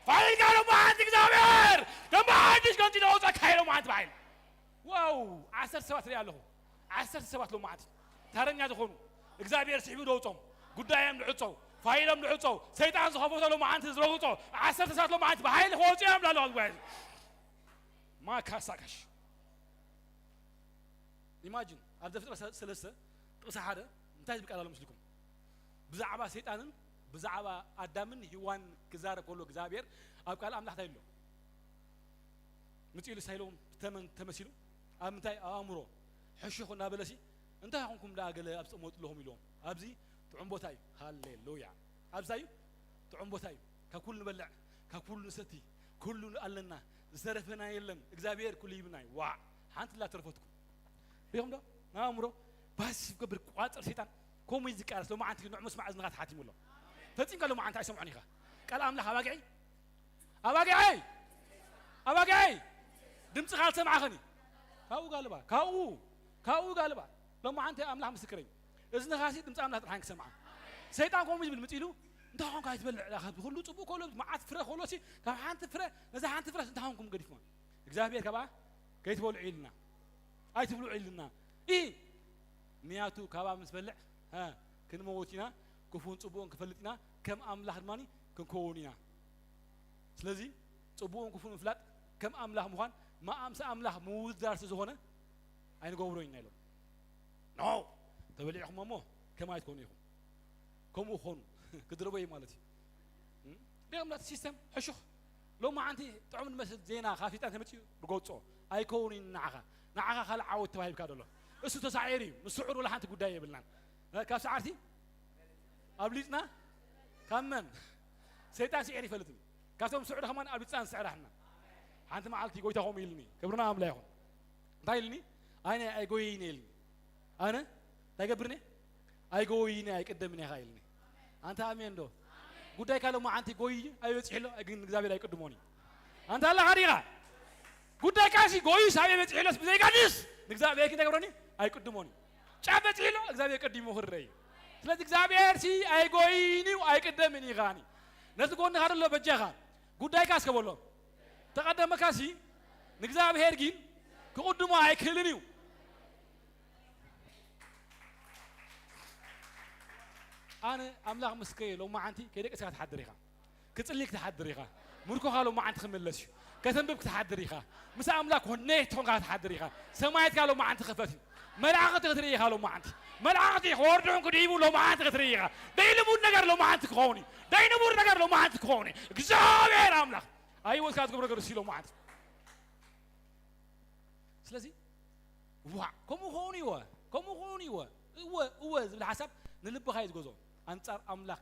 ፋይልካ ሎማዓንቲ እግዚኣብሔር ከም ብሓድሽ ከምቲ ለወፀካ እዩ ሎማዓንቲ ብሓይል። ዋው! ዓሰርተ ሰባት ርኢ ኣለኹ። ዓሰርተ ሰባት ሎማዓንቲ ታረኛ ዝኾኑ እግዚኣብሔር ስሒቡ ደውጾም፣ ጉዳዮም ልዕጾ፣ ፋይሎም ልዕጾ፣ ሰይጣን ዝኸፈቶ ሎማዓንቲ ዝረግጾ ዓሰርተ ሰባት ሎማዓንቲ ብሓይሊ ክወፁ እዮም ላለ ጉባኤ። ማካሳካሽ ኢማጂን ኣብ ዘፍጥረት ሰለስተ ጥቕሲ ሓደ እንታይ ዝብል ቃል ኣሎ ምስልኩም? ብዛዕባ ሰይጣንን ብዛዕባ ኣዳምን ሂዋን ክዛረብ ከሎ እግዚኣብሔር ኣብ ቃል ኣምላኽ እንታይ ኣሎ? ምጽኡ ኢሉ እንታይ ኢሎም ተመን-፣ ተመሲሉ? ኣብ ምንታይ? ኣብ ኣእምሮ። ሕሹኽ እናበለሲ፣ "እንታይ ኾንኩም ደኣ ገለ ኣብ ጸመጡ ኣለኹም?" ኢልዎም። ኣብዚ ጥዑም ቦታ እዩ። ሃሌሉያ። ኣብዚ እዩ ጥዑም ቦታ እዩ። ካብ ኩሉ ንበልዕ፣ ካብ ኩሉ ንሰቲ፣ ኩሉ ኣለና፣ ዝተረፈና የለን። እግዚኣብሔር ኩሉ ሂብና እዩ። ዋዕ! ሓንቲ ላ ተረፈትኩም። ሪኹም ዶ? ንኣእምሮ ባስ ገብር ቋጽር ሰይጣን። ከምኡ እዩ ዝቃለስ። ሎማዓንቲ ንዑ መስማዕ እዝንኻ ተሓቲሙ ኣሎ። ፈጺምካ ሎማዓንቲ ኣይሰምዖን ኢኻ። ቃል ኣምላኽ ኣባጊዐይ፣ ኣባጊዐይ፣ ኣባጊዐይ፣ ድምፅኻ ኣልሰማዕኸን እዩ። ካብኡ ጋልባ፣ ካብኡ፣ ካብኡ ጋልባ። ሎማዓንቲ ኣምላኽ ምስክረኝ። እዝንኻሲ ድምፂ ኣምላኽ ጥራሕ ክሰምዓ። ሰይጣን ከምኡ ዝብል ምፅ ኢሉ፣ እንታይ ኾንካ ኣይትበልዕ ኢኻ? ኩሉ ፅቡቅ ከሎ፣ መዓት ፍረ ከሎሲ፣ ካብ ሓንቲ ፍረ፣ ነዛ ሓንቲ ፍረ እንታይ ኾንኩም ገዲፍኩም? እግዚኣብሔር ካብኣ ከይትበልዑ ኢልና። ኣይትብልዑ ኢልና። ኢ ምክንያቱ ካብኣ ምስ በልዕ፣ ሀ፣ ክንመውት ኢና፣ ክፉን ጽቡቕን ክፈልጥ ኢና፣ ከም ኣምላኽ ድማ ክንከውን ኢና። ስለዚ ጽቡቕን ክፉን ምፍላጥ ከም ኣምላኽ ምዃን፣ ማ-፣ ምስ ኣምላኽ ምውድዳር ስለ ዝኾነ ኣይንገብሮን ኢና ኢሎም። ኖ! ተበሊዕኹም እሞ ከማይ ትኾኑ ኢኹም። ከምኡ ክኾኑ ክድርበዩ ማለት እዩ። እም? ደም ናቲ ሲስተም ሕሹኽ። ሎማዓንቲ ጥዑም ዝመስል ዜና ካብ ሰይጣን ተመጺኡ ርገጾ። ኣይከውንን ንዓኻ። ንዓኻ ካልእ ዓወት ተዋሂብካ ዘሎ። እሱ ተሳዒሩ እዩ። ምስ ስዑር ወላ ሓንቲ ጉዳይ የብልናን። እ፣ ካብ ሰዓርቲ ኣብሊጽና ካብ መን? ሰይጣን ስዒሩ ይፈልጥን። ካብቶም ስዑር ከማን ኣብሊጽና ንስዕር ኣሕና። ሓንቲ መዓልቲ ጎይታ ከምኡ ኢልኒ። ክብርና ኣምላኽ ይኹን። እንታይ ኢልኒ? ኣነ ኣይጎይን ኢልኒ። ኣነ እንታይ ገብርኒ? ኣይጎይኒ ኣይቅደምን ኢኻ ኢልኒ። ኣንተ ኣሜን ዶ? ጉዳይካ ሎማዓንቲ ጎይ ኣይበጽሕ ኣሎ፣ ግን እግዚኣብሔር ኣይቅድሞን እዩ። ኣንተ ኣለኻ ዲኻ? ጉዳይካ ሲ ጎይ ሳብ በጽሕ ኢሎስ ብዘይጋድስ ንእግዚኣብሔር እንታይ ገብረኒ? ኣይቅድሞን እዩ። ጫፍ በጽሕ ኣሎ፣ እግዚኣብሔር ቀዲሙ ክረይ። ስለዚ እግዚኣብሔር ሲ ኣይጎይን እዩ ኣይቅደምን ኢኻኒ። ነቲ ጎንኻ ዘሎ በጃኻ ጉዳይካ እስከ በሎ። ተቐደመካ ሲ ንእግዚኣብሔር ግን ክቕድሞ ኣይክእልን እዩ። ኣነ ኣምላኽ ምስከየ ሎማዓንቲ ከይደቀስካ ትሓድር ኢኻ። ክጽሊ ክትሓድር ኢኻ። ምርኮኻ ሎማዓንቲ ክምለስ እዩ። ከተንብብ ክትሓድር ኢኻ። ምስ ኣምላኽ ኮኔክት ኾንካ ክትሓድር ኢኻ። ሰማያትካ ሎማዓንቲ ክፈት እዩ። መላእኽቲ ክትርኢ ኢኻ ሎማዓንቲ። መላእኽቲ ክወርዱን ክድይቡ ሎማዓንቲ ክትርኢ ኢኻ። ደይልሙድ ነገር ሎማዓንቲ ክኸውን እዩ። ደይንቡር ነገር ሎማዓንቲ ክኸውን እዩ። እግዚኣብሔር ኣምላኽ ኣይወትካ ዝገብሮ ነገር እሱ ሎማዓንቲ። ስለዚ ዋዕ፣ ከምኡ ክኸውን እዩወ፣ ከምኡ ክኸውን እዩወ፣ እወ፣ እወ ዝብል ሓሳብ ንልብኻ እዩ ዝገዝኦ። ኣንጻር ኣምላኽ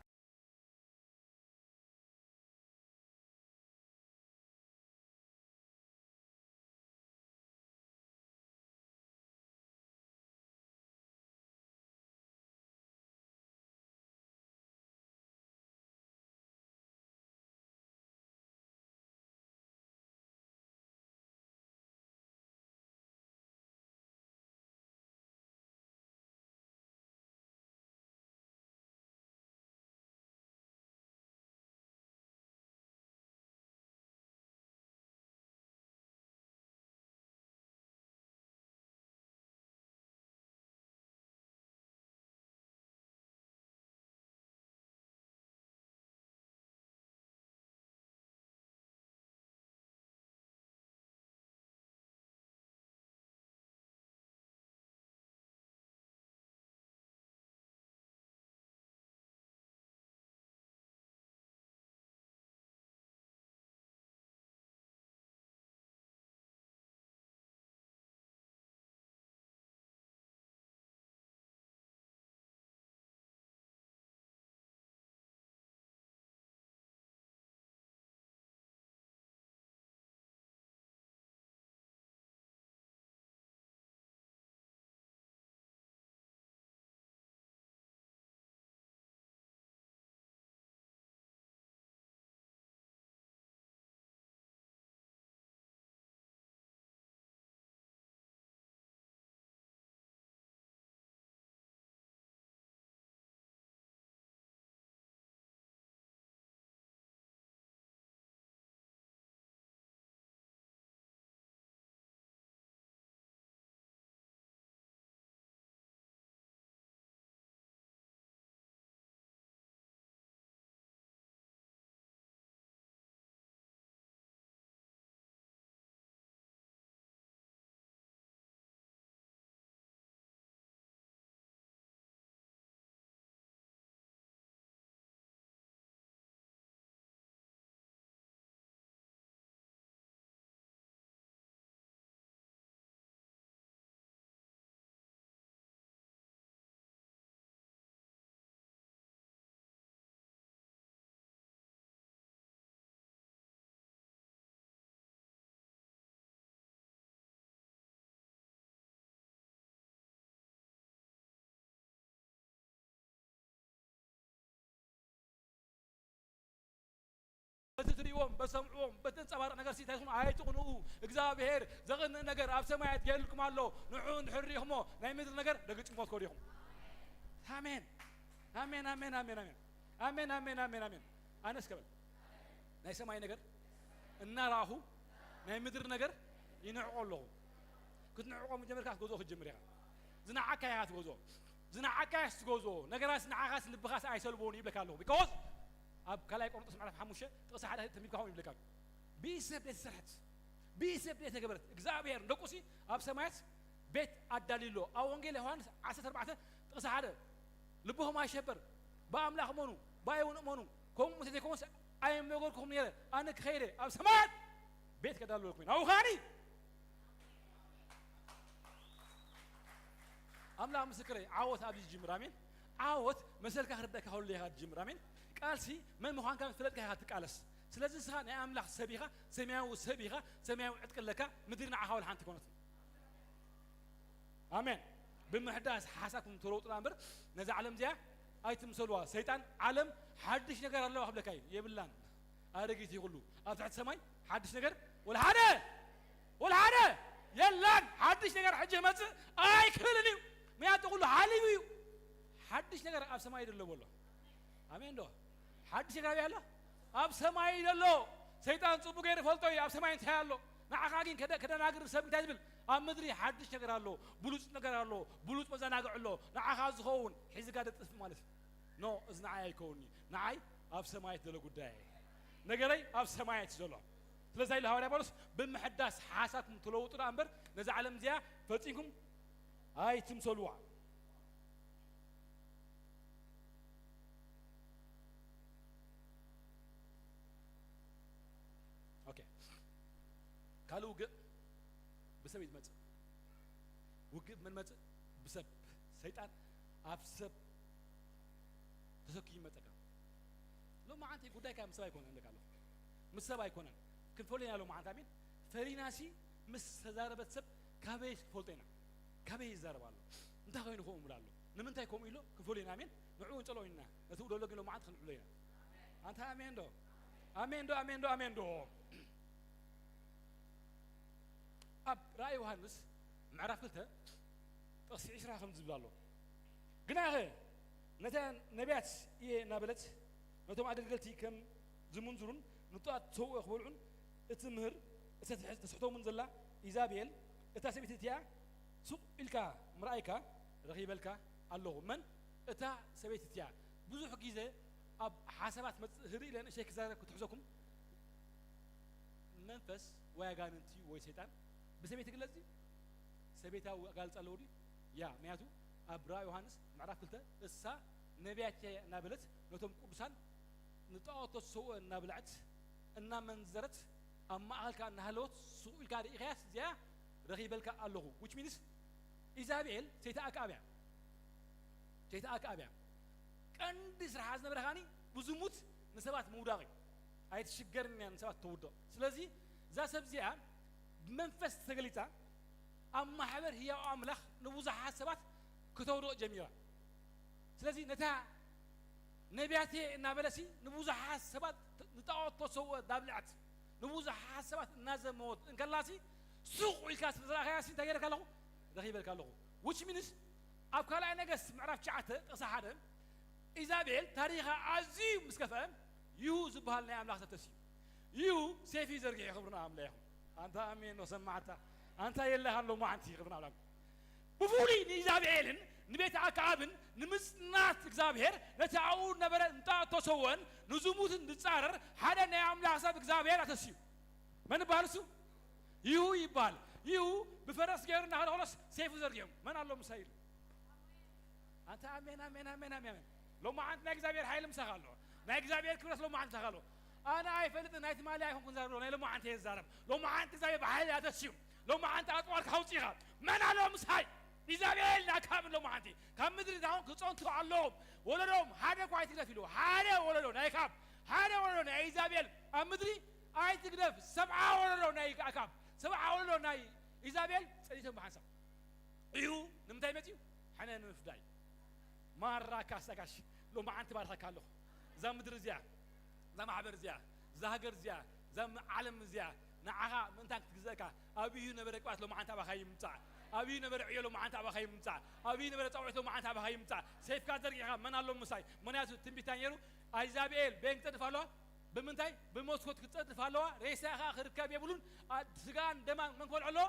በሰምዕዎም በተንጸባርቕ ነገር እንታይ ትኹኑ ኣይትቕንኡ። እግዚኣብሔር ዘቕንእ ነገር ኣብ ሰማያት ገይሩልኩም ኣሎ። ንዑ እንድሕር ርኢኹሞ ናይ ምድሪ ነገር ደገ ጭሞት ከዲኹም። ኣሜን ኣሜን ኣሜን ኣሜን ኣሜን ኣሜን ኣሜን ኣሜን ኣሜን ኣሜን። ኣነ እስከ በል ናይ ሰማይ ነገር እናረኣኹ ናይ ምድሪ ነገር ይንዕቆ ኣለኹ። ክትንዕቆ ምጀመርካ ክትገዝኦ ክትጀምር ኢኻ። ዝነዓካ ኢኻ ትገዝኦ። ዝነዓካ ኢኻ ትገዝኦ። ነገራት ንዓኻስ ልብኻስ ኣይሰልቦን ይብለካ ኣለኹ። ቢኮዝ ኣብ ካልኣይ ቆሮንጦስ ምዕራፍ ሓሙሽተ ጥቕሲ ሓደ ተንቢብካ ከምኡ ይብለካ ኣሎ። ብኢድ ሰብ ዘይተሰርሐት ብኢድ ሰብ ዘይተገበረት እግዚኣብሔር ንደቁሲ ኣብ ሰማያት ቤት ኣዳልዩ ኣሎ። ኣብ ወንጌል ዮሃንስ ዓሰርተ ኣርባዕተ ጥቕሲ ሓደ ልብኹም ኣይሸበር፣ ብኣምላኽ እመኑ፣ ብኣይ እውን እመኑ። ከምኡ እንተዘይኮነስ ኣይምነገርኩኹም ነይረ። ኣነ ክኸይደ ኣብ ሰማያት ቤት ከዳልወልኩም እየ። ናብኡ ከኣኒ ኣምላኽ ምስክረይ፣ ዓወት ኣብዚ ዝጅምር። ኣሜን። ዓወት መሰልካ ክርዳእካ ከሎ ኢኻ ትጅምር። ኣሜን። ቃልሲ መን ምዃንካ ምስ ፈለጥካ ኢኻ ትቃለስ። ስለዚ ንስኻ ናይ ኣምላኽ ሰብ ኢኻ፣ ሰማያዊ ሰብ ኢኻ፣ ሰማያዊ ዕጥቂ ኣለካ። ምድሪ ንዓኻ ወላ ሓንቲ ኣይኮነትን። ኣሜን። ብምሕዳስ ሓሳብኩም ተለውጡና እምበር ነዛ ዓለም እዚኣ ኣይትምሰልዋ። ሰይጣን ዓለም ሓድሽ ነገር ኣለዋ ክብለካ እዩ። የብላን። ኣረጊት እዩ ኩሉ። ኣብ ትሕቲ ሰማይ ሓድሽ ነገር ወላ ሓደ፣ ወላ ሓደ የላን። ሓድሽ ነገር ሕጂ ክመጽእ ኣይክእልን እዩ። ምክንያቱ ኩሉ ሓሊፉ እዩ። ሓድሽ ነገር ኣብ ሰማይ ደሎ በሎ። ኣሜን ዶ? ሓድሽ ነገር ኣበይ ኣሎ? ኣብ ሰማይ ዘሎ። ሰይጣን ጽቡቕ ገይሩ ይፈልጦ እዩ ኣብ ሰማይ እንታይ ኣሎ። ንዓኻ ግን ከደ-፣ ከደናግር ሰብ እንታይ ዝብል? ኣብ ምድሪ ሓድሽ ነገር ኣሎ፣ ብሉጽ ነገር ኣሎ፣ ብሉጽ መዘናግዒ ኣሎ። ንዓኻ ዝኸውን ሒዝካ ደጥፍ ማለት እዩ። ኖ፣ እዚ ንዓይ ኣይከውንኒ። ንዓይ ኣብ ሰማያት ዘሎ ጉዳይ። ነገረይ ኣብ ሰማያት ዘሎ። ስለዚ ኢሉ ሃዋርያ ጳውሎስ ብምሕዳስ ሓሳብኩም ትለውጡ ደኣ እምበር ነዛ ዓለም እዚኣ ፈጺምኩም ኣይትምሰልዋ። ኦኬ። ካልእ ውግእ ብሰብ እዩ ዝመጽእ። ውግእ መን መጽእ? ብሰብ። ሰይጣን ኣብ ሰብ ተሰኪሙ ይመጸካ። ሎማዓንቲ ጉዳይካ ምስ ሰብ ኣይኮነን እብለካ ኣለኹ። ምስ ሰብ ኣይኮነን። ክንፈልዮ ኢና ሎማዓንቲ፣ ኣሜን። ፈሊናሲ ምስ ተዛረበት ሰብ ካበይ ክፈልጦ ኢና? ካበይ ይዛረብ ኣሎ? እንታይ ኮይኑ ከምኡ ይብል ኣሎ? ንምንታይ ከምኡ ኢሎ ክንፈልዮ ኢና፣ ኣሜን። ንዕኡ ንጸልኦ ኢና። ነቲ ውደሎ ግን ሎማዓንቲ ክንዕሎ ኢና። ኣንታ ኣሜን ዶ? ኣሜን ዶ? ኣሜን ዶ? ኣሜን ዶ? ኣብ ራእይ ዮሃንስ ምዕራፍ ክልተ ጥቕሲ ዕስራ ከምዚ ዝብል ኣሎ። ግናኸ ነታ ነቢያት እየ እናበለት ነቶም ኣገልገልቲ ከም ዝምንዝሩን ንጡኣት ሰውእ ክበልዑን እትምህር እተትሕዝ-፣ ተስሕቶምን ዘላ ኢዛቤል እታ ሰበይቲ እቲኣ ሱቕ ኢልካ ምርኣይካ ረኺበልካ ኣለኹ። መን? እታ ሰበይቲ እቲኣ። ብዙሕ ግዜ ኣብ ሓሳባት መጽ-፣ ህርእ ኢለ ንእሽተይ ክዛረብ ክትሕዘኩም መንፈስ ወይ ኣጋንንቲ ወይ ሰይጣን ብሰበይቲ ይግለጽ ድዩ? ሰበይታዊ ኣጋልጻ ኣለዎ ድዩ? ያ፣ ምክንያቱ ኣብ ራእይ ዮሃንስ ምዕራፍ ክልተ እሳ ነቢያት እያ እናበለት ነቶም ቅዱሳን ንጣዖት ተሰውኦ እናብልዐት እናመንዘረት ኣብ ማእኸልካ እናሃለወት ሱቕ ኢልካ ርኢኻያስ እዚኣ ረኺበልካ ኣለኹ። Which means ኢዛቤል ሰይቲ ኣክኣብ እያ። ሰይቲ ኣክኣብ እያ። ቀንዲ ስርሓ ዝነበረ ከኣኒ ብዝሙት ንሰባት ምውዳቕ እዩ። ኣይትሽገርን እያ ንሰባት ተውድቕ። ስለዚ እዛ ሰብ እዚኣ ብመንፈስ ተገሊጻ ኣብ ማሕበር ህያው ኣምላኽ ንብዙሓት ሰባት ክተውድቕ ጀሚራ። ስለዚ ነታ ነቢያት እየ እናበለሲ ንብዙሓት ሰባት ንጣዖት ተሰውኦ እንዳብልዐት ንብዙሓት ሰባት እናዘመወት እንከላሲ ሱቕ ኢልካ ስለ ዝረኣኻያሲ እንታይ ገይረካ ኣለኹ? ረኺበልካ ኣለኹ። Which means ኣብ ካልኣይ ነገስት ምዕራፍ ትሽዓተ ጥቕሲ ሓደ ኢዛቤል ታሪኻ ኣዝዩ ምስ ከፍአ ይሁ ዝበሃል ናይ ኣምላኽ ሰብ ተስዩ። ይሁ ሴፍ እዩ ዘርጊሑ። ክብሪ ንኣምላኽ ይኹን። ኣንታ ኣሜን ነው ሰማዕታ። ኣንታ የለኻን ሎማዓንቲ። ክብሪ ንኣምላኽ። ብፍሉይ ንኢዛቤልን ንቤት ኣክዓብን ንምጽናት እግዚኣብሔር ነቲ ኣብኡ ነበረ እንጣ ተሰወን ንዝሙትን ዝጻረር ሓደ ናይ ኣምላኽ ሰብ እግዚኣብሔር ኣተስዩ። መን ይበሃል እሱ? ይሁ ይበሃል። ይሁ ብፈረስ ገይሩ እናኸደ ከሎስ ሰይፉ ዘርጊሑ መን ኣሎ ምሳይ ኢሉ። ኣንታ ኣሜን፣ ኣሜን፣ ኣሜን፣ ኣሜን፣ ኣሜን። ሎማዓንቲ ናይ እግዚኣብሔር ሓይሊ ምሳኻ ኣሎ። ናይ እግዚኣብሔር ክብረት ሎማዓንቲ ምሳኻ ኣሎ። ኣነ ኣይፈልጥን፣ ናይ ትማሊ ኣይኮንኩን ዝዛረብ፣ ናይ ሎማዓንቲ እየ ዝዛረብ። ሎማዓንቲ እግዚኣብሔር ብሓይሊ ኣተስዩ። ሎማዓንቲ ኣጽዋርካ ኣውጺኻ። መን ኣሎ ምሳይ? ኢዛቤል ናካብን ሎማዓንቲ ካብ ምድሪ ዳውን ክጸንቱ ኣለዎም። ወለዶም ሓደ እኳ ኣይትግደፍ ኢሉ። ሓደ ወለዶ ናይ ኣካብ፣ ሓደ ወለዶ ናይ ኢዛቤል ኣብ ምድሪ ኣይትግደፍ። ሰብዓ ወለዶ ናይ ኣካብ፣ ሰብዓ ወለዶ ናይ ኢዛቤል ጸኒቶም ብሓንሳብ እዩ። ንምንታይ መጺኡ? ሕነ ንምፍዳይ። ማራ ካሳ ጋሽ ሎማዓንቲ ባርኸካ ኣለኹ። እዛ ምድሪ እዚኣ፣ እዛ ማሕበር እዚኣ፣ እዛ ሃገር እዚኣ፣ እዛ ም-፣ ዓለም እዚኣ ንዓኻ ምእንታን ክትግዝአካ፣ ኣብዩ ነበረ ቅብኣት ሎማዓንቲ ኣባኻ ይምጻእ። ኣብዩ ነበረ ዕዮ ሎማዓንቲ ኣባኻ ይምጻእ። ኣብዩ ነበረ ጻውዒት ሎማዓንቲ ኣባኻ ይምጻእ። ሰይፍካ ዘርጊሕካ መን ኣሎ ምሳይ? ምኽንያቱ ትንቢት እንታይ ነይሩ? ኣይዛብኤል በየን ክጸድፍ ኣለዋ? ብምንታይ? ብመስኮት ክትጸድፍ ኣለዋ። ሬሳ ኸኣ ክርከብ የብሉን። ኣ-፣ ስጋን ደማን መን ክበልዖ ኣለዎ?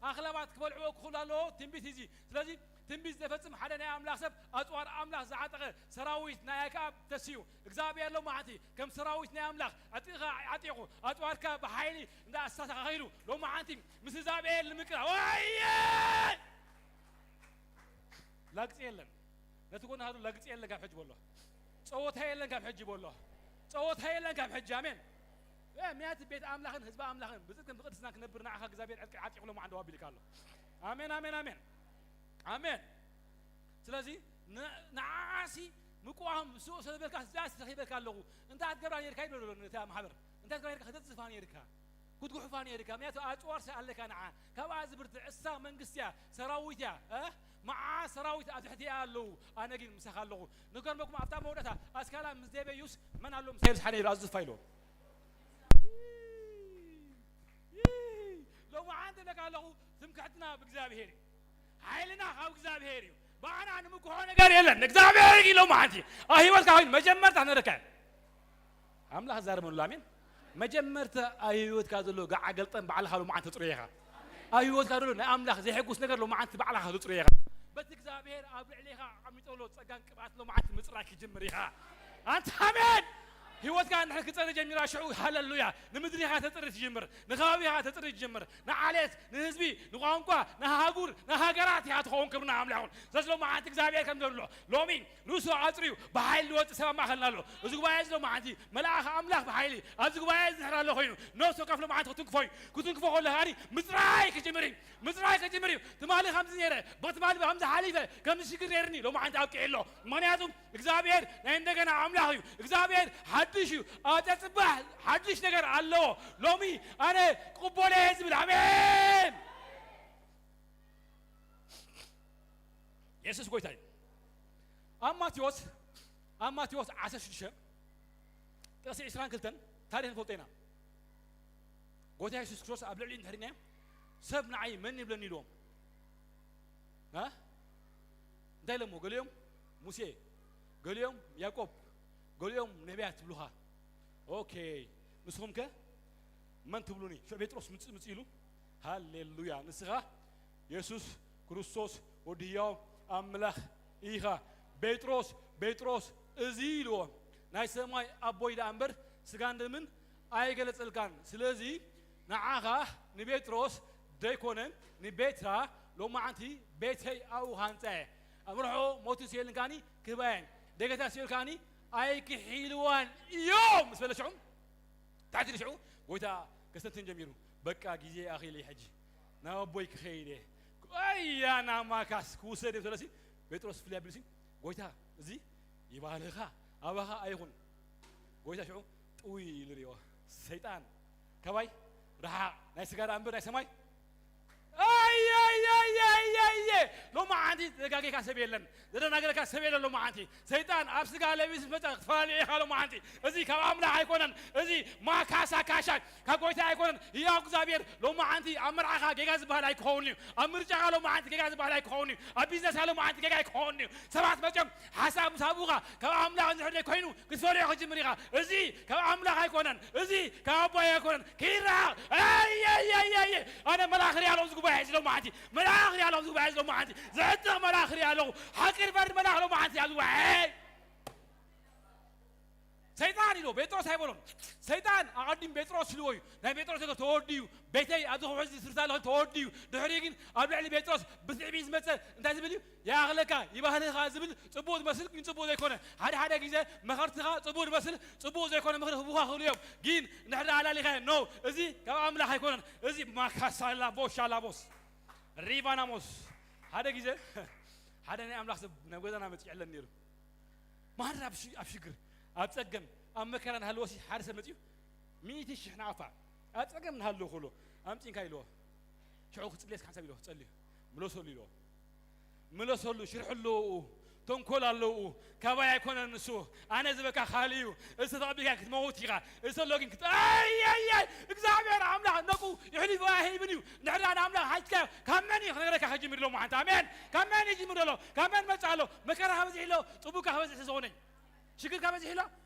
ኣኽላባት ክበልዕዎ ክኽእሉ ኣለዎ። ትንቢት እዚ። ስለዚ ትንቢት ዘፈጽም ሓደ ናይ ኣምላኽ ሰብ፣ ኣጽዋር ኣምላኽ ዝዓጠቐ ሰራዊት ናይ ኣክኣብ ተሲኡ። እግዚኣብሔር ሎማዓንቲ ከም ሰራዊት ናይ ኣምላኽ ዕጢኻ ዓጢቑ፣ ኣጽዋርካ ብሓይሊ እንዳ ኣስተኻኺሉ፣ ሎማዓንቲ ምስ እግዚኣብሔር ንምቅራብ። ወየ! ላግጺ የለን። ነቲ ጎንኻ ዘሎ ላግጺ የለን ካብ ሕጂ በሎ። ጸወታ የለን ካብ ሕጂ በሎ። ጸወታ የለን ካብ ሕጂ። ኣሜን። እ፣ ምክንያቱ ቤት ኣምላኽን ህዝቢ ኣምላኽን ብጽድቅን ብቅድስናን ክነብር ንዓኻ እግዚኣብሔር ዕጥቂ ዓጢቑ ሎማዓንቲ ኣቢልካ ኣሎ። ኣሜን፣ ኣሜን፣ ኣሜን። ኣሜን። ስለዚ ን-፣ ንዓኣሲ ምቁዋም ስቕ ስለ ዝበልካ፣ እዚኣሲ ረኺበልካ ኣለኹ። እንታይ ክትገብራ ነይርካ ይብሎ ነታ ማሕበር። እንታይ ክትገብራ ነይርካ? ከተጽፋ ነይርካ። ክትጉሕፋ ነይርካ። ምክንያቱ ኣጽዋር ስለ ኣለካ ንዓ። ካብኣ ዝብርትዕ እሳ መንግስቲ እያ፣ ሰራዊት እያ። እ? መዓ ሰራዊት ኣብ ትሕቲ እያ ኣለዉ። ኣነ ግን ምሳኻ ኣለኹ። ንገርመኩም፣ ኣብታ መወዳእታ ኣስካላ ምስ ደበዩስ መን ኣሎ ምሳይ? ብዝሓ ነይሩ ኣዝፋ ኢልዎ። ሎማዓንቲ እብለካ ኣለኹ፣ ትምክሕትና ብእግዚኣብሔር እዩ። ሓይልና ካብ እግዚኣብሔር እዩ። ብኣና ንምክሖ ነገር የለን። እግዚኣብሔር እዩ ሎማዓንቲ። ኣብ ህይወትካ ኮይኑ መጀመርታ ነረካ። ኣምላኽ ዛረበሉ፣ ኣሜን። መጀመርታ ኣብ ህይወትካ ዘሎ ገዓ ገልጠም ባዕልኻ ሎማዓንቲ ትጽርዮ ኢኻ። ኣብ ህይወትካ ዘሎ ናይ ኣምላኽ ዘይሕጉስ ነገር ሎማዓንቲ ባዕልኻ ትጽርዮ ኢኻ። በቲ እግዚኣብሔር ኣብ ልዕሌኻ ኣቐሚጦ ዘሎ ጸጋን ቅብኣት ሎማዓንቲ ምጽራይ ክጅምር ኢኻ። ኣንታ ኣሜን። ህይወትካ እንድሕር ክጸሪ ጀሚራ ሽዑ ሃለሉያ። ንምድሪ ኢኻ ተጽሪ ትጅምር፣ ንከባቢ ኢኻ ተጽሪ ትጅምር፣ ንዓሌት፣ ንህዝቢ፣ ንቋንቋ፣ ንሃጉር፣ ንሃገራት ኢኻ ትኸውን። ክብሪ ንኣምላኽ ይኹን። ስለዚ ሎማዓንቲ እግዚኣብሔር ከም ዘሎ ሎሚ ንሱ ኣጽርዩ ብሓይሊ ዝወጽእ ሰብ ኣብ ማእኸልና ኣሎ። እዚ ጉባኤ እዚ ሎማዓንቲ መልኣኽ ኣምላኽ ብሓይሊ ኣብዚ ጉባኤ እዚ እንድሕር ኣሎ ኮይኑ ነፍሲ ወከፍ ሎማዓንቲ ክትንክፎ እዩ። ክትንክፎ ከሎ ከኣኒ ምጽራይ ክጅምር እዩ። ምጽራይ ክጅምር እዩ። ትማሊ ከምዚ ነይረ፣ ብትማሊ ከምዚ ሓሊፈ፣ ከምዚ ሽግር ነይርኒ፣ ሎማዓንቲ ኣብቂዑ ኣሎ። ምኽንያቱ እግዚኣብሔር ናይ እንደገና ኣምላኽ እዩ። እግዚኣብሔር ሓድሽ እዩ። ኣብ ጽባሕ ሓድሽ ነገር ኣለዎ። ሎሚ ኣነ ክቕበሎ እየ ዝብል። ኣሜን። የሱስ ጎይታ እዩ። ኣብ ማቴዎስ፣ ኣብ ማቴዎስ ዓሰርተ ሽዱሽተ ጥቕሲ ዕስራን ክልተን ታሪኽ ንፈልጦ ኢና። ጎይታ የሱስ ክርስቶስ ኣብ ልዕሊኡ እንድሕር ኢልናዮ፣ ሰብ ንዓይ መን ይብለኒ ኢልዎም። እ? እንታይ ኢሎሞ? ገሊኦም ሙሴ፣ ገሊኦም ያዕቆብ፣ ገሊኦም ነቢያት ትብሉኻ። ኦኬ፣ ንስኹም ከ መን ትብሉኒ? ሽዑ ጴጥሮስ ምጽእ ምጽእ ኢሉ፣ ሃሌሉያ፣ ንስኻ የሱስ ክርስቶስ ወዲ ህያው ኣምላኽ ኢኻ። ጴጥሮስ፣ ጴጥሮስ፣ እዚ ኢልዎ፣ ናይ ሰማይ ኣቦይ ደኣ እምበር ስጋን ደምን ኣይገለጸልካን። ስለዚ ንዓኻ ንጴጥሮስ ደይኮነ ንቤትራ ሎማዓንቲ ቤተይ ኣብኡ ሃንጸ። ኣምርሖ ሞቱ ስየልን ከኣኒ ክህባየን ደገታ ስየል ከኣኒ ኣይክሒልዋን እዮም ምስ በለ ሽዑ ታሕቲ ንሽዑ ጎይታ ከስተንትን ጀሚሩ። በቃ ግዜ ኣኺለ ሕጂ ናብ ኣቦይ ክኸይድ እየ። ኣያ ናማካስ ክውሰድ እየ ስለሲ ጴጥሮስ ፍልይ ኣቢሉሲ ጎይታ እዚ ይባህልኻ ኣባኻ ኣይኹን። ጎይታ ሽዑ ጥውይ ኢሉ ሪኦ። ሰይጣን ካባይ ረሓቕ። ናይ ስጋ ደኣ እምበር ናይ ሰማይ ኣየየየየየ ሎማዓንቲ ዘጋጌካ ሰብ የለን። ዘደናገረካ ሰብ የለን። ሎማዓንቲ ሰይጣን ኣብ ስጋ ለቢስ መጸ ክትፈላለዩ ኢኻ። ሎማዓንቲ እዚ ካብ ኣምላኽ ኣይኮነን። እዚ ማካሳ ካሻ ካብ ጎይታ ኣይኮነን። ህያው እግዚኣብሔር ሎማዓንቲ ኣብ መርዓኻ ጌጋ ዝበሃል ኣይክኸውን እዩ። ኣብ ምርጫኻ ሎማዓንቲ ጌጋ ዝበሃል ኣይክኸውን እዩ። ኣብ ቢዝነስካ ሎማዓንቲ ጌጋ ኣይክኸውን እዩ። ሰባት መጨም ሓሳብ ምስ ሃቡኻ ካብ ኣምላኽ እንድሕር ዘይኮይኑ ክትፈልዮ ክትጅምር ኢኻ። እዚ ካብ ኣምላኽ ኣይኮነን። እዚ ካብ ኣቦይ ኣይኮነን። ኪራ ኣየየየየ ኣነ መልኣኽ ሪኣ ኣለኹ። ዝጉባኤ እዚ ሎማዓንቲ መልኣኽ ሪኣ ኣለኹ። ዝጉባኤ እዚ ሎማዓንቲ ዘዕጥቕ መልኣኽ ሪኣ ኣለኹ። ሓቂ ሪፈርድ መልኣኽ ሎማዓንቲ እያ ዝጉባኤ። ሰይጣን ኢሎ ጴጥሮስ ኣይበሎን። ሰይጣን ኣቐዲም ጴጥሮስ ኢልዎ እዩ። ናይ ጴጥሮስ ነገር ተወዲኡ፣ ቤተይ ኣብዚ ክውሕዝ ዝስርታ ኣለኹ ተወዲኡ። ድሕሪ ግን ኣብ ልዕሊ ጴጥሮስ ብትዕቢት ዝመጸ እንታይ ዝብል እዩ? ይኣኽለካ፣ ይባህልኻ ዝብል ጽቡቕ ዝመስል ግን ጽቡቕ ዘይኮነ። ሓደ ሓደ ግዜ መኸርትኻ ጽቡቕ ዝመስል ጽቡቕ ዘይኮነ ምኽሪ ክህቡኻ ክኽእሉ እዮም። ግን እንድሕር ደኣ ኣላሊኻዮ፣ ኖ፣ እዚ ካብ ኣምላኽ ኣይኮነን። እዚ ማካሳላ ቦሻ ላቦስ ሪቫናሞስ። ሓደ ግዜ ሓደ ናይ ኣምላኽ ሰብ ናብ ገዛና መጺኡ ይዕለን ነይሩ። ማህደር ኣብ ሽ-፣ ኣብ ሽግር፣ ኣብ ጸገም፣ ኣብ መከራ እናሃለወሲ ሓደ ሰብ መጺኡ ሚእቲ ሽሕ ናቕፋ ኣብ ጸገም እናሃለወ ከሎ ኣምጺእንካ ኢልዎ። ሽዑ ክጽልየስ ሓንሳብ ኢልዎ ክጸልዩ ምለሰሉ ኢልዎ። ምለሰሉ ሽርሑ ኣለዎ። ተንኮል ኣለዉ። ካባይ ኣይኮነን ንሱ። ኣነ ዝበካ ካልእ እዩ። እዚ ተቐቢልካ ክትመውት ኢኻ። እዚ ዘሎ ግን ክት-፣ ኣይ፣ ኣይ፣ ኣይ፣ እግዚኣብሔር ኣምላኽ ነቁ ይሕሊፉ ኣይህብን እዩ። ንሕና ንኣምላኽ ሓቲትካዮ ካብ መን እዩ ክነግረካ ከጅምር ኣሎ መዓንታ? ኣሜን። ካብ መን ይጅምር ኣሎ? ካብ መን መጽእ ኣሎ? መከራ ከበዝሕ ኣሎ፣ ጽቡቅ ከበዝሕ ዝኾነ። ሽግር ከበዝሕ ኣሎ፣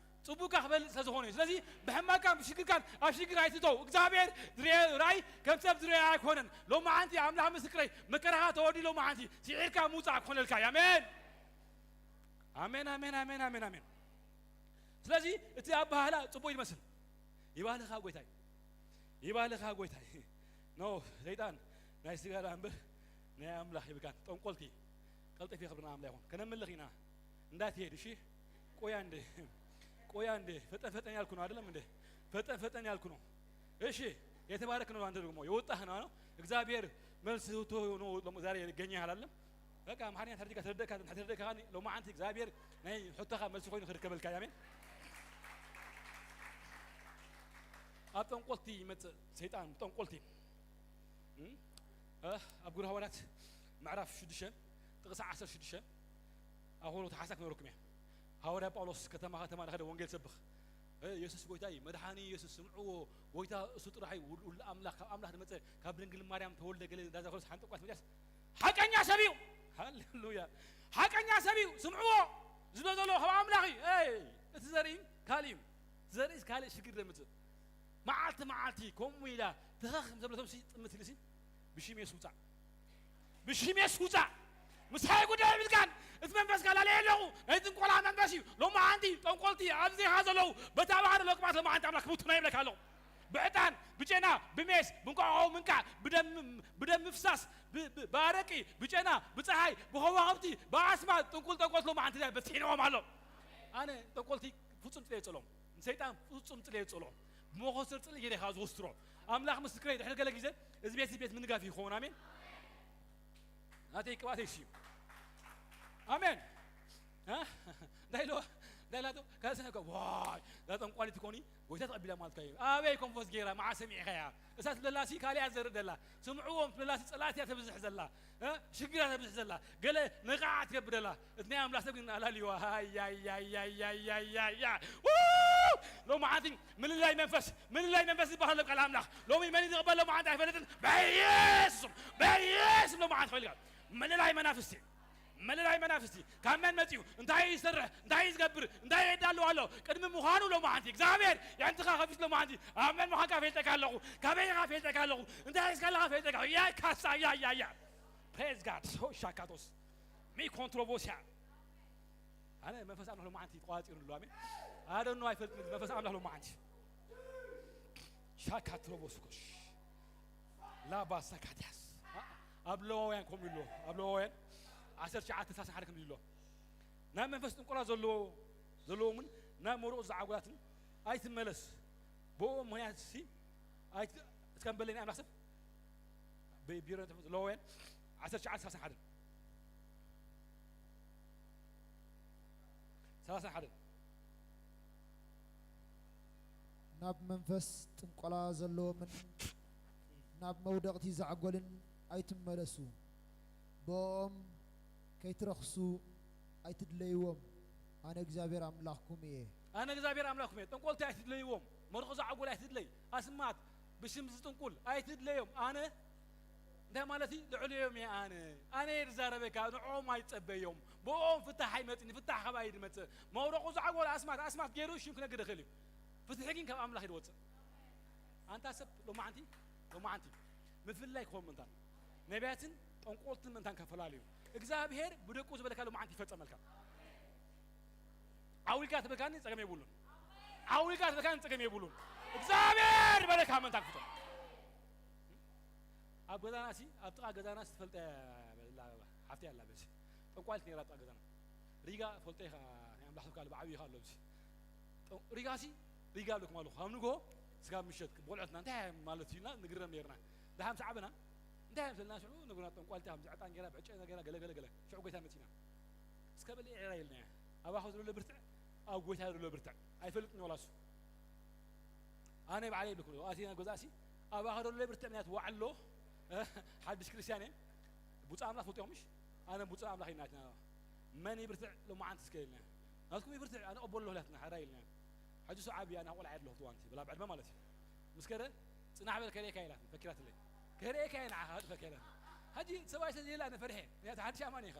ጽቡቅ ክበልጽ ስለ ዝኾነ እዩ። ስለዚ ብሕማቃን ብሽግርካን ኣብ ሽግር ኣይትእተው። እግዚኣብሔር ዝርአ ራእይ ከም ሰብ ዝርአ ኣይኮነን። ሎመዓንቲ ኣምላኽ ምስክረይ፣ መከራኻ ተወዲኡ ሎመዓንቲ ስዒርካ ምውጻእ ክኾነልካ እዩ። ኣሜን። ኣሜን፣ ኣሜን፣ ኣሜን፣ ኣሜን፣ ኣሜን። ስለዚ እቲ ኣበሃህላ ጽቡቕ ይመስል። ይባልኻ ጎይታይ፣ ይባልኻ ጎይታይ። ኖ፣ ሰይጣን ናይ ስጋ ደኣ እምበር ናይ ኣምላኽ ይብልካን። ጠንቆልቲ፣ ቀልጠፍ የኽብርና ኣምላኽ ይኹን። ከነምልኽ ኢና። እንዳትሄድ፣ እሺ? ቆያ እንዴ፣ ቆያ እንዴ። ፈጠን ፈጠን ያልኩ ነው አይደለም እንዴ? ፈጠን ፈጠን ያልኩ ነው። እሺ፣ የተባረክ ነው። አንተ ደግሞ የወጣህ ነው፣ ነው። እግዚአብሔር መልስ ሰጥቶ ነው። ዛሬ ይገኛል አይደለም? በቃ አማርኛ ተረድካ፣ ተረደካ፣ ተረደካ። ሎማዓንቲ እግዚኣብሔር ናይ ሕቶኻ መልሲ ኮይኑ ክርከበልካ። ኣሜን። ኣብ ጠንቆልቲ ይመጽእ ሰይጣን፣ ጠንቆልቲ። እም? እ፣ ኣብ ግብረ ሃዋርያት ምዕራፍ ሽዱሽተ ጥቕሲ ዓሰርተ ሽዱሽተ፣ ኣብ ሆሮ ተሓሳ ክነግረኩም እየ። ሃዋርያ ጳውሎስ ከተማ ከተማ እናኸደ ወንጌል ሰብኽ። እ፣ የሱስ ጎይታ እዩ፣ መድሓኒ የሱስ ስምዕዎ፣ ጎይታ እሱ ጥራሕ እዩ፣ ውል-፣ ውሉድ ኣምላኽ፣ ካብ ኣምላኽ ዝመጸ፣ ካብ ድንግል ማርያም ተወልደ ገለ እንዳዛ ኮለስ ሓንቲ እኳ መጽያስ ሓቀኛ ሰብ እዩ። ሃሌሉያ። ሓቀኛ ሰብ እዩ። ስምዕዎ። ዝብሎ ዘሎ ካብ ኣምላኽ እዩ። ኤይ፣ እቲ ዘርኢ ካልእ እዩ። እቲ ዘርኢ ካልእ ሽግር ዘምጽእ። መዓልቲ መዓልቲ ከምኡ ኢላ ተኸኽ ምስ ዘብለቶም ሲ ጥምት ኢሉ ሲ ብሽም የሱስ ውጻእ። ብሽም የሱስ ውጻእ። ምሳይ ጉዳይ የብልካን። እቲ መንፈስ ካላለየ ኣለኹ። ናይ ጥንቆላ መንፈስ እዩ። ሎማዓንቲ ጠንቆልቲ ኣብዚ ኻ ዘለዉ በታ ባህሪ ለቅባት ሎማዓንቲ ኣምላኽ ክብቱና ይብለካ ኣለኹ። ብዕጣን፣ ብጨና፣ ብሜስ፣ ብንቋቆ ምንቃዕ፣ ብደም፣ ብደም ምፍሳስ፣ ብ-፣ ብ-፣ ብኣረቂ፣ ብጨና፣ ብፀሓይ፣ ብኸዋኽብቲ፣ ብኣስማት ጥንቁል ጠንቆልቲ ሎማዓንቲ እዚኣ በፂሕንዎም ኣሎ። ኣነ ጠንቆልቲ ፍጹም ጥልየ ይጸልኦም። ንሰይጣን ፍጹም ጥልየ ይጸልኦም። ብመኾስተር ጽልኢ ገይረ ኢኻ ዝወስትሮ። ኣምላኽ ምስክረይ፣ ድሕሪ ገለ ግዜ እዚ ቤት፣ እዚ ቤት ምንጋፍ ይኸውን። ኣሜን። ናተይ ቅባተይ እሺ። ኣሜን። እ? እንታይ ኢልዋ? እንታይ ኢላቶ? ካልሲ ነካ፣ ዋይ፣ እዛ ጠንቋሊት ኮኒ፣ ጎይታ ተቐቢላ ማለት ካዩ። ኣበይ ኮንፈስ ገይራ፣ መዓ ሰሚዕኻያ? እሳ ትብለላሲ፣ ካልእ እያ ትዘርእ ደላ። ስምዕዎም ትብለላሲ፣ ጸላእቲ እያ ተብዝሕ ዘላ። እ? ሽግር እያ ተብዝሕ ዘላ። ገለ ነቓዕ ትገብር ደላ። እቲ ናይ ኣምላኽ ሰብ ግን ኣላልይዋ። ሃይ፣ ያይ፣ ያይ፣ ያይ። ው! ሎማዓንቲ ምልላይ መንፈስ፣ ምልላይ መንፈስ ዝበሃል ኣሎ ቃል ኣምላኽ። ሎሚ መን እዩ ዝቕበል ሎማዓንቲ ኣይፈልጥን። በኢየሱስም፣ በኢየሱስም ሎማዓንቲ ፈልጋ። ምልላይ መናፍስቲ፣ ምልላይ መናፍስቲ። ካብ መን መጺኡ? እንታይ እዩ ዝሰርሕ? እንታይ እዩ ዝገብር? እንታይ የዳሉ ኣሎ? ቅድሚ ምዃኑ ሎማዓንቲ እግዚኣብሔር የዕንትኻ ከፊት ሎማዓንቲ። ኣብ መን ምዃንካ ፈልጠካ ኣለኹ። ካበይ ኢኻ ፈልጠካ ኣለኹ። እንታይ ሒዝካ ኣለኻ ፈልጠካ። ያ ካሳ፣ ያ፣ ያ፣ ያ። Praise God። ሆ ሻካቶስ። ሚ ኮንትሮቮሲያ። ኣነ መንፈስ ኣምላኽ ሎማዓንቲ ተቋጺሩ ኣሎ። ኣሜን። ኣደኖ ኣይፈልጥን። መንፈስ ኣምላኽ ሎማዓንቲ። ሻካ ትሮቦስኮሽ። ላባ ሳካትያስ። ኣ-፣ ኣብ ለዋውያን ከምኡ ኣሎ። ኣብ ለዋውያን ዓሰርተ ትሽዓተ ሰላሳ ሓደ ከምዚ ኣሎ። ናብ መንፈስ ጥንቆላ ዘለዎ፣ ዘለዎምን ናብ መርዑ ዝዓጉላትን ኣይትመለስ። ብኡ ምኽንያት ሲ ኣይት-፣ እስከ ንበለኒ ኣምላኽ ሰብ። ብ-፣ ቢሮ ለዋውያን ዓሰርተ ትሽዓተ ሰላሳ ሓደ። ሰላሳ ሓደ። ናብ መንፈስ ጥንቆላ ዘለዎምን ናብ መውደቕቲ ዛዕጎልን ኣይትመለሱ። ብኦም ከይትረኽሱ ኣይትድለይዎም። ኣነ እግዚኣብሔር ኣምላኽኩም እየ። ኣነ እግዚኣብሔር ኣምላኽኩም እየ። ጠንቆልቲ ኣይትድለይዎም። መርቆ ዛዕጎል ኣይትድለይ። ኣስማት ብሽም ዝጥንቁል ኣይትድለዮም። ኣነ እንታይ ማለት እዩ? ልዕሊኦም እየ ኣነ። ኣነ እየ ዝዛረበካ፣ ንዕኦም ኣይጸበዮም። ብኦም ፍታሕ ኣይመጽእን፣ ፍታሕ ካባይ እዩ ዝመጽእ። መውደቑ ዛዕጎል ኣስማት፣ ኣስማት ገይሩ ሽም ክነግር ይኽእል እዩ። ፍትሒ ግን ካብ ኣምላኽ እዩ ዝወጽእ። ኣንታ ሰብ ሎማዓንቲ፣ ሎማዓንቲ ምፍልላይ ክኸውን ምእንታን፣ ነቢያትን ጠንቆልትን ምእንታን ከፈላልዩ። እግዚኣብሔር ብደቁ ዝበለካ ሎማዓንቲ ይፈጸመልካ። ዓው ኢልካ ትበልካኒ ጸገም የብሉን። ዓው ኢልካ ትበልካኒ ጸገም የብሉን። እግዚኣብሔር ዝበለካ ምእንታን ክፍቶ። ኣብ ገዛና ሲ፣ ኣብ ጥቓ ገዛና ሲ ትፈልጠ ሓፍቲ ኣላ በዚ። ጠንቋልቲ ነይራ ኣብ ጥቓ ገዛና። ሪጋ ፈልጦ ኢኻ፣ ናይ ኣምላኽ ሰብ ካልእ ብዓብዪ ኢኻ ኣሎ ኣብዚ። ጠ-፣ ሪጋ ሲ፣ ሪጋ ኣለኩም ኣለኹ። ኣብ ንግሆ ስጋብ ምሸት ቆልዑትና እንታይ ማለት እዩ ኢልና ንግረም ነይርና። ደሓን ምስ ዓበና፣ እንታይ ምስልና ሽዑ ነግሩና፣ ጠንቋልቲ ከምዚ ዕጣን ገይራ፣ ብዕጨ ገይራ፣ ገለ፣ ገለ፣ ገለ። ሽዑ ጎይታ መጺና። እስከ በል ኤራ ኢልናያ። ኣባኻ ዘሎ ብርትዕ፣ ኣብ ጎይታ ዘሎ ብርትዕ። ኣይፈልጥን ዋላ እሱ። ኣነ ባዕለይ ይብልኩ፣ ኣቲ ገዛእሲ፣ ኣባኻ ዘሎ ብርትዕ ምክንያት ዋዕሎ፣ ሓድሽ ክርስቲያን እየ። ብፁዕ ኣምላኽ ትፈልጡ ኢኹም ምሽ? ኣነ ብፁዕ ኣምላኽ እዩ ናትና። መን ይብርትዕ ሎማዓንቲ እስከ ኢልና። ናትኩም ይብርትዕ፣ ኣነ ኦቦ ኣለኹ ኢላትና፣ ሓራይ ኢልና። ሕጂ እሱ ዓብያ፣ ኣነ ቆልዓ ኣለኹ፣ ትዋንቲ፣ ብላ ብዕድመ ማለት እዩ። ምስ ከደ፣ ጽናሕ በል፣ ከርእየካ ኢላትኒ፣ ፈኪራትለይ። ከርእየካ እየ ንዓኻ፣ ፈኪራ። ሕጂ ሰብኣይ ስለ ዘየለ ኣነ ፈሪሐ፣ ምክንያቱ ሓድሽ ኣማኒ ኢኻ።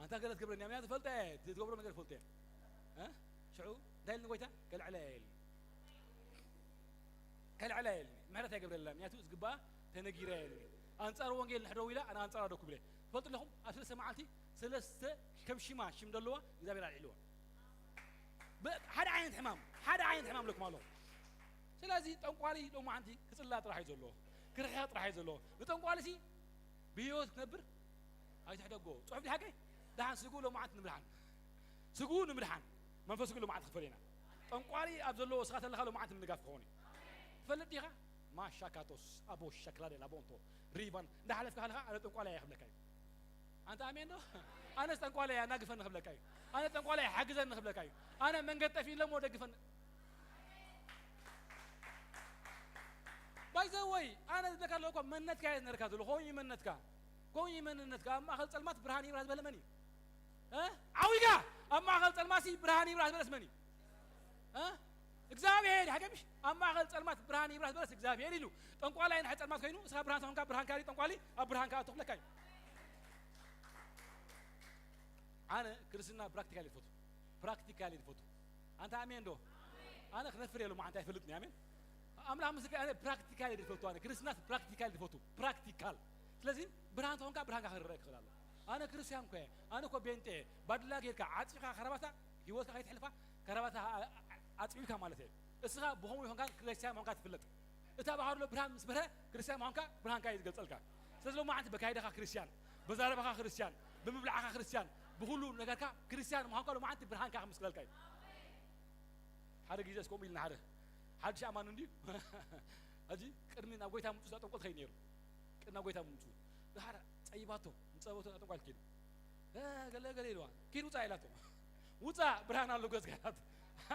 ኣንታ ገለ ትገብረኒ እያ፣ ምክንያቱ ፈልጠ እየ፣ ትገብሮ ነገር ፈልጠ እየ። እ? ሽዑ፣ እንታይ ኢልኒ ጎይታ? ከልዕለ እየ ኢልኒ። ከልዕላ የልኒ፣ ምሕረት ኣይገብረላ፣ ምክንያቱ ዝግባኣ ተነጊራ የልኒ። ኣንጻር ወንጌል ንሕደው ኢላ፣ ኣነ ኣንጻራ ደኩ ብለ። ትፈልጡ ኣለኹም፣ ኣብ ሰለስተ መዓልቲ ሰለስተ ከም ሽማ፣ ሽም ደለዋ እግዚኣብሔር ኣልዒልዋ። ብ-፣ ሓደ ዓይነት ሕማም፣ ሓደ ዓይነት ሕማም ለኩም ኣለኹ። ስለዚ ጠንቋሊ ሎማዓንቲ ክጽላ ጥራሕ እዩ ዘለዎ፣ ክርሕቕ ጥራሕ እዩ ዘለዎ። ንጠንቋሊ ሲ ብህይወት ክነብር ኣይትሕደጎ። ጽሑፍ ዲሓቀይ? ደሓን ስግኡ ሎማዓንቲ ንምድሓን። ስግኡ ንምድሓን። መንፈስ ስግኡ ሎማዓንቲ ክፈል ኢና። ጠንቋሊ ኣብ ዘለዎ ስኻ ተለኻ ሎማዓንቲ ምንጋፍ ክኸውን እዩ። ትፈልጥ ዲኻ? ማሻካቶስ፣ ኣቦ ሸክላ ዴላ ቦንቶ፣ ሪባን፣ እንዳሓለፍካ ከለኻ ኣነ ጠንቋሊ እየ ክብለካ እዩ። ኣንተ ኣሜን ዶ? ኣነስ ጠንቋሊ እየ ኣናግፈኒ ክብለካ እዩ። ኣነ ጠንቋሊ እየ ሓግዘኒ ክብለካ እዩ። ኣነ መንገድ ጠፊእለሞ ደግፈኒ። ባይዘወይ፣ ኣነ ዝብለካ ኣለኹ እኮ መንነትካ እየ ዝነርካ ዘሎ። ኮን እዩ መንነትካ። ኮን እዩ መንነትካ። ኣብ ማእከል ጸልማት ብርሃን ይብራህ ዝበለ መን እዩ? እ? ዓዊጋ! ኣብ ማእከል ጸልማሲ ብርሃን ይብራህ ዝበለስ መን እዩ? እ? እግዚኣብሔር እዩ። ሓቂ ምሽ? ኣብ ማእከል ጸልማት ብርሃን ይብራህ ዝበለስ እግዚኣብሔር ኢሉ። ጠንቋላይ ንድሕር ጸልማት ኮይኑ፣ እስኻ ብርሃን ተኾንካ፣ ብርሃን ካሊ ጠንቋሊ፣ ኣብ ብርሃን ከኣ ተኽለካ እዩ። ኣነ ክርስትና ፕራክቲካል ይፈቱ። ፕራክቲካል ይፈቱ። ኣንታ ኣሜን ዶ? ኣነ ክነፍር የለ መዓንታ ኣይፈልጥን እየ። ኣሜን። ኣምላኽ ምስክር፣ ኣነ ፕራክቲካል ይፈቱ። ኣነ ክርስትናስ ፕራክቲካል ይፈቱ። ፕራክቲካል። ስለዚ ብርሃን ተኾንካ ብርሃንካ ክረአ ክኽእል ኣሎ። ኣነ ክርስትያን እኮ እየ። ኣነ እኮ ቤንጤ እየ። ባድላ ጌርካ ዓጺኻ ከረባታ ህይወትካ ከይትሕልፋ ከረባታ ኣ-፣ ኣ-፣ ኣጽቢብካ ማለት እየ። እስኻ ብኸምኡ ይኾንካ ክርስትያን ምዃንካ ትፍለጥ። እታ ባህር ሎ ብርሃን ምስ በርሀ ክርስትያን ምዃንካ ብርሃንካ እዩ ዝገልጸልካ። ስለዚ ሎማዓንቲ በካይዳኻ ክርስትያን፣ በዛረባኻ ክርስትያን፣ ብምብላዕኻ ክርስትያን፣ ብኹሉ ነገርካ ክርስትያን ምዃንካ ሎማዓንቲ ብርሃንካ ክምስክረልካ እዩ። ሓደ ግዜ እስከ ከምኡ ኢልና ሓደ ሓድሽ ኣማኒ እንድዩ። ሕጂ ቅድሚ ናብ ጎይታ ምምፅኡ ጠንቆል ትኸይድ ነይሩ። ቅድሚ ናብ ጎይታ ምምፅኡ። ድሓር ፀይባቶ፣ ምፀበቶ ናብ ጠንቋል ኪዱ። እ፣ ገለ ገለ ኢልዋ። ኪድ ውፃእ ኢላቶ። ውፃእ፣ ብርሃን ኣሎ ገዝጋናት።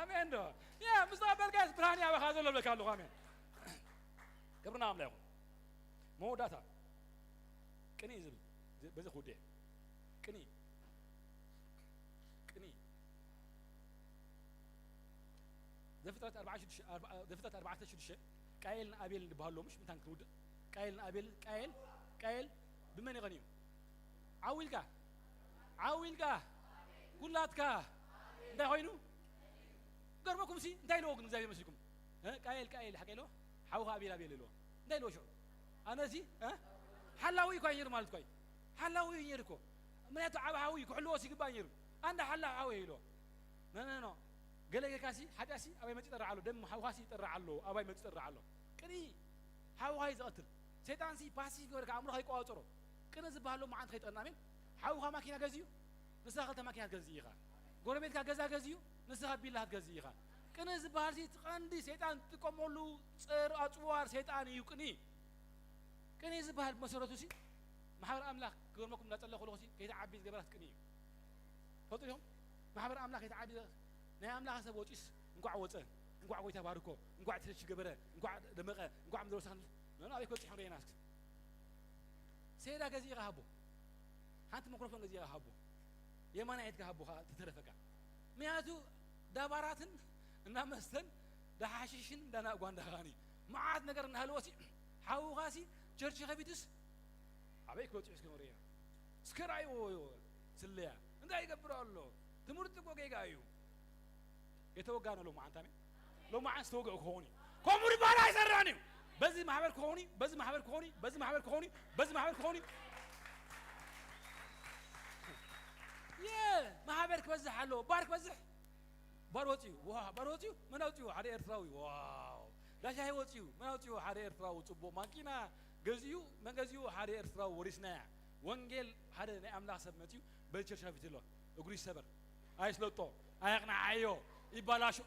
ኣሜን ዶ? ያ፣ ምስ ተቐበልካስ ብርሃን ያባኻ ዘሎ ብለካ ኣለኹ። ኣሜን። ክብርና ኣምላኽ ይኹን። መወዳእታ ቅኒ ዝብል፣ በዚ ክውድእ። ቅኒ። ቅኒ። ዘፍጥረት ኣርባዕተ ሽዱሽተ፣ ኣርባ-፣ ዘፍጥረት ኣርባዕተ ሽዱሽተ፣ ቃየልን ኣቤልን ዝበሃሉ፣ ምሽ ምንታን ክውድእ? ቃየልን ኣቤልን፣ ቃየል፣ ቃየል ብመን ይቐንዩ? ዓው ኢልካ፣ ዓው ኢልካ፣ ኩላትካ እንታይ ኮይኑ? ገርመኩም ሲ፣ እንታይ ኢልዎ ግን እግዚኣብሔር መስልኩም? እ? ቃየል፣ ቃየል፣ ሓቂ ኢልዎ? ሓውኻ ኣቤል፣ ኣቤል ኢልዎ። እንታይ ኢልዎ ሽዑ? ኣነ ሲ፣ እ? ሓላዊ እኳ ነይሩ ማለት እኳ እዩ። ሓላዊ እዩ ነይሩ እኮ። ምክንያቱ ዓብ ሓዊ ክሕልዎ ሲግባእ ነይሩ። ኣንዳ ሓላ ሓዊ ኢልዎ። ኖ፣ ኖ፣ ኖ። ገለ ጌርካ ሲ፣ ሓጢኣት ሲ፣ ኣባይ መጺኡ ይጠርዕ ኣሎ። ደም ሓውኻ ሲ ይጠርዕ ኣሎ። ኣባይ መጺኡ ይጠርዕ ኣሎ። ቅኒ ሓውኻ እዩ ዝቐትል። ሰይጣን ሲ፣ ፓሲቭ ገበርካ ኣእምሮ ከይቆጻጸሮ። ቅነ ዝበሃል ሎማዓንቲ ከይጠና፣ ኣሜን። ሓውኻ ማኪና ገዚኡ፣ ንስኻ ክልተ ማኪና ትገዝእ ኢኻ። ጎረቤትካ ገዛ ገዚኡ፣ ንስኻ ቢላ ክትገዝእ ኢኻ። ቅነ ዝበሃል ሲ፣ እቲ ቀንዲ ሰይጣን ዝጥቀመሉ ጸር-፣ ኣጽዋር ሰይጣን እዩ ቅኒ። ቅኒ ዝበሃል ብመሰረቱ ሲ፣ ማሕበር ኣምላኽ ክገርመኩም እንዳጸለኹ ኣለኹ ሲ፣ ከይትዓቢ ዝገበራት ቅኒ እዩ። ፈልጡ ዲኹም? ማሕበር ኣምላኽ ከይትዓቢ ዘ-፣ ናይ ኣምላኽ ሰብ ወጺስ፣ እንኳዕ ወጸ፣ እንኳዕ ጎይታ ባርኮ፣ እንኳዕ ትረሽ ገበረ፣ እንኳዕ ደመቐ፣ እንኳዕ ምድረ ወሳኽ፣ ኖ፣ ኖ፣ ኣበይ ክበጽሕ ንርእየና እስኪ። ሴዳ ገዚእኻ ሃቦ። ሓንቲ ማይክሮፎን ገዚእኻ ሃቦ። የማናይትካ ሃቦ ኸኣ ተተረፈካ። ምክንያቱ ዳባራትን እና መስተን ዳሓሽሽን ዳና ጓንዳኻኒ። መዓት ነገር እናሃለወሲ፣ ሓውኻሲ ቸርች ከፊቱስ፣ ኣበይ ክበጽሑ እስከ ንርእያ። እስከ ርኣይዎ ስለያ። እንታይ ይገብር ኣሎ? ትምህርቲ እኮ ጌጋ እዩ። የተወጋ ነው ሎማዓንታ፣ ኣሜን። ሎማዓንስ ተወግኦ ክኸውን እዩ። ከምኡ ዝበሃል ኣይሰርሕን እዩ። በዚ ማሕበር ክኸውን እዩ፣ በዚ ማሕበር ክኸውን እዩ፣ በዚ ማሕበር ክኸውን እዩ፣ በዚ ማሕበር ክኸውን እዩ። የ-፣ ማሕበር ክበዝሕ ኣለዎ። ባር ክበዝሕ። ባር ወፂኡ። ዋ፣ ባር ወፂኡ። መን ኣውፂኡ? ሓደ ኤርትራዊ። ዋው። ዳሻሂ ወፂኡ። መን ኣውፂኡ? ሓደ ኤርትራዊ። ፅቡቕ ማኪና ገዚኡ። መን ገዚኡ? ሓደ ኤርትራዊ። ወሪስናያ። ወንጌል ሓደ ናይ ኣምላኽ ሰብ መፂኡ በዚ ቸርች ከፊቱ ኣሎ። እግሩ ይሰበር። ኣይስለጦ። ኣየቕንዓዮ። ይባላሾ።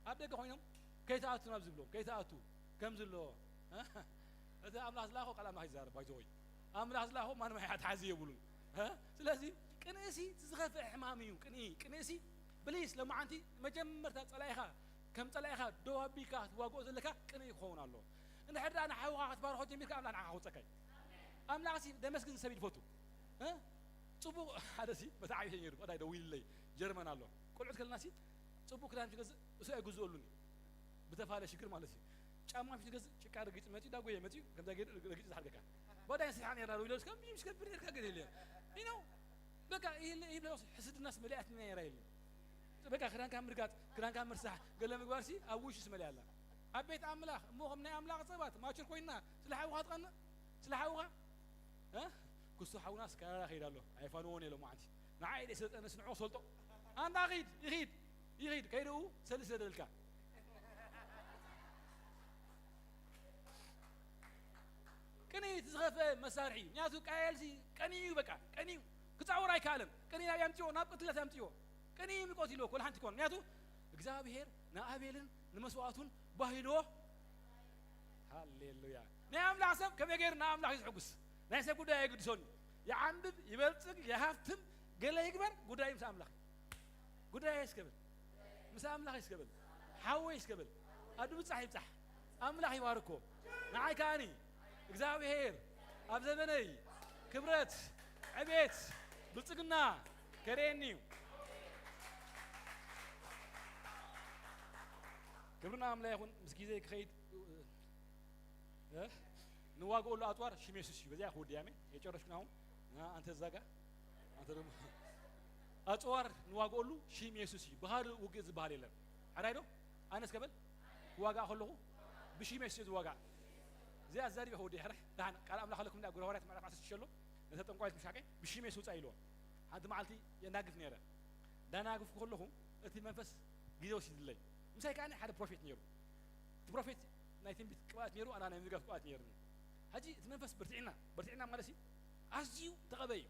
ኣብ ደገ ኮይኖም ከይትኣቱ ናብ ዝብሎም። ከይትኣቱ። ከም ዘለዎ። እቲ ኣምላኽ ዝለኣኾ ቃል ኣምላኽ ይዛረብ። ባይዘወይ። ኣምላኽ ዝለኣኾ ማንም ኣይሓትሓዚ የብሉን። እ? ስለዚ ቅንእሲ እቲ ዝኸፍአ ሕማም እዩ። ቅንኢ፣ ቅንእሲ ብሊስ ሎማዓንቲ መጀመርታ ጸላኢኻ ከም ጸላኢኻ ደው ኣቢልካ ክትዋግኦ ዘለካ ቅንኢ ክኸውን ኣለዎ። እንድሕር ደኣ ንሓውኻ ክትባርኾ ጀሚርካ ኣምላኽ ንዓኻ ክወጸካ እዩ። ኣምላኽሲ ደመስግን ሰብ እዩ ዝፈቱ። እ? ጽቡቕ ሓደ ሲ በታ ዓብይቲ ነይሩ፣ ቀዳይ ደዊልለይ ጀርመን ኣሎ። ቆልዑት ከለና ሲ ጽቡቕ ክዳን ትገዝእ፣ እሱ ኣይግዝኦሉን እዩ። ብተፋለ ሽግር ማለት እዩ። ጫማ ፊት ገዝእ፣ ጭቃ ረጊጽ መጺኡ፣ ዳጎየ መጺኡ፣ ከምዛ ገይሩ ረጊጹ ዝሓርገካ። ባዳይ ስራሕ ነይርና ዶ ኢሎ፣ እስከ ምሽ ከብር ነርካ ገለ የለ። You know፣ በቃ ይሄ፣ ይሄ ብለው ሕስድናስ መሊኣትና ነይራ የለ። በቃ ክዳንካ ምርጋጥ፣ ክዳንካ ምርሳሕ፣ ገለ ምግባር ሲ ኣብ ውሽስ መሊኣላ። ኣብ ቤት ኣምላኽ፣ እሞ ከም ናይ ኣምላኽ ሰባት ማቹር ኮይና፣ ስለ ሓውኻ ትቐንእ፣ ስለ ሓውኻ፣ እ? ክሱ ሓውናስ ካናዳ ከይዳ ኣሎ። ኣይፋንዎን የለ መዓንቲ። ንዓይ ደይ ሰልጠነስ ንዑ ሰልጦ። ኣንታ ኺድ፣ ይኺድ፣ ይኺድ፣ ከይድኡ ሰልስ ዘደልካ። ቅኒ እቲ ዝኸፍአ መሳርሒ እዩ። ምክንያቱ ቃየል ሲ ቀኒ እዩ፣ በቃ ቀኒ እዩ። ክጻወር ኣይከኣለን። ቅኒ ናብ ያምጽዮ፣ ናብ ቅትለት ያምጽዮ። ቅኒ እዩ የሚቆት ይልዎ፣ ኮል ሓንቲ ኮን። ምክንያቱ እግዚኣብሔር ንኣቤልን ንመስዋዕቱን ባሂልዎ። ሃሌሉያ። ናይ ኣምላኽ ሰብ ከመይ ገይሩ ንኣምላኽ እዩ ዝሕጉስ? ናይ ሰብ ጉዳይ ኣይግድሶን እዩ። ይዓንብብ፣ ይበልጽግ፣ ይሃፍትም፣ ገለ ይግበር፣ ጉዳይ ምስ ኣምላኽ እዩ። ጉዳይ እስከብል፣ ምስ ኣምላኽ እስከብል፣ ሓወይ እስከብል፣ ኣዱ ብጻሕ ይብጻሕ። ኣምላኽ ይባርኮ። ንዓይ ከኣኒ እግዚኣብሔር ኣብ ዘመነይ ክብረት፣ ዕቤት፣ ብልጽግና ከርእየኒ እዩ። ክብርና ኣምላኽ ይኹን። ምስ ግዜ ክኸይድ፣ እ፣ ንዋግኦሉ ኣጽዋር ሽም የሱስ እዩ። በዚያ ክውድእ። ኣሜን። የጨረስኩና አሁን። አ፣ አንተ እዛ ጋ፣ አንተ ደግሞ። ኣጽዋር ንዋግኦሉ ሽም የሱስ እዩ። ብኻልእ ውግእ ዝበሃል የለን። ሓራይ ዶ? ኣነስ ከበል ክዋጋእ ከለኹ ብሽም የሱስ እየ ዝዋጋእ። እዚኣ ኣዛሪበ ክወዲ ሕርሕ። ደሓን ቃል ኣምላኽ ኣለኩም። እንዳ ጉራ ሃዋርያት ምዕራፍ ዓሰርተ ሽዱሽተ ኣሎ። ነተ ጠንቋይት ምሻቀ ብሽም የሱስ ውጻእ ኢልዎ። ሓንቲ መዓልቲ የናግፍ ነይረ። እንዳናግፍኩ ከለኹ እቲ መንፈስ ግዜ ወሲድለይ። ምሳይ ከኣ ሓደ ፕሮፌት ነይሩ። እቲ ፕሮፌት ናይ ትንቢት ቅብኣት ነይሩ፣ ኣና ናይ ምድጋፍ ቅብኣት ነይሩኒ። ሕጂ እቲ መንፈስ በርቲዕና፣ በርቲዕና ማለት እዩ፣ ኣዝዩ ተቐበ እዩ።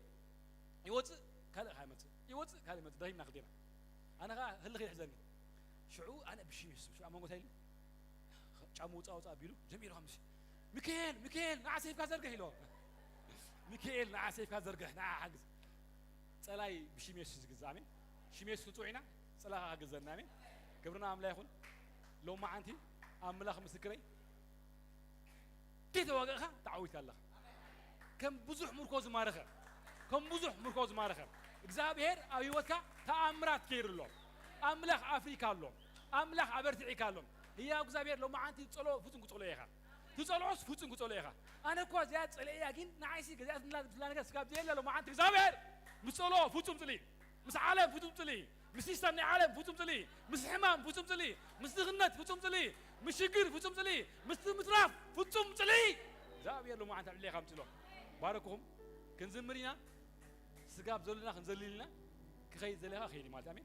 ይወጽእ፣ ካልእ ከኣ ይመጽእ፣ ይወጽእ፣ ካልእ ይመጽእ፣ ደኺምና ክልቴና። ኣነ ከኣ ህልኽ ይሕዘኒ። ሽዑ ኣነ ብሽም የሱስ፣ ሽዑ ኣብ መንጎ እንታይ ኢሉ? ጫሙ ውጻ ውጻ ኣቢሉ ጀሚሩ ከምዚ፣ "ሚካኤል፣ ሚካኤል፣ ንዓ ሰይፍካ ዘርግሕ" ኢሎ። "ሚካኤል፣ ንዓ ሰይፍካ ዘርግሕ፣ ንዓ ሓግዝ።" ጸላይ ብሽም የሱስ ዝግዛእ፣ ኣሜን። ሽም የሱስ ክንጽውዕ ኢና፣ ጸላኻ ክግዘና፣ ኣሜን። ክብርና ኣምላኽ ይኹን። ሎማዓንቲ ኣምላኽ ምስክረይ፣ ከይተዋገእኻ ተዓዊትካ ኣለኻ። ከም ብዙሕ ምርኮ ዝማረኸ፣ ከም ብዙሕ ምርኮ ዝማረኸ እግዚኣብሔር ኣብ ህይወትካ ተኣምራት ገይሩ ኣሎ። ኣምላኽ ኣፍሪካ ኣሎ። ኣምላኽ ኣበርቲዒካ ኣሎ። ህያው እግዚኣብሔር ሎማዓንቲ ጸሎ ፍጹም ክጸሎ ኢኻ። ትጸልኦስ ፍጹም ክጸሎ ኢኻ። ኣነ እኳ እዚኣ ጸሊኤያ፣ ግን ንዓይሲ ገዚኣ ዝብላ ነገር ስጋብ ዘየለ ሎማዓንቲ እግዚኣብሔር ምስ ጸልኦ ፍጹም ጽልኢ፣ ምስ ዓለም ፍጹም ጽልኢ፣ ምስ ሲስተም ናይ ዓለም ፍጹም ጽልኢ፣ ምስ ሕማም ፍጹም ጽልኢ፣ ምስ ድኽነት ፍጹም ጽልኢ፣ ምስ ሽግር ፍጹም ጽልኢ፣ ምስ ምትራፍ ፍጹም ጽልኢ እግዚኣብሔር ሎማዓንቲ ኣብ ልዕሌኻ ኣምጽሎ። ባረክኹም። ክንዝምር ኢና። ስጋብ ዘለና ክንዘልል ኢና። ክኸይድ ዘለኻ ክኸይድ ማለት ኣሜን።